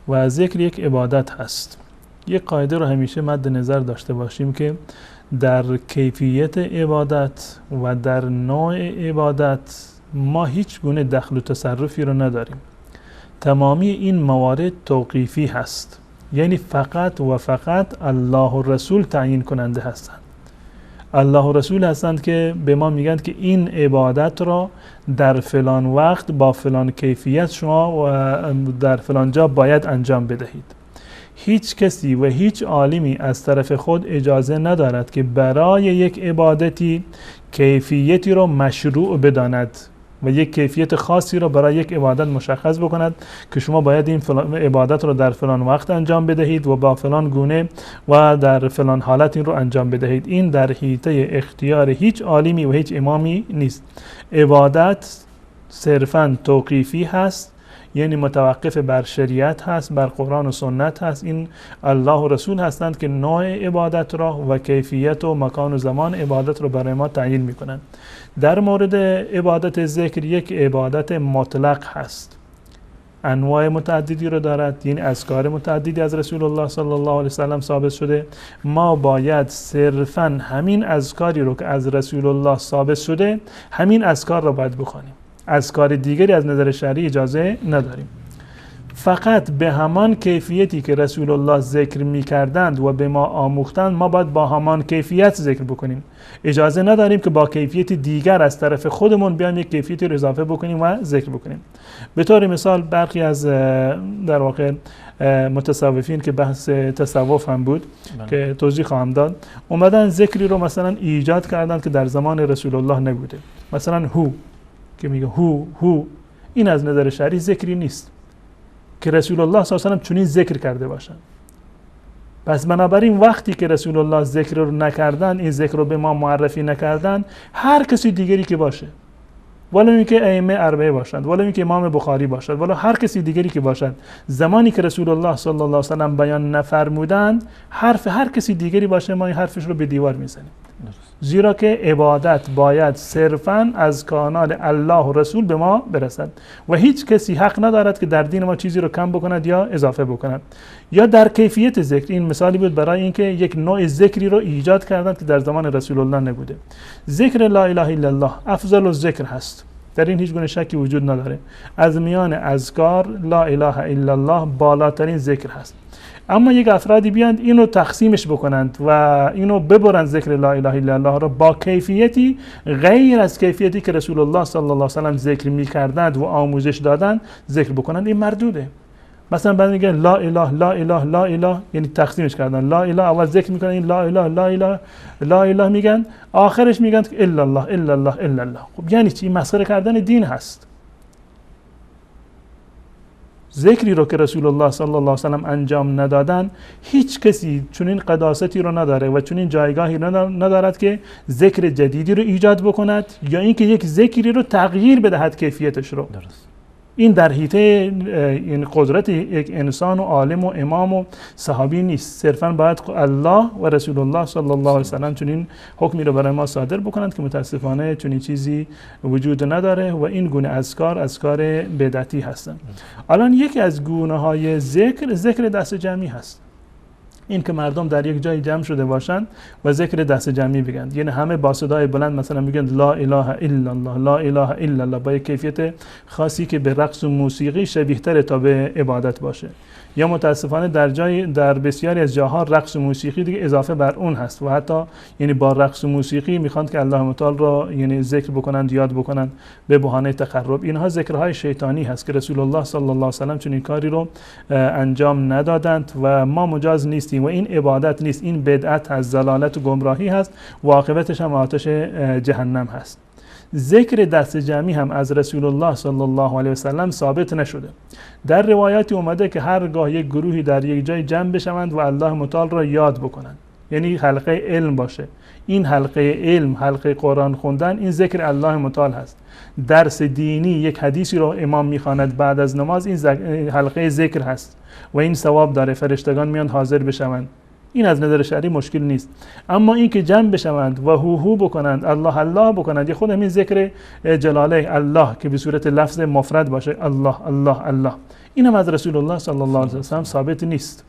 و ذکر یک عبادت هست. یک قاعده رو همیشه مد نظر داشته باشیم که در کیفیت عبادت و در نوع عبادت ما هیچ گونه دخل و تصرفی رو نداریم. تمامی این موارد توقیفی هست، یعنی فقط و فقط الله و رسول تعیین کننده هستند. الله و رسول هستند که به ما میگن که این عبادت را در فلان وقت با فلان کیفیت شما و در فلان جا باید انجام بدهید. هیچ کسی و هیچ عالمی از طرف خود اجازه ندارد که برای یک عبادتی کیفیتی را مشروع بداند و یک کیفیت خاصی را برای یک عبادت مشخص بکند که شما باید این عبادت را در فلان وقت انجام بدهید و با فلان گونه و در فلان حالت این رو انجام بدهید. این در حیطه اختیار هیچ عالمی و هیچ امامی نیست. عبادت صرفاً توقیفی هست، یعنی متوقف بر شریعت هست، بر قرآن و سنت هست. این الله و رسول هستند که نوع عبادت را و کیفیت و مکان و زمان عبادت را برای ما تعیین میکنند. در مورد عبادت ذکر یک عبادت مطلق هست، انواع متعددی رو دارد، یعنی اذکار متعددی از رسول الله صلی الله علیه وسلم ثابت شده. ما باید صرفاً همین اذکاری رو که از رسول الله ثابت شده همین اذکار رو باید بخوانیم. اذکار دیگری از نظر شرعی اجازه نداریم. فقط به همان کیفیتی که رسول الله ذکر می‌کردند و به ما آموختند ما باید با همان کیفیت ذکر بکنیم. اجازه نداریم که با کیفیت دیگر از طرف خودمون بیایم یک کیفیتی رو اضافه بکنیم و ذکر بکنیم. به طور مثال برخی از در واقع متصوفین که بحث تصوف هم بود که توضیح خواهم داد، اومدن ذکری رو مثلا ایجاد کردند که در زمان رسول الله نبوده. مثلا هو که میگه هو هو، این از نظر شرعی ذکری نیست که رسول الله صلی الله علیه و سلم چنین ذکر کرده باشند. پس بنابراین وقتی که رسول الله ذکر رو نکردن، این ذکر رو به ما معرفی نکردن، هر کسی دیگری که باشه، ولو اینکه ائمه اربعه باشند، ولو اینکه امام بخاری باشد، ولو هر کسی دیگری که باشد، زمانی که رسول الله صلی الله علیه و سلم بیان نفرمودند، حرف هر کسی دیگری باشه ما این حرفش رو به دیوار میزنیم. زیرا که عبادت باید صرفاً از کانال الله و رسول به ما برسد و هیچ کسی حق ندارد که در دین ما چیزی رو کم بکند یا اضافه بکند یا در کیفیت ذکر. این مثالی بود برای اینکه یک نوع ذکری رو ایجاد کردند که در زمان رسول الله نبوده. ذکر لا اله الا الله افضل الذکر هست، در این هیچ گونه شکی وجود نداره. از میان اذکار لا اله الا الله بالاترین ذکر هست. اما یک افرادی بیاند اینو تقسیمش بکنند و اینو ببرند ذکر لا اله الا الله را با کیفیتی غیر از کیفیتی که رسول الله صلی الله علیه و سلم ذکر میکردند و آموزش دادند ذکر بکنند، این مردوده. مثلا بعد میگن لا اله لا اله لا اله، یعنی تقسیمش کردن. لا اله اول ذکر میکنن، این لا اله لا اله لا اله میگن، آخرش میگن الا الله الا الله الا الله. خب یعنی چی؟ مسخره کردن دین هست. ذکری رو که رسول الله صلی الله علیه و سلم انجام ندادن، هیچ کسی چنین قداستی رو نداره و چنین جایگاهی رو ندارد که ذکر جدیدی رو ایجاد بکند یا اینکه یک ذکری رو تغییر بدهد کیفیتش رو. درست. این در حیطه این قدرت یک انسان و عالم و امام و صحابی نیست. صرفاً باید الله و رسول الله صلی الله علیه و سلم چنین حکمی رو برای ما صادر بکنند که متاسفانه چنین چیزی وجود نداره و این گونه اذکار اذکار بدعتی هستند. الان یکی از گونه های ذکر، ذکر دست جمعی هست. این که مردم در یک جای جمع شده باشند و ذکر دست جمعی بگن، یعنی همه با صدای بلند مثلا میگن لا اله الا الله لا اله الا الله با یک کیفیت خاصی که به رقص و موسیقی شبیه تر تا به عبادت باشه. یا متاسفانه در بسیاری از جاها رقص و موسیقی دیگه اضافه بر اون هست و حتی یعنی با رقص و موسیقی میخوان که الله متعال را یعنی ذکر بکنند، یاد بکنند به بهانه تقرب. اینها ذکرهای شیطانی هست که رسول الله صلی الله علیه و سلم چنین کاری رو انجام ندادند و ما مجاز نیستیم و این عبادت نیست، این بدعت از ضلالت و گمراهی هست و عاقبتش هم آتش جهنم هست. ذکر دست جمعی هم از رسول الله صلی الله علیه و سلم ثابت نشده. در روایاتی اومده که هرگاه یک گروهی در یک جای جمع بشوند و الله متعال را یاد بکنند، یعنی حلقه علم باشه، این حلقه علم، حلقه قرآن خوندن، این ذکر الله متعال هست. درس دینی، یک حدیثی رو امام میخواند بعد از نماز، این حلقه ذکر هست و این ثواب داره، فرشتگان میان حاضر بشوند. این از نظر شرعی مشکل نیست. اما این که جمع بشوند و هو هو بکنند، الله الله بکنند، یا خود همین ذکر جلاله الله که به صورت لفظ مفرد باشه، الله الله الله، این هم از رسول الله صلی الله علیه و سلم ثابت نیست.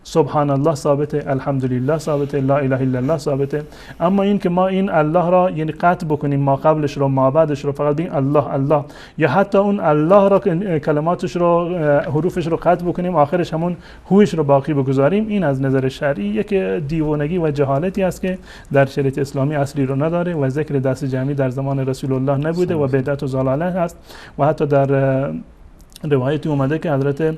سبحان الله ثابته، الحمدلله ثابته، لا اله الا الله ثابته. اما این که ما این الله را یعنی قطع بکنیم، ما قبلش رو ما بعدش رو، فقط بگیم الله الله، یا حتی اون الله را کلماتش رو حروفش رو قطع بکنیم، آخرش همون هوش رو باقی بگذاریم، این از نظر شرعی یک دیوانگی و جهالتی است که در شریعت اسلامی اصلی رو نداره و ذکر دست جمعی در زمان رسول الله نبوده و بدعت و ضلاله هست. و حتی در روایتی اومده که حضرت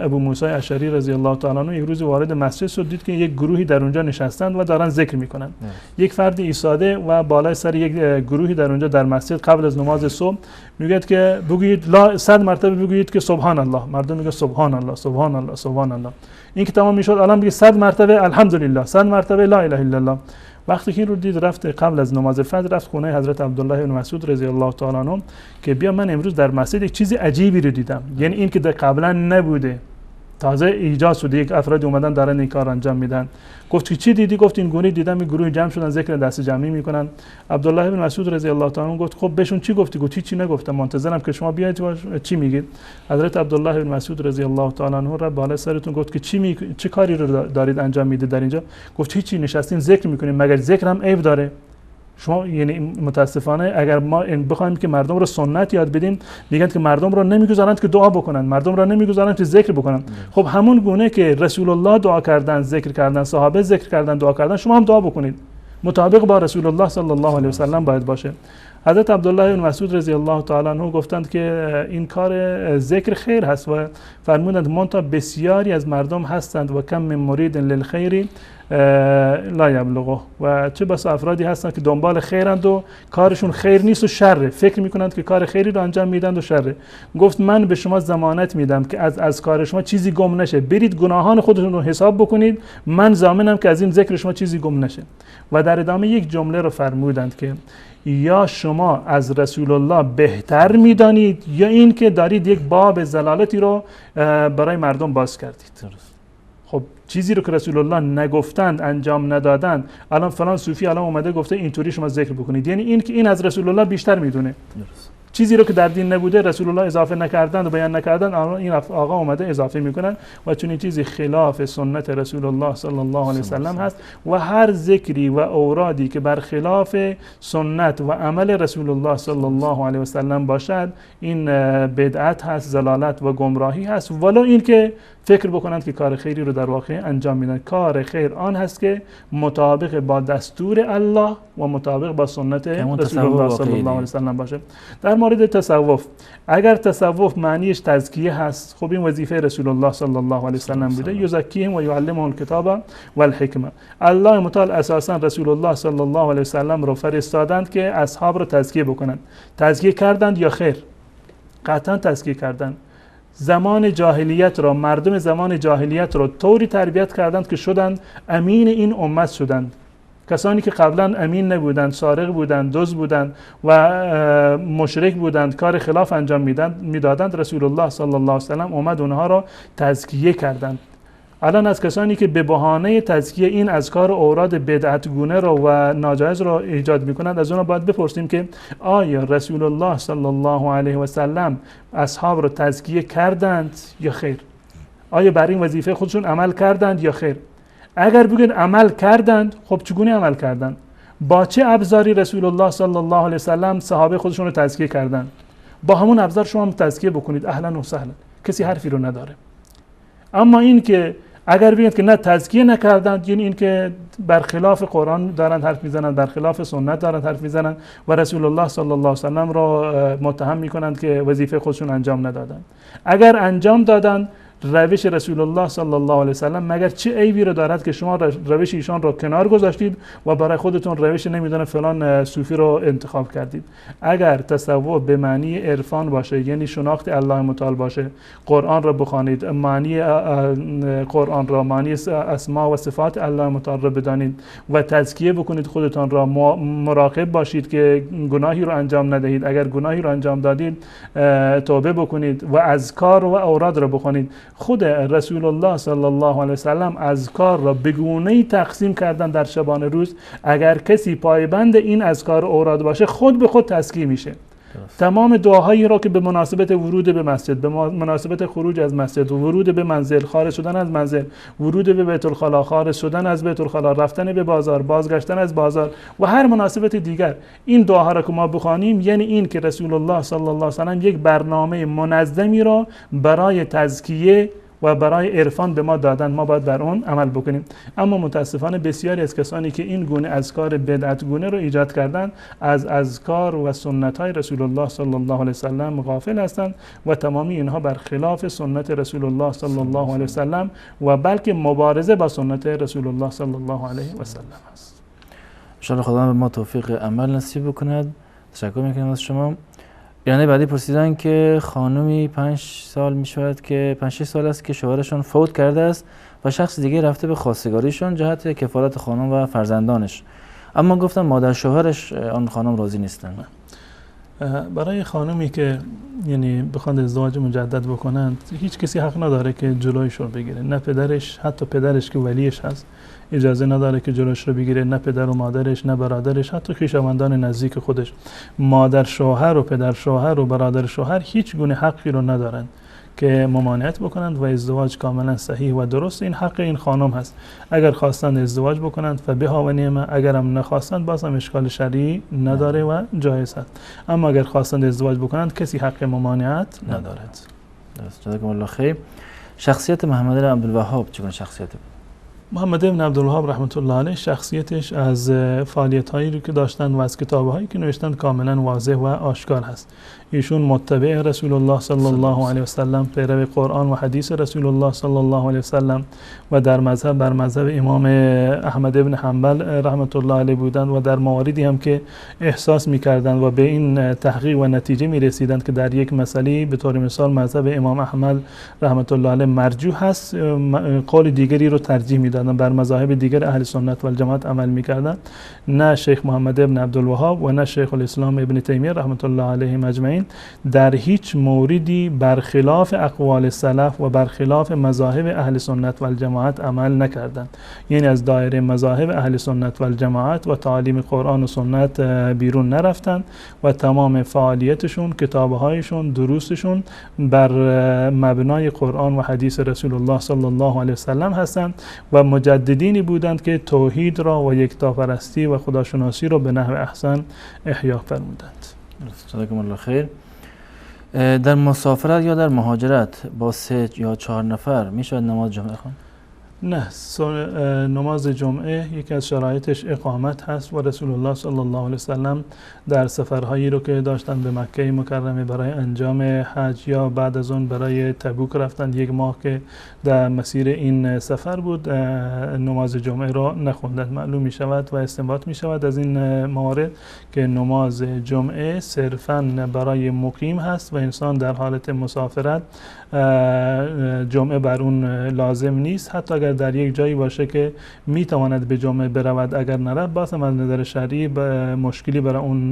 ابو موسی اشعری رضی الله تعالی عنه یک روز وارد مسجد شد، دید که یک گروهی در اونجا نشستند و دارن ذکر میکنن. یک فرد ایستاده و بالای سر یک گروهی در اونجا در مسجد قبل از نماز صبح میگه که بگویید لا 100 مرتبه بگویید که سبحان الله. مردم میگه سبحان الله سبحان الله سبحان الله. این که تمام میشد الان میگه 100 مرتبه الحمدلله، 100 مرتبه لا اله الا الله. وقتی که این رو دید رفت قبل از نماز فجر رفت خونه حضرت عبدالله بن مسعود رضی الله تعالی عنه که بیا من امروز در مسجد یک چیز عجیبی رو دیدم، یعنی این که قبلا نبوده، تازه ایجاد شده، یک افرادی اومدن دارن این کار انجام میدن. گفت که چی دیدی؟ گفت این گونه دیدم، این گروه جمع شدن ذکر دست جمعی میکنن. عبدالله بن مسعود رضی الله تعالی عنه گفت خب بهشون چی گفتی؟ گفت هیچی نگفتم، منتظرم که شما بیاید چی میگید. حضرت عبدالله بن مسعود رضی الله تعالی عنه را بالا سرتون گفت که چه کاری رو دارید انجام میدید در اینجا؟ گفت هیچی، نشستیم ذکر میکنیم. مگر ذکر هم عیب داره؟ شما یعنی متاسفانه اگر ما بخوایم که مردم رو سنت یاد بدیم، میگن که مردم رو نمیگذارند که دعا بکنن، مردم رو نمیگذارند که ذکر بکنن. خب همون گونه که رسول الله دعا کردن، ذکر کردن، صحابه ذکر کردن، دعا کردن، شما هم دعا بکنید، مطابق با رسول الله صلی الله علیه و سلم باید باشه. حضرت عبدالله بن مسعود رضی الله تعالی عنه گفتند که این کار ذکر خیر هست و فرمودند منتها بسیاری از مردم هستند و کم من مرید للخیر لا یبلغه، و چه بسا افرادی هستند که دنبال خیرند و کارشون خیر نیست و شره، فکر میکنند که کار خیری رو انجام میدند و شره. گفت من به شما ضمانت میدم که از کار شما چیزی گم نشه، برید گناهان خودتون رو حساب بکنید، من ضامنم که از این ذکر شما چیزی گم نشه. و در ادامه یک جمله رو فرمودند که یا شما از رسول الله بهتر میدانید یا این که دارید یک باب ضلالتی رو برای مردم باز کردید. خب چیزی رو که رسول الله نگفتند، انجام ندادند، الان فلان صوفی الان اومده گفته اینطوری شما ذکر بکنید، یعنی این که این از رسول الله بیشتر میدونه. چیزی رو که در دین نبوده رسول الله اضافه نکردند و بیان نکردند، الان این آقا اومده اضافه میکنن و چون این چیزی خلاف سنت رسول الله صلی الله علیه و سلم هست و هر ذکری و اورادی که برخلاف سنت و عمل رسول الله صلی الله علیه و سلم باشد، این بدعت هست، ضلالت و گمراهی هست، ولو این که فکر بکنند که کار خیری رو در واقع انجام میدن. کار خیر آن هست که مطابق با دستور الله و مطابق با سنت رسول الله صلی الله علیه و سلم باشه. در مورد تصوف، اگر تصوف معنیش تزکیه هست، خب این وظیفه رسول الله صلی الله علیه و سلم بوده، یزکیهم و یعلمهم الکتاب و الحکمه. الله متعال اساسا رسول الله صلی الله علیه و سلم رو فرستادند که اصحاب رو تزکیه بکنند. تزکیه کردند یا خیر؟ قطعا تزکیه کردند. زمان جاهلیت را، مردم زمان جاهلیت را طوری تربیت کردند که شدند امین این امت شدند. کسانی که قبلا امین نبودند، سارق بودند، دزد بودند و مشرک بودند، کار خلاف انجام میدادند، رسول الله صلی الله علیه و سلم اومد اونها را تزکیه کردند. الان از کسانی که به بهانه تزکیه این اذکار و اوراد بدعتگونه رو و ناجایز رو ایجاد میکنند، از اونها باید بپرسیم که آیا رسول الله صلی الله علیه و سلم اصحاب رو تزکیه کردند یا خیر؟ آیا بر این وظیفه خودشون عمل کردند یا خیر؟ اگر بگید عمل کردند، خب چگونه عمل کردند؟ با چه ابزاری رسول الله صلی الله علیه و سلم صحابه خودشون رو تزکیه کردند؟ با همون ابزار شما هم تزکیه بکنید، اهلا و سهلا، کسی حرفی رو نداره. اما این که اگر بگید که نه تزکیه نکردند، یعنی این که برخلاف قرآن دارند حرف میزنند، برخلاف سنت دارند حرف میزنند و رسول الله صلی الله علیه و سلم را متهم میکنند که وظیفه خودشون انجام ندادند. اگر انجام دادند، روش رسول الله صلی الله علیه و سلم مگر چه عیبی رو دارد که شما روش ایشان رو کنار گذاشتید و برای خودتون روش نمیدونم فلان صوفی رو انتخاب کردید؟ اگر تصوف به معنی عرفان باشه، یعنی شناخت الله متعال باشه، قرآن رو بخوانید، معنی قرآن را، معنی اسما و صفات الله متعال رو بدانید و تزکیه بکنید خودتان را، مراقب باشید که گناهی رو انجام ندهید، اگر گناهی رو انجام دادید توبه بکنید و اذکار و اوراد رو بخوانید خود رسول الله صلی الله علیه وسلم اذکار را به گونه‌ای تقسیم کردن در شبانه روز، اگر کسی پایبند این اذکار اوراد باشه خود به خود تزکیه میشه. تمام دعاهایی را که به مناسبت ورود به مسجد، به مناسبت خروج از مسجد، ورود به منزل، خارج شدن از منزل، ورود به بیت الخلا، خارج شدن از بیت الخلا، رفتن به بازار، بازگشتن از بازار و هر مناسبت دیگر، این دعاها را که ما بخوانیم، یعنی این که رسول الله صلی الله علیه و سلم یک برنامه منظمی را برای تزکیه و برای عرفان به ما دادن، ما باید بر اون عمل بکنیم. اما متاسفانه بسیاری از کسانی که این گونه اذکار بدعت گونه رو ایجاد کردن، از اذکار و سنت های رسول الله صلی الله علیه وسلم غافل هستند و تمامی اینها برخلاف سنت رسول الله صلی الله علیه وسلم و بلکه مبارزه با سنت رسول الله صلی الله علیه و سلم است. ان شاء الله خدا به ما توفیق عمل نصیب بکند. تشکر میکنم از شما. یعنی بعدی پرسیدن که خانمی 5 سال می شود که 5-6 سال است که شوهرشون فوت کرده است و شخص دیگه رفته به خواستگاریشون جهت کفالت خانم و فرزندانش، اما گفتن مادر شوهرش آن خانم راضی نیستن. برای خانمی که یعنی بخواد ازدواج مجدد بکنند، هیچ کسی حق نداره که جلویش رو بگیره، نه پدرش، حتی پدرش که ولیش هست اجازه نداره که جلوش رو بگیره، نه پدر و مادرش، نه برادرش، حتی خویشاوندان نزدیک خودش. مادر شوهر و پدر شوهر و برادر شوهر هیچ گونه حقی رو ندارند که ممانعت بکنند و ازدواج کاملا صحیح و درست این حق این خانم هست. اگر خواستند ازدواج بکنند فبها و نعمه، اگر هم نخواستند باز هم اشکال شرعی نداره و جایز هست. اما اگر خواستند ازدواج بکنند کسی حق ممانعت ندارد. درست، جزاکم الله خیر. شخصیت محمد بن عبدالوهاب چگونه شخصیت بود؟ محمد بن عبدالوهاب رحمت الله علیه شخصیتش از فعالیت هایی که داشتند و از کتاب هایی که نوشتند کاملا واضح و آشکار هست. ایشون متبع رسول الله صلی الله علیه و سلم، پیرو قرآن و حدیث رسول الله صلی الله علیه و سلم و در مذهب بر مذهب امام احمد بن حنبل رحمت الله علیه بودند و در مواردی هم که احساس می‌کردند و به این تحقیق و نتیجه می‌رسیدند که در یک مسئله به طور مثال مذهب امام احمد رحمت الله علیه مرجوح هست، قول دیگری رو ترجیح می‌دادند، بر مذاهب دیگر اهل سنت و الجماعت عمل می‌کردند. نه شیخ محمد بن عبدالوهاب و نه شیخ الاسلام ابن تیمیه رحمت الله علیهم اجمعین در هیچ موردی برخلاف اقوال سلف و برخلاف مذاهب اهل سنت و الجماعت عمل نکردند. یعنی از دایره مذاهب اهل سنت و الجماعت و تعالیم قرآن و سنت بیرون نرفتند و تمام فعالیتشون، کتابهایشون، دروسشون بر مبنای قرآن و حدیث رسول الله صلی الله علیه وسلم هستند و مجددینی بودند که توحید را و یکتاپرستی و خداشناسی را به نحو احسن احیا فرمودند. جزاکم الله خیر. در مسافرت یا در مهاجرت با 3 یا 4 نفر میشود نماز جمعه خواند؟ نه، نماز جمعه یکی از شرایطش اقامت هست و رسول الله صلی الله علیه وسلم در سفرهایی رو که داشتن به مکه مکرمه برای انجام حج یا بعد از اون برای تبوک رفتند، یک ماه که در مسیر این سفر بود نماز جمعه را نخوندند. معلوم می شود و استنباط می شود از این موارد که نماز جمعه صرفاً برای مقیم هست و انسان در حالت مسافرت جمعه بر اون لازم نیست، حتی اگر در یک جایی باشه که میتواند به جمعه برود، اگر نرفت باز هم از نظر شرعی مشکلی برای اون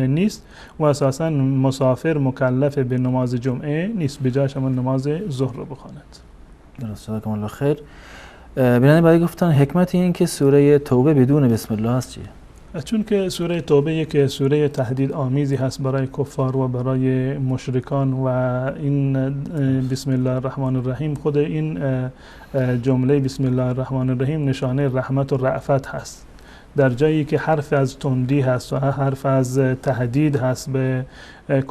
نیست و اساسا مسافر مکلف به نماز جمعه نیست، به جایش هم نماز ظهر رو بخواند. درست، جزاکم الله خیر. بیننده بعدی گفتن حکمت این که سوره توبه بدون بسم الله هست چیه؟ چون که سوره توبه یک سوره تهدید آمیزی هست برای کفار و برای مشرکان و این بسم الله الرحمن الرحیم، خود این جمله بسم الله الرحمن الرحیم نشانه رحمت و رأفت هست. در جایی که حرف از تندی هست و حرف از تهدید هست به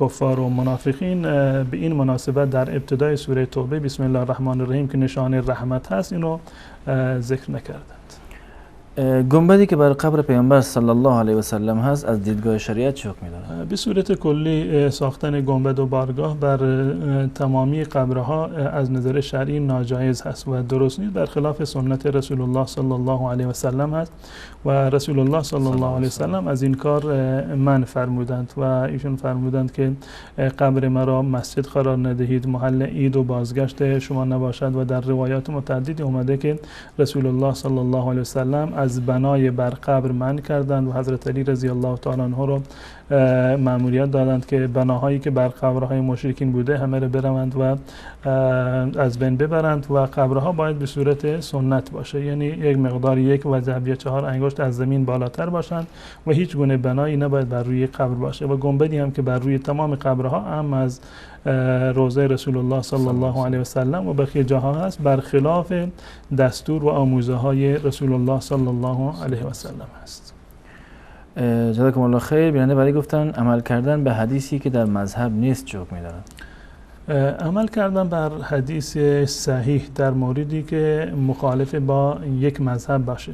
کفار و منافقین، به این مناسبت در ابتدای سوره توبه بسم الله الرحمن الرحیم که نشانه رحمت هست اینو ذکر نکردند. گنبدی که بر قبر پیامبر صلی الله علیه و سلم هست از دیدگاه شریعت چه حکمی دارد؟ به صورت کلی ساختن گنبد و بارگاه بر تمامی قبرها از نظر شرعی ناجایز هست و درست نیست، برخلاف سنت رسول الله صلی الله علیه و سلم هست و رسول الله صلی الله علیه و سلم از این کار منع فرمودند و ایشون فرمودند که قبر مرا مسجد قرار ندهید، محل عید و بازگشت شما نباشد و در روایات متعددی اومده که رسول الله صلی الله علیه و سلم از بنای بر قبر منع کردند و حضرت علی رضی الله تعالی عنه رو مأموریت دادند که بناهایی که بر قبرهای مشرکین بوده همه رو بروند و از بین ببرند و قبرها باید به صورت سنت باشه، یعنی یک مقدار 1 وجب یا 4 انگشت از زمین بالاتر باشند و هیچ گونه بنایی نباید بر روی قبر باشه و گنبدی هم که بر روی تمام قبرها هم از روضه رسول الله صلی الله علیه و سلم و بقیه جاها هست، برخلاف دستور و آموزه های رسول الله صلی الله علیه و سلم هست. جزاکم الله خیر. بیننده بعدی گفتن عمل کردن به حدیثی که در مذهب نیست چه حکمی دارد؟ عمل کردن بر حدیث صحیح در موردی که مخالف با یک مذهب باشه،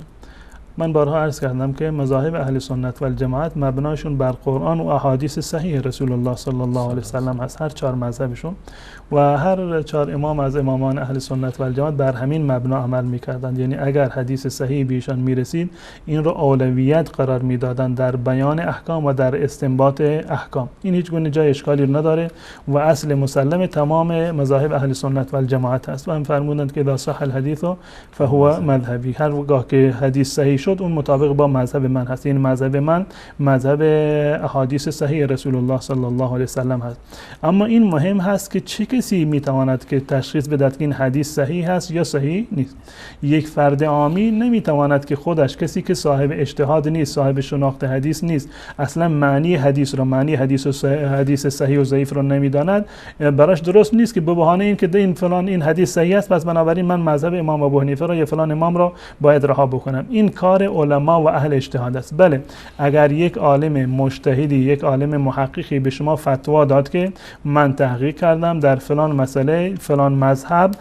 من بارها عرض کردم که مذاهب اهل سنت و الجماعت مبنایشون بر قرآن و احادیث صحیح رسول الله صلی الله علیه و سلم هست، هر 4 مذهبشون و هر 4 امام از امامان اهل سنت و الجماعت بر همین مبنا عمل میکردند. یعنی اگر حدیث صحیح به ایشان میرسید این رو اولویت قرار میدادند در بیان احکام و در استنباط احکام. این هیچ گونه جای اشکالی نداره و اصل مسلم تمام مذاهب اهل سنت و الجماعت است. و هم فرمودند که اذا صح الحدیث فهو مذهبی، هرگاه که حدیث صحیح شد اون مطابق با مذهب من هست، این مذهب من مذهب احادیث صحیح رسول الله صلی الله علیه و سلم هست. اما این مهم هست که چه کسی میتواند که تشخیص بدهد که این حدیث صحیح هست یا صحیح نیست. یک فرد عامی نمیتواند که خودش، کسی که صاحب اجتهاد نیست، صاحب شناخت حدیث نیست، اصلا معنی حدیث را، معنی حدیث و حدیث صحیح و ضعیف را نمیداند، براش درست نیست که به بهانه این که این فلان این حدیث صحیح است پس بنابراین من مذهب امام ابوحنیفه را یا فلان امام را باید رها بکنم. این کار علما و اهل اجتهاد است. بله، اگر یک عالم مجتهدی، یک عالم محققی به شما فتوا داد که من تحقیق کردم در فلان مسئله فلان مذهب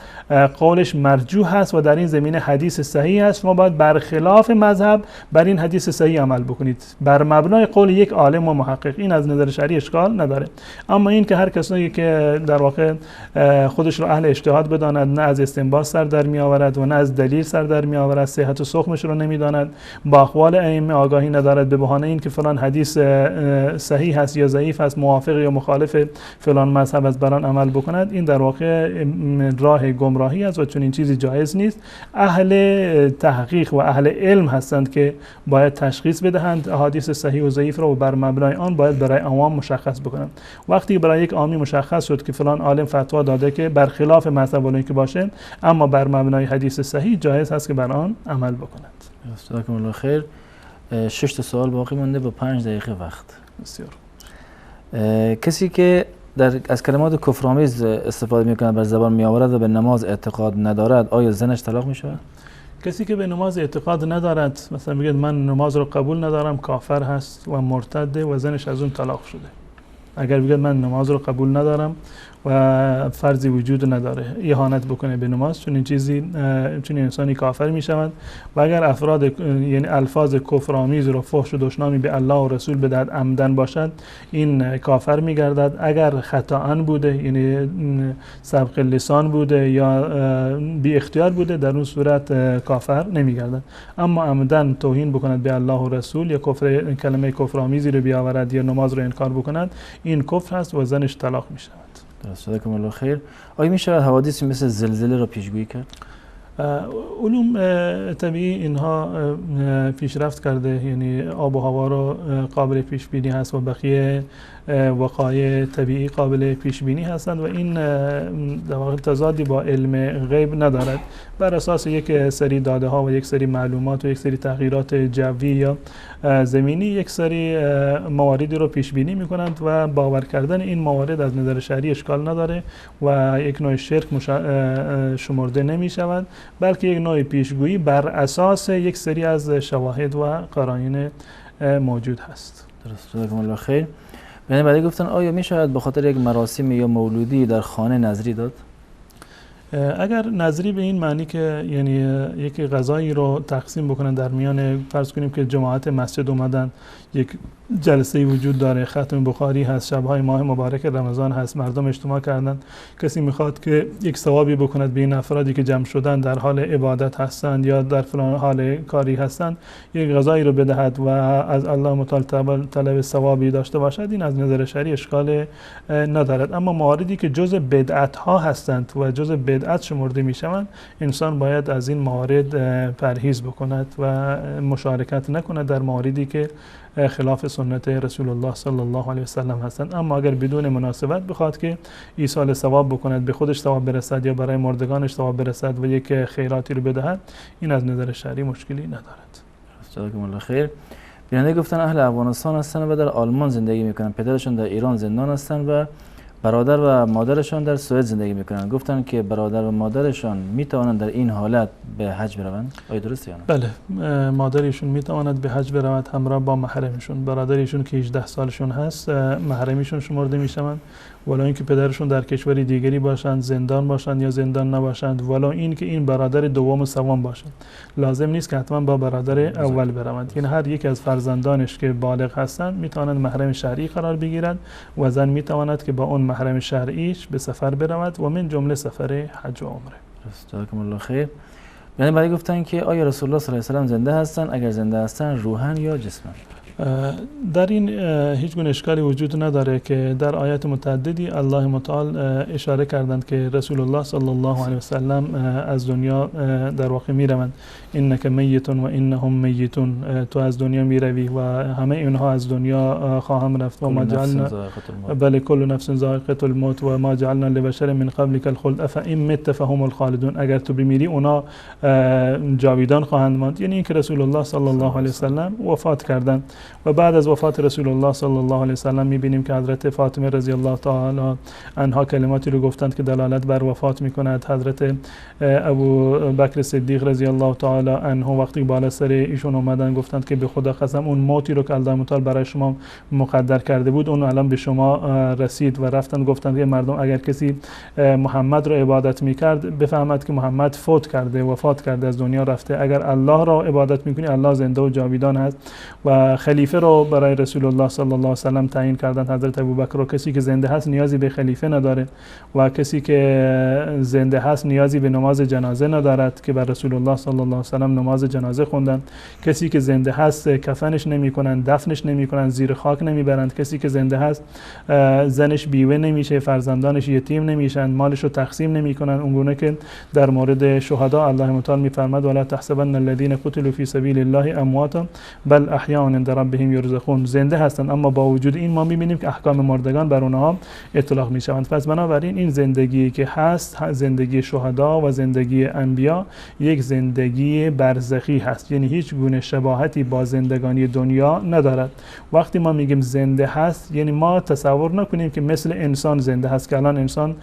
قولش مرجوح هست و در این زمینه حدیث صحیح است، شما باید برخلاف مذهب بر این حدیث صحیح عمل بکنید بر مبنای قول یک عالم و محقق، این از نظر شرعی اشکال نداره. اما این که هر کسی که در واقع خودش رو اهل اجتهاد بداند، نه از استنباط سر در می آورد و نه از دلیل سر در می آورد، صحت و سقمش رو نمیداند، با اقوال ائمه آگاهی ندارد، به بهانه این که فلان حدیث صحیح هست یا ضعیف هست، موافق یا مخالف فلان مذهب از بران عمل بکند، این در واقع راه گمراهی است و چنین چیزی جایز نیست. اهل تحقیق و اهل علم هستند که باید تشخیص بدهند احادیث صحیح و ضعیف را و بر مبنای آن باید برای عوام مشخص بکنند. وقتی برای یک عامی مشخص شد که فلان عالم فتوا داده که برخلاف مذهب اون که باشه، اما بر مبنای حدیث صحیح جایز هست که بر آن عمل بکنند. جزاکم الله خیر. 6 تا سوال باقی مونده با 5 دقیقه وقت. بسیار. کسی که از کلمات کفرآمیز استفاده میکند، بر زبان میآورد و به نماز اعتقاد ندارد، آیا زنش طلاق میشود؟ کسی که به نماز اعتقاد ندارد، مثلا میگه من نماز رو قبول ندارم، کافر هست و مرتد و زنش از اون طلاق شده. اگر بگه من نماز رو قبول ندارم و فرضی وجود نداره، اهانت بکنه به نماز، چون این چیزی، چون انسانی کافر می شود. و اگر افراد، یعنی الفاظ کفرآمیز رو، فحش و دشنامی به الله و رسول بدهد عمدن باشد، این کافر می گردد. اگر خطاً بوده، یعنی سبق لسان بوده یا بی اختیار بوده، در اون صورت کافر نمی گردد. اما عمدن توهین بکند به الله و رسول یا کفر، کلمه کفرآمیزی رو بیاورد یا نماز رو انکار بکند، این کفر هست و زنش طلاق می شود. درست. جزاکم الله خیر. آیا می شود حوادثی مثل زلزله را پیشگویی کرد؟ علوم طبیعی اینها پیشرفت کرده، یعنی آب و هوا رو قابل پیش بینی هست و بقیه وقایع طبیعی قابل پیش بینی هستند و این در واقع تضادی با علم غیب ندارد. بر اساس یک سری داده ها و یک سری معلومات و یک سری تغییرات جوی یا زمینی یک سری مواردی رو پیش بینی میکنند و باور کردن این موارد از نظر شرعی اشکال نداره و یک نوع شرک شمرده نمی شود، بلکه یک نوع پیشگویی بر اساس یک سری از شواهد و قرائن موجود هست. درست. جزاکم الله خیر. بعدی گفتن آیا می شود به خاطر یک مراسم یا مولودی در خانه نذری داد؟ اگر نذری به این معنی که یعنی یک غذایی رو تقسیم بکنن در میان، فرض کنیم که جماعت مسجد اومدن، یک جلسه وجود داره، ختم بخاری هست، شب‌های ماه مبارک رمضان هست، مردم اجتماع کردن، کسی میخواد که یک ثوابی بکند به این افرادی که جمع شدن در حال عبادت هستند یا در فلان حال کاری هستند، یک غذایی رو بدهد و از الله متعال طلب ثوابی داشته باشد، این از نظر شرعی اشکال ندارد. اما مواردی که جزء بدعت ها هستند و جزء بدعت شمرده میشوند، انسان باید از این موارد پرهیز بکند و مشارکت نکند در مواردی که خلاف سنت رسول الله صلی الله علیه و سلم هستند. اما اگر بدون مناسبت بخواد که ایصال ثواب بکند، به خودش ثواب برسد یا برای مردگانش ثواب برسد و یک خیراتی رو بدهد، این از نظر شرعی مشکلی ندارد. جزاکم الله خیر. بیننده گفتن اهل افغانستان هستند و در آلمان زندگی میکنند، پدرشون در ایران زندان هستند و برادر و مادرشان در سوئد زندگی میکنند. گفتن که برادر و مادرشان میتوانند در این حالت به حج بروند، آیا درسته یا نه؟ بله، مادرشون میتواند به حج برود همراه با محرمشون. برادرشون که 18 سالشون هست محرمشون شمرده میشوند، ولی اینکه پدرشون در کشور دیگری باشند، زندان باشند یا زندان نباشند، ولی اینکه این برادر دوم و سوم باشند، لازم نیست که حتما با برادر اول بروند. یعنی هر یک از فرزندانش که بالغ هستند میتوانند محرم شرعی قرار بگیرند و زن میتواند که با اون محرم شرعیش به سفر برود و من جمله سفر حج و عمره. جزاکم الله خیر. یعنی برای گفتن که آیا رسول الله صلی الله علیه و سلم زنده هستند؟ اگر زنده هستند روحاً یا جسما؟ در این هیچ گونه اشکالی وجود نداره که در آیات متعددی الله متعال اشاره کردند که رسول الله صلی الله علیه و سلم از دنیا در واقع میروند. انک میت و انهم میتون، تو از دنیا میروی و همه اینها از دنیا خواهم رفت. و ما جعلنا بله کل نفس ذائقه الموت و ما جعلنا لبشر من قبلک الخلد افان مت فهم الخالدون، اگر تو بمیری اونا جاویدان خواهند ماند. یعنی اینکه رسول الله صلی الله علیه و سلم وفات کردند و بعد از وفات رسول الله صلی الله علیه و سلم می‌بینیم که حضرت فاطمه رضی الله تعالی عنها کلماتی رو گفتند که دلالت بر وفات می‌کند. حضرت ابو بکر صدیق رضی الله تعالی عنه وقتی بالا سر ایشون اومدن گفتند که به خدا قسم اون موتی رو که الله متعال برای شما مقدر کرده بود اون الان به شما رسید. و رفتن گفتند که مردم اگر کسی محمد رو عبادت می‌کرد بفهمد که محمد فوت کرده، وفات کرده، از دنیا رفته. اگر الله را عبادت می‌کنی الله زنده و جاویدان هست. و خلیفه رو برای رسول الله صلی الله علیه و سلم تعیین کردن حضرت ابوبکر رو. کسی که زنده هست نیازی به خلیفه نداره و کسی که زنده هست نیازی به نماز جنازه ندارد که بر رسول الله صلی الله علیه و سلم نماز جنازه خوندن. کسی که زنده هست کفنش نمیکنن، دفنش نمیکنن، زیر خاک نمیبرند. کسی که زنده هست زنش بیوه نمیشه، فرزندانش یتیم نمیشن، مالش رو تقسیم نمیکنن. اونگونه که در مورد شهدا الله متعال میفرماد ولا تحسبن الذين قتلوا في سبيل الله امواتا بل احیاء عند ربهم یرزقون، زنده هستند اما با وجود این ما میبینیم که احکام مردگان بر اونها اطلاق میشوند. پس بنابراین این زندگی که هست، زندگی شهدا و زندگی انبیا، یک زندگی برزخی هست، یعنی هیچ گونه شباهتی با زندگانی دنیا ندارد. وقتی ما میگیم زنده هست یعنی ما تصور نکنیم که مثل انسان زنده هست که الان انسان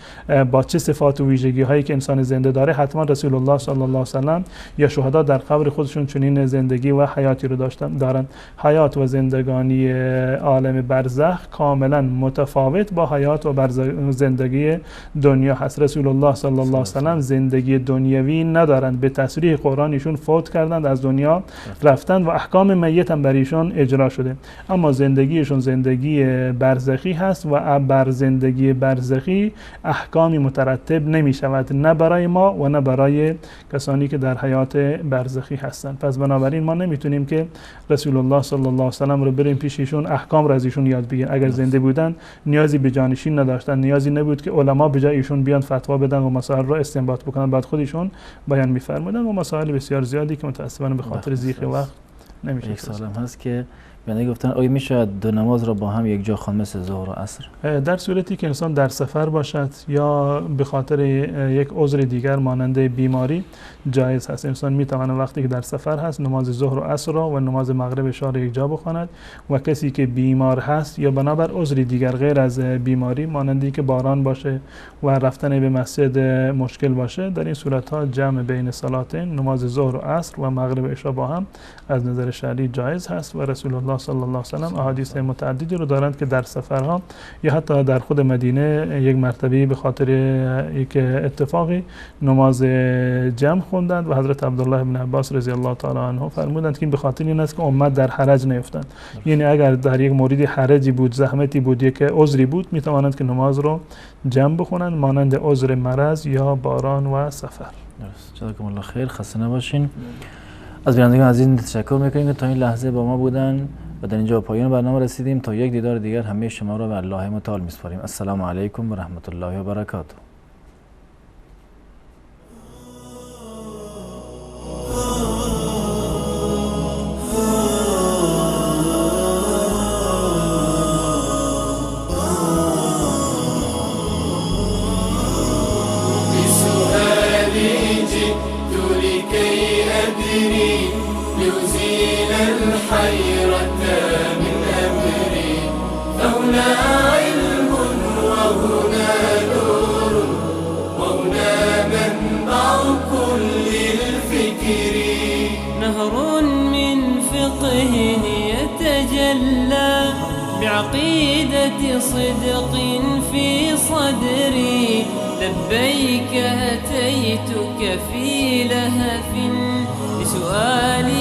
با چه صفات و ویژگی هایی که انسان زنده داره، حتما رسول الله صلی الله علیه و سلم یا شهدا در قبر خودشون چنین زندگی و حیاتی رو دارند. حیات و زندگانی عالم برزخ کاملا متفاوت با حیات و زندگی دنیا هست. رسول الله صلی الله علیه و سلم زندگی دنیوی ندارند، به تصریح قرآن ایشون فوت کردند، از دنیا رفتند و احکام میت هم بر ایشون اجرا شده. اما زندگیشون زندگی برزخی هست و بر زندگی برزخی احکامی مترتب نمی شود، نه برای ما و نه برای کسانی که در حیات برزخی هستند. پس بنابراین ما نمیتونیم که رسول الله صلی الله علیه و سلم رو بریم پیش ایشون احکام رو از ایشون یاد بگیریم. اگر زنده بودن نیازی به جانشین نداشتن، نیازی نبود که علما به جای ایشون بیان فتوا بدن و مسائل رو استنباط بکنن، بعد خودشون بیان می‌فرمودن و مسائل بسیار زیادی که متأسفانه به خاطر ضیق وقت نمیشه. یک سوالم هست که یعنی گفتن آیا میشه دو نماز را با هم یک جا خواند مثل ظهر و عصر؟ در صورتی که انسان در سفر باشد یا به خاطر یک عذر دیگر مانند بیماری جایز هست. انسان میتواند وقتی که در سفر هست نماز ظهر و عصر را و نماز مغرب عشا را یک جا بخواند و کسی که بیمار هست یا بنابر عذر دیگر غیر از بیماری مانند که باران باشه و رفتن به مسجد مشکل باشه، در این صورت ها جمع بین صلاتین نماز ظهر و عصر و مغرب عشا با هم از نظر شرعی جایز هست و رسول الله صلی الله علیه و سلم احادیث متعددی رو دارند که در سفرها یا حتی در خود مدینه یک مرتبه به خاطر یک اتفاقی نماز جمع خوندند و حضرت عبدالله بن عباس رضی الله تعالی عنه فرمودند که این به خاطر این است که امت در حرج نیفتند. یعنی اگر در یک موردی حرجی بود، زحمتی بود، یک عذری بود، میتوانند که نماز رو جمع بخونند مانند عذر مرض یا باران و سفر. درست. جزاکم الله خیر. خسته نباشین. از بینندگان عزیز تشکر میکنیم که تا این لحظه با ما بودن و در اینجا پایان برنامه رسیدیم. تا یک دیدار دیگر همه شما را به الله متعال میسپاریم. السلام علیکم و رحمت الله و برکاته. هنا علم وهنا نور، وهنا منبع كل الفكر. نهر من فقه يتجلى بعقيدة صدق في صدري. لبيك أتيتك في لهف لسؤال